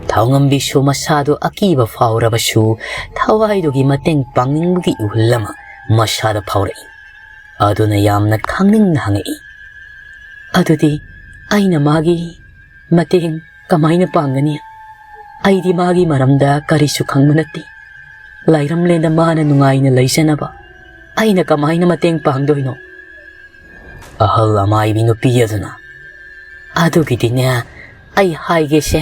ꯊꯧꯉꯝꯕꯤꯁꯨ ꯃꯁꯥꯗꯣ ꯑꯀꯤꯕ ꯐꯥꯎꯔꯕꯁꯨ ꯊꯋꯥꯏꯗꯨꯒꯤ ꯃꯇꯦꯡ ꯄꯥꯡꯅꯤꯡꯕꯒꯤ ꯏꯍꯨꯜ ꯑꯃ ꯃꯁꯥꯗ ꯐꯥꯎꯔꯛꯏ꯫ ꯑꯗꯨꯅ ꯌꯥꯝꯅ ꯈꯪꯅꯤꯡꯅ ꯍꯪꯉꯛꯏ, "ꯑꯗꯨꯗꯤ ꯑꯩꯅ ꯃꯥꯒꯤ ꯃꯇꯦꯡ ꯀꯃꯥꯏꯅ ꯄꯥꯡꯒꯅꯤ? ꯑꯩꯗꯤ ꯃꯥꯒꯤ ꯃꯔꯝꯗ ꯀꯔꯤꯁꯨ ꯈꯪꯕ ꯅꯠꯇꯦ꯫ ꯂꯥꯏꯔꯝꯂꯦꯟꯗ ꯃꯥꯅ ꯅꯨꯡꯉꯥꯏꯅ ꯂꯩꯖꯅꯕ ꯑꯩꯅ ꯀꯃꯥꯏꯅ ꯃꯇꯦꯡ ꯄꯥꯡꯗꯣꯏꯅꯣ?" ꯑꯍꯜ ꯑꯃꯥꯏꯕꯤ ꯅꯨꯄꯤ ꯑꯗꯨꯅ, "ꯑꯗꯨꯒꯤꯗꯤꯅꯦ, ꯑꯩ ꯍꯥꯏꯒꯦꯁꯦ,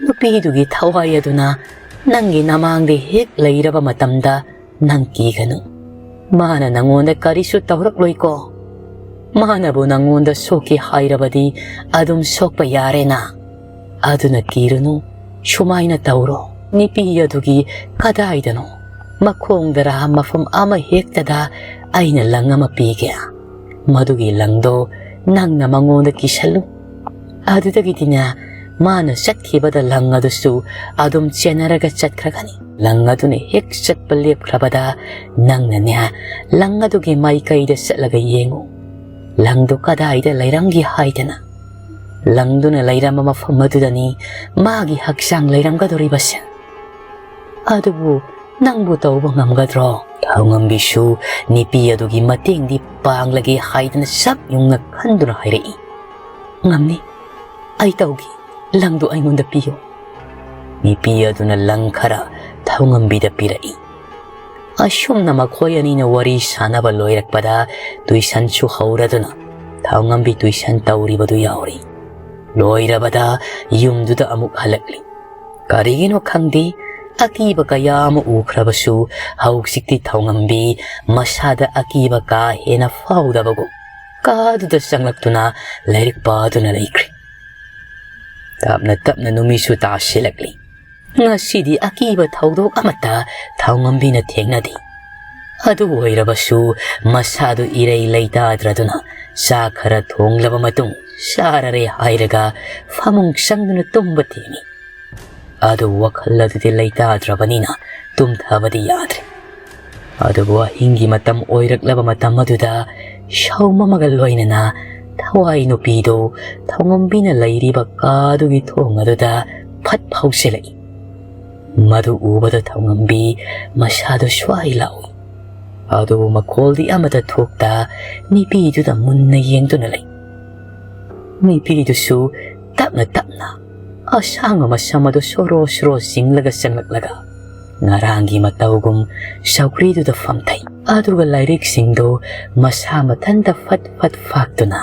ꯅꯨꯄꯤꯗꯨꯒꯤ ꯊꯋꯥꯏ ꯑꯗꯨꯅ ꯅꯪꯒꯤ ꯅꯃꯥꯡꯗ ꯍꯦꯛ ꯂꯩꯔꯕ ꯃꯇꯝꯗ ꯅꯪ ꯀꯤꯒꯅꯨ꯫ ꯃꯥꯅ ꯅꯪꯉꯣꯟꯗ ꯀꯔꯤꯁꯨ ꯇꯧꯔꯛꯂꯣꯏꯀꯣ꯫ ꯃꯥꯅꯕꯨ ꯅꯪꯉꯣꯟꯗ ꯁꯣꯛꯀꯦ ꯍꯥꯏꯔꯕꯗꯤ ꯑꯗꯨꯝ ꯁꯣꯛꯄ ꯌꯥꯔꯦꯅ꯫ ꯑꯗꯨꯅ ꯀꯤꯔꯨꯅꯨ, ꯁꯨꯃꯥꯏꯅ ꯇꯧꯔꯣ꯫ ꯅꯨꯄꯤ ꯑꯗꯨꯒꯤ ꯀꯗꯥꯏꯗꯅꯣ, ꯃꯈꯣꯡꯗꯔꯥ, ꯃꯐꯝ ꯑꯃ ꯍꯦꯛꯇꯗ ꯑꯩꯅ ꯂꯪ ꯑꯃ ꯄꯤꯒꯦ꯫ ꯃꯗꯨꯒꯤ ꯂꯪꯗꯣ ꯅꯪꯅ ꯃꯉꯣꯟꯗ ꯀꯤꯁꯜꯂꯨ꯫ ꯑꯗꯨꯗꯒꯤꯗꯤꯅꯦ, ꯃꯥꯅ ꯆꯠꯈꯤꯕꯗ ꯂꯪ ꯑꯗꯨꯁꯨ ꯑꯗꯨꯝ ꯆꯦꯟꯅꯔꯒ ꯆꯠꯈ꯭ꯔꯒꯅꯤ꯫ ꯂꯪ ꯑꯗꯨꯅ ꯍꯦꯛ ꯆꯠꯄ ꯂꯦꯞꯈ꯭ꯔꯕꯗ ꯅꯪꯅꯅꯦ, ꯂꯪ ꯑꯗꯨꯒꯤ ꯃꯥꯏꯀꯩꯗ ꯆꯠꯂꯒ ꯌꯦꯡꯉꯨ꯫ ꯂꯪꯗꯨ ꯀꯗꯥꯏꯗ ꯂꯩꯔꯝꯒꯦ ꯍꯥꯏꯗꯅ꯫ ꯂꯪꯗꯨꯅ ꯂꯩꯔꯝꯕ ꯃꯐꯝ ꯑꯗꯨꯗꯅꯤ ꯃꯥꯒꯤ ꯍꯛꯆꯥꯡ ꯂꯩꯔꯝꯒꯗꯧꯔꯤꯕꯁꯦ꯫ ꯑꯗꯨꯕꯨ ꯅꯪꯕꯨ ꯇꯧꯕ ꯉꯝꯒꯗ꯭ꯔꯣ?" ꯊꯧꯉꯝꯕꯤꯁꯨ ꯅꯨꯄꯤ ꯑꯗꯨꯒꯤ ꯃꯇꯦꯡꯗꯤ ꯄꯥꯡꯂꯒꯦ ꯍꯥꯏꯗꯅ ꯆꯞ ꯌꯨꯡꯅ ꯈꯟꯗꯨꯅ ꯍꯥꯏꯔꯛꯏ, "ꯉꯝꯅꯤ, ꯑꯩ ꯇꯧꯒꯦ, ꯂꯪꯗꯨ ꯑꯩꯉꯣꯟꯗ ꯄꯤꯌꯨ꯫" ꯅꯨꯄꯤ ꯑꯗꯨꯅ ꯂꯪ ꯈꯔ ꯊꯧꯉꯝꯕꯤꯗ ꯄꯤꯔꯛꯏ꯫ ꯑꯁꯨꯝꯅ ꯃꯈꯣꯏ ꯑꯅꯤꯅ ꯋꯥꯔꯤ ꯁꯥꯟꯅꯕ ꯂꯣꯏꯔꯛꯄꯗ ꯇꯨꯏꯁꯟꯁꯨ ꯍꯧꯔꯗꯨꯅ ꯊꯥꯎꯉꯝꯕꯤ tuition ꯇꯧꯔꯤꯕꯗꯨ ꯌꯥꯎꯔꯤ꯫ ꯂꯣꯏꯔꯕꯗ ꯌꯨꯝꯗꯨꯗ ꯑꯃꯨꯛ ꯍꯜꯂꯛꯂꯤ꯫ ꯀꯔꯤꯒꯤꯅꯣ ꯈꯪꯗꯦ, ꯑꯀꯤꯕ ꯀꯌꯥ ꯑꯃ ꯎꯈ꯭ꯔꯕꯁꯨ ꯍꯧꯖꯤꯛꯇꯤ ꯊꯥꯎꯉꯝꯕꯤ ꯃꯁꯥꯗ ꯑꯀꯤꯕ ꯀꯥ ꯍꯦꯟꯅ ꯐꯥꯎꯗꯕꯒꯨꯝ ꯀꯥꯗꯨꯗ ꯆꯪꯂꯛꯇꯨꯅ ꯂꯥꯏꯔꯤꯛ ꯄꯥꯗꯨꯅ ꯂꯩꯈ꯭ꯔꯦ꯫ ꯇꯞꯅ ꯇꯞꯅ ꯅꯨꯃꯤꯠꯁꯨ ꯇꯥꯁꯤꯜꯂꯛꯂꯤ꯫ ꯉꯁꯤꯗꯤ ꯑꯀꯤꯕ ꯊꯧꯗꯣꯛ ꯑꯃꯠꯇ ꯊꯥꯎꯉꯝꯕꯤꯅ ꯊꯦꯡꯅꯗꯦ꯫ ꯑꯗꯨ ꯑꯣꯏꯔꯕꯁꯨ ꯃꯁꯥꯗꯨ ꯏꯔꯩ ꯂꯩꯇꯥꯗ꯭ꯔꯗꯨꯅ ꯆꯥ ꯈꯔ ꯊꯣꯡꯂꯕ ꯃꯇꯨꯡ ꯆꯥꯔꯔꯦ ꯍꯥꯏꯔꯒ ꯐꯃꯨꯡ ꯆꯪꯗꯨꯅ ꯇꯨꯝꯕ ꯊꯦꯝꯃꯤ꯫ ꯑꯗꯨ ꯋꯥꯈꯜ ꯑꯗꯨꯗꯤ ꯂꯩꯇꯥꯗ꯭ꯔꯕꯅꯤꯅ ꯇꯨꯝꯊꯕꯗꯤ ꯌꯥꯗ꯭ꯔꯦ꯫ ꯑꯗꯨꯕꯨ ꯑꯍꯤꯡꯒꯤ ꯃꯇꯝ ꯑꯣꯏꯔꯛꯂꯕ ꯃꯇꯝ ꯑꯗꯨꯗ ꯁꯧꯃꯝꯒ ꯂꯣꯏꯅꯅ ꯊꯋꯥꯏ ꯅꯨꯄꯤꯗꯨ ꯊꯧꯉꯝꯕꯤꯅ ꯂꯩꯔꯤꯕ ꯀꯥꯗꯨꯒꯤ ꯊꯣꯡ ꯑꯗꯨꯗ ꯐꯠ ꯐꯥꯎꯁꯤꯜꯂꯛꯏ꯫ ꯃꯗꯨ ꯎꯕꯗ ꯊꯧꯉꯝꯕꯤ ꯃꯁꯥꯗꯨ ꯁ꯭ꯋꯥꯏ ꯂꯥꯎꯏ꯫ ꯑꯗꯨꯕꯨ ꯃꯈꯣꯜꯗꯤ ꯑꯃꯠꯇ ꯊꯣꯛꯇ ꯅꯨꯄꯤꯗꯨꯗ ꯃꯨꯟꯅ ꯌꯦꯡꯗꯨꯅ ꯂꯩ꯫ ꯅꯨꯄꯤꯗꯨꯁꯨ ꯇꯞꯅ ꯇꯞꯅ ꯑꯁꯥꯡꯕ ꯃꯁꯝ ꯑꯗꯨ ꯁꯣꯔꯣ ꯁꯣꯔꯣ ꯆꯤꯡꯂꯒ ꯆꯪꯂꯛꯂꯒ ꯉꯔꯥꯡꯒꯤ ꯃꯇꯧꯒꯨꯝ ꯆꯧꯀ꯭ꯔꯤꯗꯨꯗ ꯐꯝꯊꯩ꯫ ꯑꯗꯨꯒ ꯂꯥꯏꯔꯤꯛꯁꯤꯡꯗꯨ ꯃꯁꯥ ꯃꯊꯟꯇ ꯐꯠ ꯐꯠ ꯐꯥꯛꯇꯨꯅ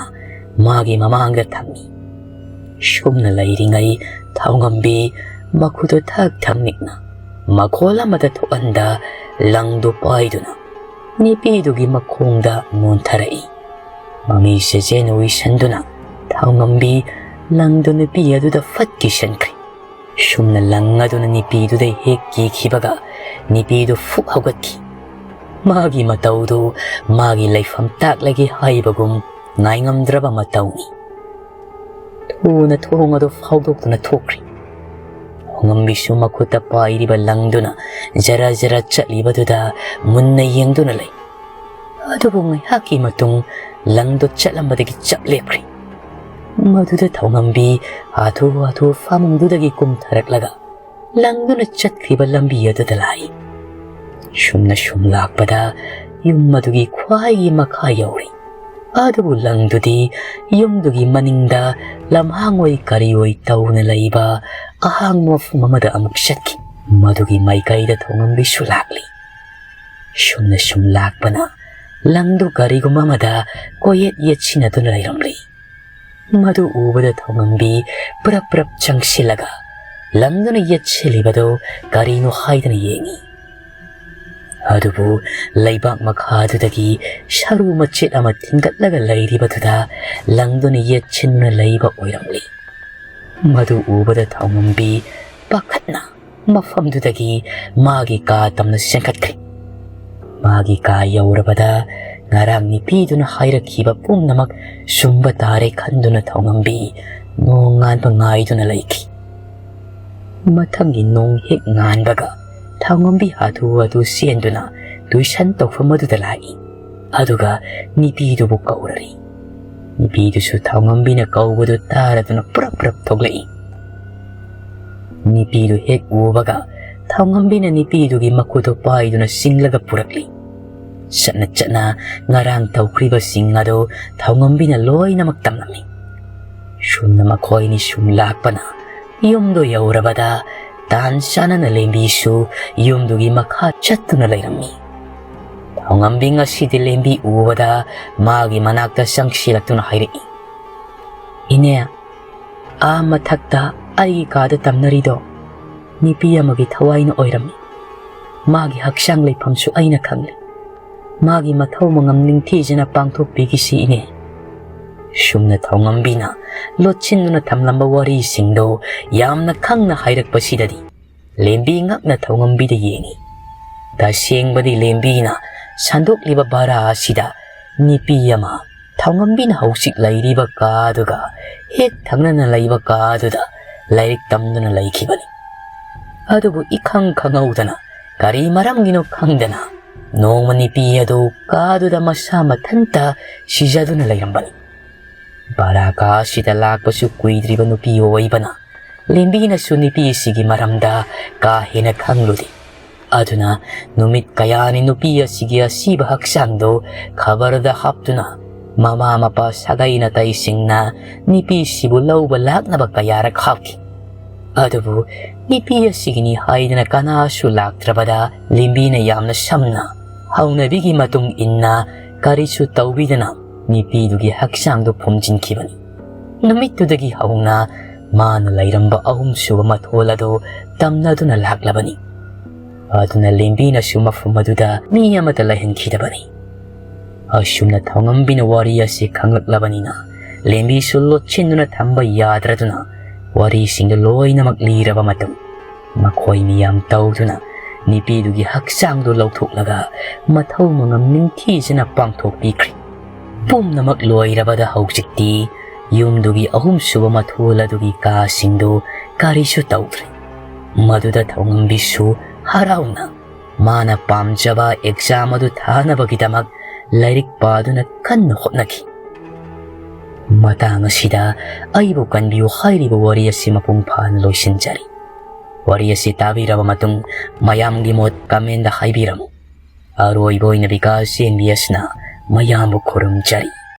ꯃꯥꯒꯤ ꯃꯃꯥꯡꯗ ꯊꯝꯃꯤ꯫ ꯁꯨꯝꯅ ꯂꯩꯔꯤꯉꯩ ꯊꯥꯎꯉꯝꯕꯤ ꯃꯈꯨꯠꯇꯨ ꯊꯛ ꯊꯛ ꯅꯤꯛꯅ ꯃꯈꯣꯜ ꯑꯃꯠꯇ ꯊꯣꯛꯍꯟꯗ ꯂꯪꯗꯨ ꯄꯥꯏꯗꯨꯅ ꯅꯨꯄꯤꯗꯨꯒꯤ ꯃꯈꯣꯡꯗ ꯅꯣꯟꯊꯔꯛꯏ꯫ ꯃꯃꯤ ꯁꯦꯖꯦꯟ ꯎꯏꯁꯟꯗꯨꯅ ꯊꯥꯎꯉꯝꯕꯤ ꯂꯪꯗꯨ ꯅꯨꯄꯤ ꯑꯗꯨꯗ ꯐꯠ ꯀꯤꯁꯟꯈ꯭ꯔꯦ꯫ ꯁꯨꯝꯅ ꯂꯪ ꯑꯗꯨꯅ ꯅꯨꯄꯤꯗꯨꯗ ꯍꯦꯛ ꯀꯤꯈꯤꯕꯒ ꯅꯨꯄꯤꯗꯨ ꯐꯨꯛ ꯍꯧꯒꯠꯈꯤ꯫ ꯃꯥꯒꯤ ꯃꯇꯧꯗꯨ ꯃꯥꯒꯤ ꯂꯩꯐꯝ ꯇꯥꯛꯂꯒꯦ ꯍꯥꯏꯕꯒꯨꯝ ꯉꯥꯏꯉꯝꯗ꯭ꯔꯕ ꯃꯇꯧꯅꯤ꯫ ꯊꯨꯅ ꯊꯣꯡ ꯑꯗꯨ ꯐꯥꯎꯗꯣꯛꯇꯨꯅ ꯊꯣꯛꯈ꯭ꯔꯤ꯫ ꯊꯥꯎꯉꯝꯕꯤꯁꯨ ꯃꯈꯨꯠꯇ ꯄꯥꯏꯔꯤꯕ ꯂꯪꯗꯨꯅ ꯖꯔ ꯖꯔ ꯆꯠꯂꯤꯕꯗꯨꯗ ꯃꯨꯟꯅ ꯌꯦꯡꯗꯨꯅ ꯂꯩ꯫ ꯑꯗꯨꯕꯨ ꯉꯥꯏꯍꯥꯛꯀꯤ ꯃꯇꯨꯡ ꯂꯪꯗꯨ ꯆꯠꯂꯝꯕꯗꯒꯤ ꯆꯞ ꯂꯦꯞꯈ꯭ꯔꯤ꯫ ꯃꯗꯨꯗ ꯊꯥꯎꯉꯝꯕꯤ ꯍꯥꯊꯨ ꯍꯥꯊꯨ ꯐꯃꯨꯡꯗꯨꯗꯒꯤ ꯀꯨꯝꯊꯔꯛꯂꯒ ꯂꯪꯗꯨꯅ ꯆꯠꯈꯤꯕ ꯂꯝꯕꯤ ꯑꯗꯨꯗ ꯂꯥꯛꯏ꯫ ꯁꯨꯝꯅ ꯁꯨꯝ ꯂꯥꯛꯄꯗ ꯌꯨꯝ ꯑꯗꯨꯒꯤ ꯈ꯭ꯋꯥꯏꯒꯤ ꯃꯈꯥ ꯌꯧꯔꯤ꯫ ꯑꯗꯨꯕꯨ ꯂꯪꯗꯨꯗꯤ ꯌꯨꯝꯗꯨꯒꯤ ꯃꯅꯤꯡꯗ ꯂꯝꯍꯥꯡ ꯑꯣꯏ ꯀꯔꯤ ꯑꯣꯏ ꯇꯧꯅ ꯂꯩꯕ ꯑꯍꯥꯡꯕ ꯃꯐꯝ ꯑꯃꯗ ꯑꯃꯨꯛ ꯆꯠꯈꯤ꯫ ꯃꯗꯨꯒꯤ ꯃꯥꯏꯀꯩꯗ ꯊꯥꯎꯉꯝꯕꯤꯁꯨ ꯂꯥꯛꯂꯤ꯫ ꯁꯨꯝꯅ ꯁꯨꯝ ꯂꯥꯛꯄꯅ ꯂꯪꯗꯨ ꯀꯔꯤꯒꯨꯝꯕ ꯑꯃꯗ ꯀꯣꯏꯌꯦꯠ ꯌꯦꯠꯁꯤꯟꯅꯗꯨꯅ ꯂꯩꯔꯝꯂꯤ꯫ ꯃꯗꯨ ꯎꯕꯗ ꯊꯧꯉꯝꯕꯤ ꯄ꯭ꯔꯞ ꯄ꯭ꯔꯞ ꯆꯪꯁꯤꯜꯂꯒ ꯂꯪꯗꯨꯅ ꯌꯦꯠꯁꯤꯜꯂꯤꯕꯗꯨ ꯀꯔꯤꯅꯣ ꯍꯥꯏꯗꯅ ꯌꯦꯡꯏ꯫ ꯑꯗꯨꯕꯨ ꯂꯩꯕꯥꯛ ꯃꯈꯥꯗꯨꯗꯒꯤ ꯁꯔꯨ ꯃꯆꯦꯠ ꯑꯃ ꯊꯤꯡꯒꯠꯂꯒ ꯂꯩꯔꯤꯕꯗꯨꯗ ꯂꯪꯗꯨꯅ ꯌꯦꯠꯁꯤꯟꯗꯨꯅ ꯂꯩꯕ ꯑꯣꯏꯔꯝꯂꯤ꯫ ꯃꯗꯨ ꯎꯕꯗ ꯊꯧꯉꯝꯕꯤ ꯄꯥꯈꯠꯅ ꯃꯐꯝꯗꯨꯗꯒꯤ ꯃꯥꯒꯤ ꯀꯥ ꯇꯝꯅ ꯆꯦꯟꯈꯠꯈ꯭ꯔꯦ꯫ ꯃꯥꯒꯤ ꯀꯥ ꯌꯧꯔꯕꯗ ꯉꯔꯥꯡ ꯅꯨꯄꯤꯗꯨꯅ ꯍꯥꯏꯔꯛꯈꯤꯕ ꯄꯨꯝꯅꯃꯛ ꯆꯨꯝꯕ ꯇꯥꯔꯦ ꯈꯟꯗꯨꯅ ꯊꯧꯉꯝꯕꯤ ꯅꯣꯡꯉꯥꯟꯕ ꯉꯥꯏꯗꯨꯅ ꯂꯩꯈꯤ꯫ ꯃꯊꯪꯒꯤ ꯅꯣꯡ ꯍꯦꯛ ꯉꯥꯟꯕꯒ ꯊꯧꯉꯝꯕꯤ ꯍꯥꯊꯨ ꯍꯥꯊꯨ ꯆꯦꯟꯗꯨꯅ ꯇꯨꯏꯁꯟ ꯇꯧꯐꯝ ꯑꯗꯨꯗ ꯂꯥꯛꯏ꯫ ꯑꯗꯨꯒ ꯅꯨꯄꯤꯗꯨꯕꯨ ꯀꯧꯔꯔꯤ꯫ ꯅꯨꯄꯤꯗꯨꯁꯨ ꯊꯧꯉꯝꯕꯤꯅ ꯀꯧꯕꯗꯨ ꯇꯥꯔꯗꯨꯅ ꯄ꯭ꯔꯞ ꯄ꯭ꯔꯞ ꯊꯣꯛꯂꯛꯏ꯫ ꯅꯨꯄꯤꯗꯨ ꯍꯦꯛ ꯎꯕꯒ ꯊꯧꯉꯝꯕꯤꯅ ꯅꯨꯄꯤꯗꯨꯒꯤ ꯃꯈꯨꯠꯇꯨ ꯄꯥꯏꯗꯨꯅ ꯆꯤꯡꯂꯒ ꯄꯨꯔꯛꯂꯤ꯫ ꯆꯠꯅ ꯆꯠꯅ ꯉꯔꯥꯡ ꯇꯧꯈ꯭ꯔꯤꯕꯁꯤꯡ ꯑꯗꯨ ꯊꯧꯉꯝꯕꯤꯅ ꯂꯣꯏꯅꯃꯛ ꯇꯝꯂꯝꯃꯤ꯫ ꯁꯨꯝꯅ ꯃꯈꯣꯏꯅꯤ ꯁꯨꯝ ꯂꯥꯛꯄꯅ ꯌꯨꯝꯗꯣ ꯌꯧꯔꯕꯗ ꯇꯥꯟ ꯆꯥꯅꯅ ꯂꯦꯝꯕꯤꯁꯨ ꯌꯨꯝꯗꯨꯒꯤ ꯃꯈꯥ ꯆꯠꯇꯨꯅ ꯂꯩꯔꯝꯃꯤ꯫ ꯊꯧꯉꯝꯕꯤ ꯉꯁꯤꯗꯤ ꯂꯦꯝꯕꯤ ꯎꯕꯗ ꯃꯥꯒꯤ ꯃꯅꯥꯛꯇ ꯆꯪꯁꯤꯜꯂꯛꯇꯨꯅ ꯍꯥꯏꯔꯛꯏ, "ꯏꯅꯦ, ꯑꯥ ꯃꯊꯛꯇ ꯑꯩꯒꯤ ꯀꯥꯗ ꯇꯝꯅꯔꯤꯗꯣ ꯅꯨꯄꯤ ꯑꯃꯒꯤ ꯊꯋꯥꯏꯅ ꯑꯣꯏꯔꯝꯃꯤ꯫ ꯃꯥꯒꯤ ꯍꯛꯆꯥꯡ ꯂꯩꯐꯝꯁꯨ ꯑꯩꯅ ꯈꯪꯂꯦ꯫ ꯃꯥꯒꯤ ꯃꯊꯧ ꯃꯉꯝ ꯅꯤꯡꯊꯤꯖꯅ ꯄꯥꯡꯊꯣꯛꯄꯤꯈꯤꯁꯤ ꯏꯅꯦ꯫" ꯁꯨꯝꯅ ꯊꯧꯉꯝꯕꯤꯅ ꯂꯣꯠꯁꯤꯟꯗꯨꯅ ꯊꯝꯂꯝꯕ ꯋꯥꯔꯤꯁꯤꯡꯗꯨ ꯌꯥꯝꯅ ꯈꯪꯅ ꯍꯥꯏꯔꯛꯄꯁꯤꯗꯗꯤ ꯂꯦꯝꯕꯤ ꯉꯛꯅ ꯊꯧꯉꯝꯕꯤꯗ ꯌꯦꯡꯏ꯫ ꯇꯁꯦꯡꯕꯗꯤ ꯂꯦꯝꯕꯤꯅ ꯁꯟꯗꯣꯛꯂꯤꯕ ꯚꯥꯔꯥ ꯑꯁꯤꯗ ꯅꯨꯄꯤ ꯑꯃ ꯊꯧꯉꯝꯕꯤꯅ ꯍꯧꯖꯤꯛ ꯂꯩꯔꯤꯕ ꯀꯥꯗꯨꯒ ꯍꯦꯛ ꯊꯪꯅꯅ ꯂꯩꯕ ꯀꯥꯗꯨꯗ ꯂꯥꯏꯔꯤꯛ ꯇꯝꯗꯨꯅ ꯂꯩꯈꯤꯕꯅꯤ꯫ ꯑꯗꯨꯕꯨ ꯏꯈꯪ ꯈꯪꯍꯧꯗꯅ ꯀꯔꯤ ꯃꯔꯝꯒꯤꯅꯣ ꯈꯪꯗꯅ ꯅꯣꯡꯃ ꯅꯨꯄꯤ ꯑꯗꯨ ꯀꯥꯗꯨꯗ ꯃꯁꯥ ꯃꯊꯟꯇ ꯁꯤꯖꯗꯨꯅ ꯂꯩꯔꯝꯕꯅꯤ꯫ ꯚꯥꯔꯥ ꯀꯥ ꯑꯁꯤꯗ ꯂꯥꯛꯄꯁꯨ ꯀꯨꯏꯗ꯭ꯔꯤꯕ ꯅꯨꯄꯤ ꯑꯣꯏꯕꯅ ꯂꯦꯝꯕꯤꯅꯁꯨ ꯅꯨꯄꯤ ꯑꯁꯤꯒꯤ ꯃꯔꯝꯗ ꯀꯥ ꯍꯦꯟꯅ ꯈꯪꯂꯨꯗꯦ꯫ ꯑꯗꯨꯅ ꯅꯨꯃꯤꯠ ꯀꯌꯥꯅꯤ ꯅꯨꯄꯤ ꯑꯁꯤꯒꯤ ꯑꯁꯤꯕ ꯍꯛꯆꯥꯡꯗꯨ ꯈꯕꯔꯗ ꯍꯥꯞꯇꯨꯅ ꯃꯃꯥ ꯃꯄꯥ ꯁꯥꯒꯩ ꯅꯥꯇꯩꯁꯤꯡꯅ ꯅꯨꯄꯤꯁꯤꯕꯨ ꯂꯧꯕ ꯂꯥꯛꯅꯕ ꯀꯌꯥꯔꯛ ꯍꯥꯞꯈꯤ꯫ ꯑꯗꯨꯕꯨ ꯅꯨꯄꯤ ꯑꯁꯤꯒꯤꯅꯤ ꯍꯥꯏꯗꯅ ꯀꯅꯥꯁꯨ ꯂꯥꯛꯇ꯭ꯔꯕꯗ ꯂꯦꯝꯕꯤꯅ ꯌꯥꯝꯅ ꯁꯝꯅ ꯍꯧꯅꯕꯤꯒꯤ ꯃꯇꯨꯡ ꯏꯟꯅ ꯀꯔꯤꯁꯨ ꯇꯧꯕꯤꯗꯅ ꯅꯨꯄꯤꯗꯨꯒꯤ ꯍꯛꯆꯥꯡꯗꯨ ꯐꯨꯝꯖꯤꯟꯈꯤꯕꯅꯤ꯫ ꯅꯨꯃꯤꯠꯇꯨꯗꯒꯤ ꯍꯧꯅ ꯃꯥꯅ ꯂꯩꯔꯝꯕ ꯑꯍꯨꯝꯁꯨꯕ ꯃꯊꯣꯜ ꯑꯗꯨ ꯇꯝꯅꯗꯨꯅ ꯂꯥꯛꯂꯕꯅꯤ꯫ ꯑꯗꯨꯅ ꯂꯦꯝꯕꯤꯅꯁꯨ ꯃꯐꯝ ꯑꯗꯨꯗ ꯃꯤ ꯑꯃꯠꯇ ꯂꯩꯍꯟꯈꯤꯗꯕꯅꯤ꯫ ꯑꯁꯨꯝꯅ ꯊꯧꯉꯝꯕꯤꯅ ꯋꯥꯔꯤ ꯑꯁꯤ ꯈꯪꯂꯛꯂꯕꯅꯤꯅ ꯂꯦꯝꯕꯤꯁꯨ ꯂꯣꯠꯁꯤꯟꯗꯨꯅ ꯊꯝꯕ ꯌꯥꯗ꯭ꯔꯗꯨꯅ ꯋꯥꯔꯤꯁꯤꯡꯗꯨ ꯂꯣꯏꯅꯃꯛ ꯂꯤꯔꯕ ꯃꯇꯨꯡ ꯃꯈꯣꯏ ꯃꯤꯌꯥꯝ ꯇꯧꯗꯨꯅ ꯅꯨꯄꯤꯗꯨꯒꯤ ꯍꯛꯆꯥꯡꯗꯨ ꯂꯧꯊꯣꯛꯂꯒ ꯃꯊꯧ ꯃꯉꯝ ꯅꯤꯡꯊꯤꯖꯅ ꯄꯥꯡꯊꯣꯛꯄꯤꯈ꯭ꯔꯦ꯫ ꯄꯨꯝꯅꯃꯛ ꯂꯣꯏꯔꯕꯗ ꯍꯧꯖꯤꯛꯇꯤ ꯌꯨꯝꯗꯨꯒꯤ ꯑꯍꯨꯝꯁꯨꯕ ꯃꯊꯣꯜ ꯑꯗꯨꯒꯤ ꯀꯥꯁꯤꯡꯗꯨ ꯀꯔꯤꯁꯨ ꯇꯧꯗ꯭ꯔꯦ꯫ ꯃꯗꯨꯗ ꯊꯧꯉꯝꯕꯤꯁꯨ ꯍꯔꯥꯎꯅ ꯃꯥꯅ ꯄꯥꯝꯖꯕ ꯑꯦꯛꯖꯥꯝ ꯑꯗꯨ ꯊꯥꯅꯕꯒꯤꯗꯃꯛ ꯂꯥꯏꯔꯤꯛ ꯄꯥꯗꯨꯅ ꯀꯟꯅ ꯍꯣꯠꯅꯈꯤ꯫ ꯃꯇꯥꯡ ꯑꯁꯤꯗ ꯑꯩꯕꯨ ꯀꯟꯕꯤꯌꯨ ꯍꯥꯏꯔꯤꯕ ꯋꯥꯔꯤ ꯑꯁꯤ ꯃꯄꯨꯡ ꯐꯥꯅ ꯂꯣꯏꯁꯤꯟꯖꯔꯤ꯫ ꯋꯥꯔꯤ ꯑꯁꯤ ꯇꯥꯕꯤꯔꯕ ꯃꯇꯨꯡ ꯃꯌꯥꯝꯒꯤ ꯃꯣꯠ ꯀꯃꯦꯟꯗ ꯍꯥꯏꯕꯤꯔꯝꯃꯨ꯫ ꯑꯔꯣꯏꯕ ꯑꯣꯏꯅ ꯕꯤꯀꯥꯁ ꯖꯦ ꯑꯦꯟ ꯕꯤ ꯑꯦꯁꯅ ꯃꯌꯥꯝꯕꯨ ꯈꯨꯔꯨꯝꯖꯔꯤ꯫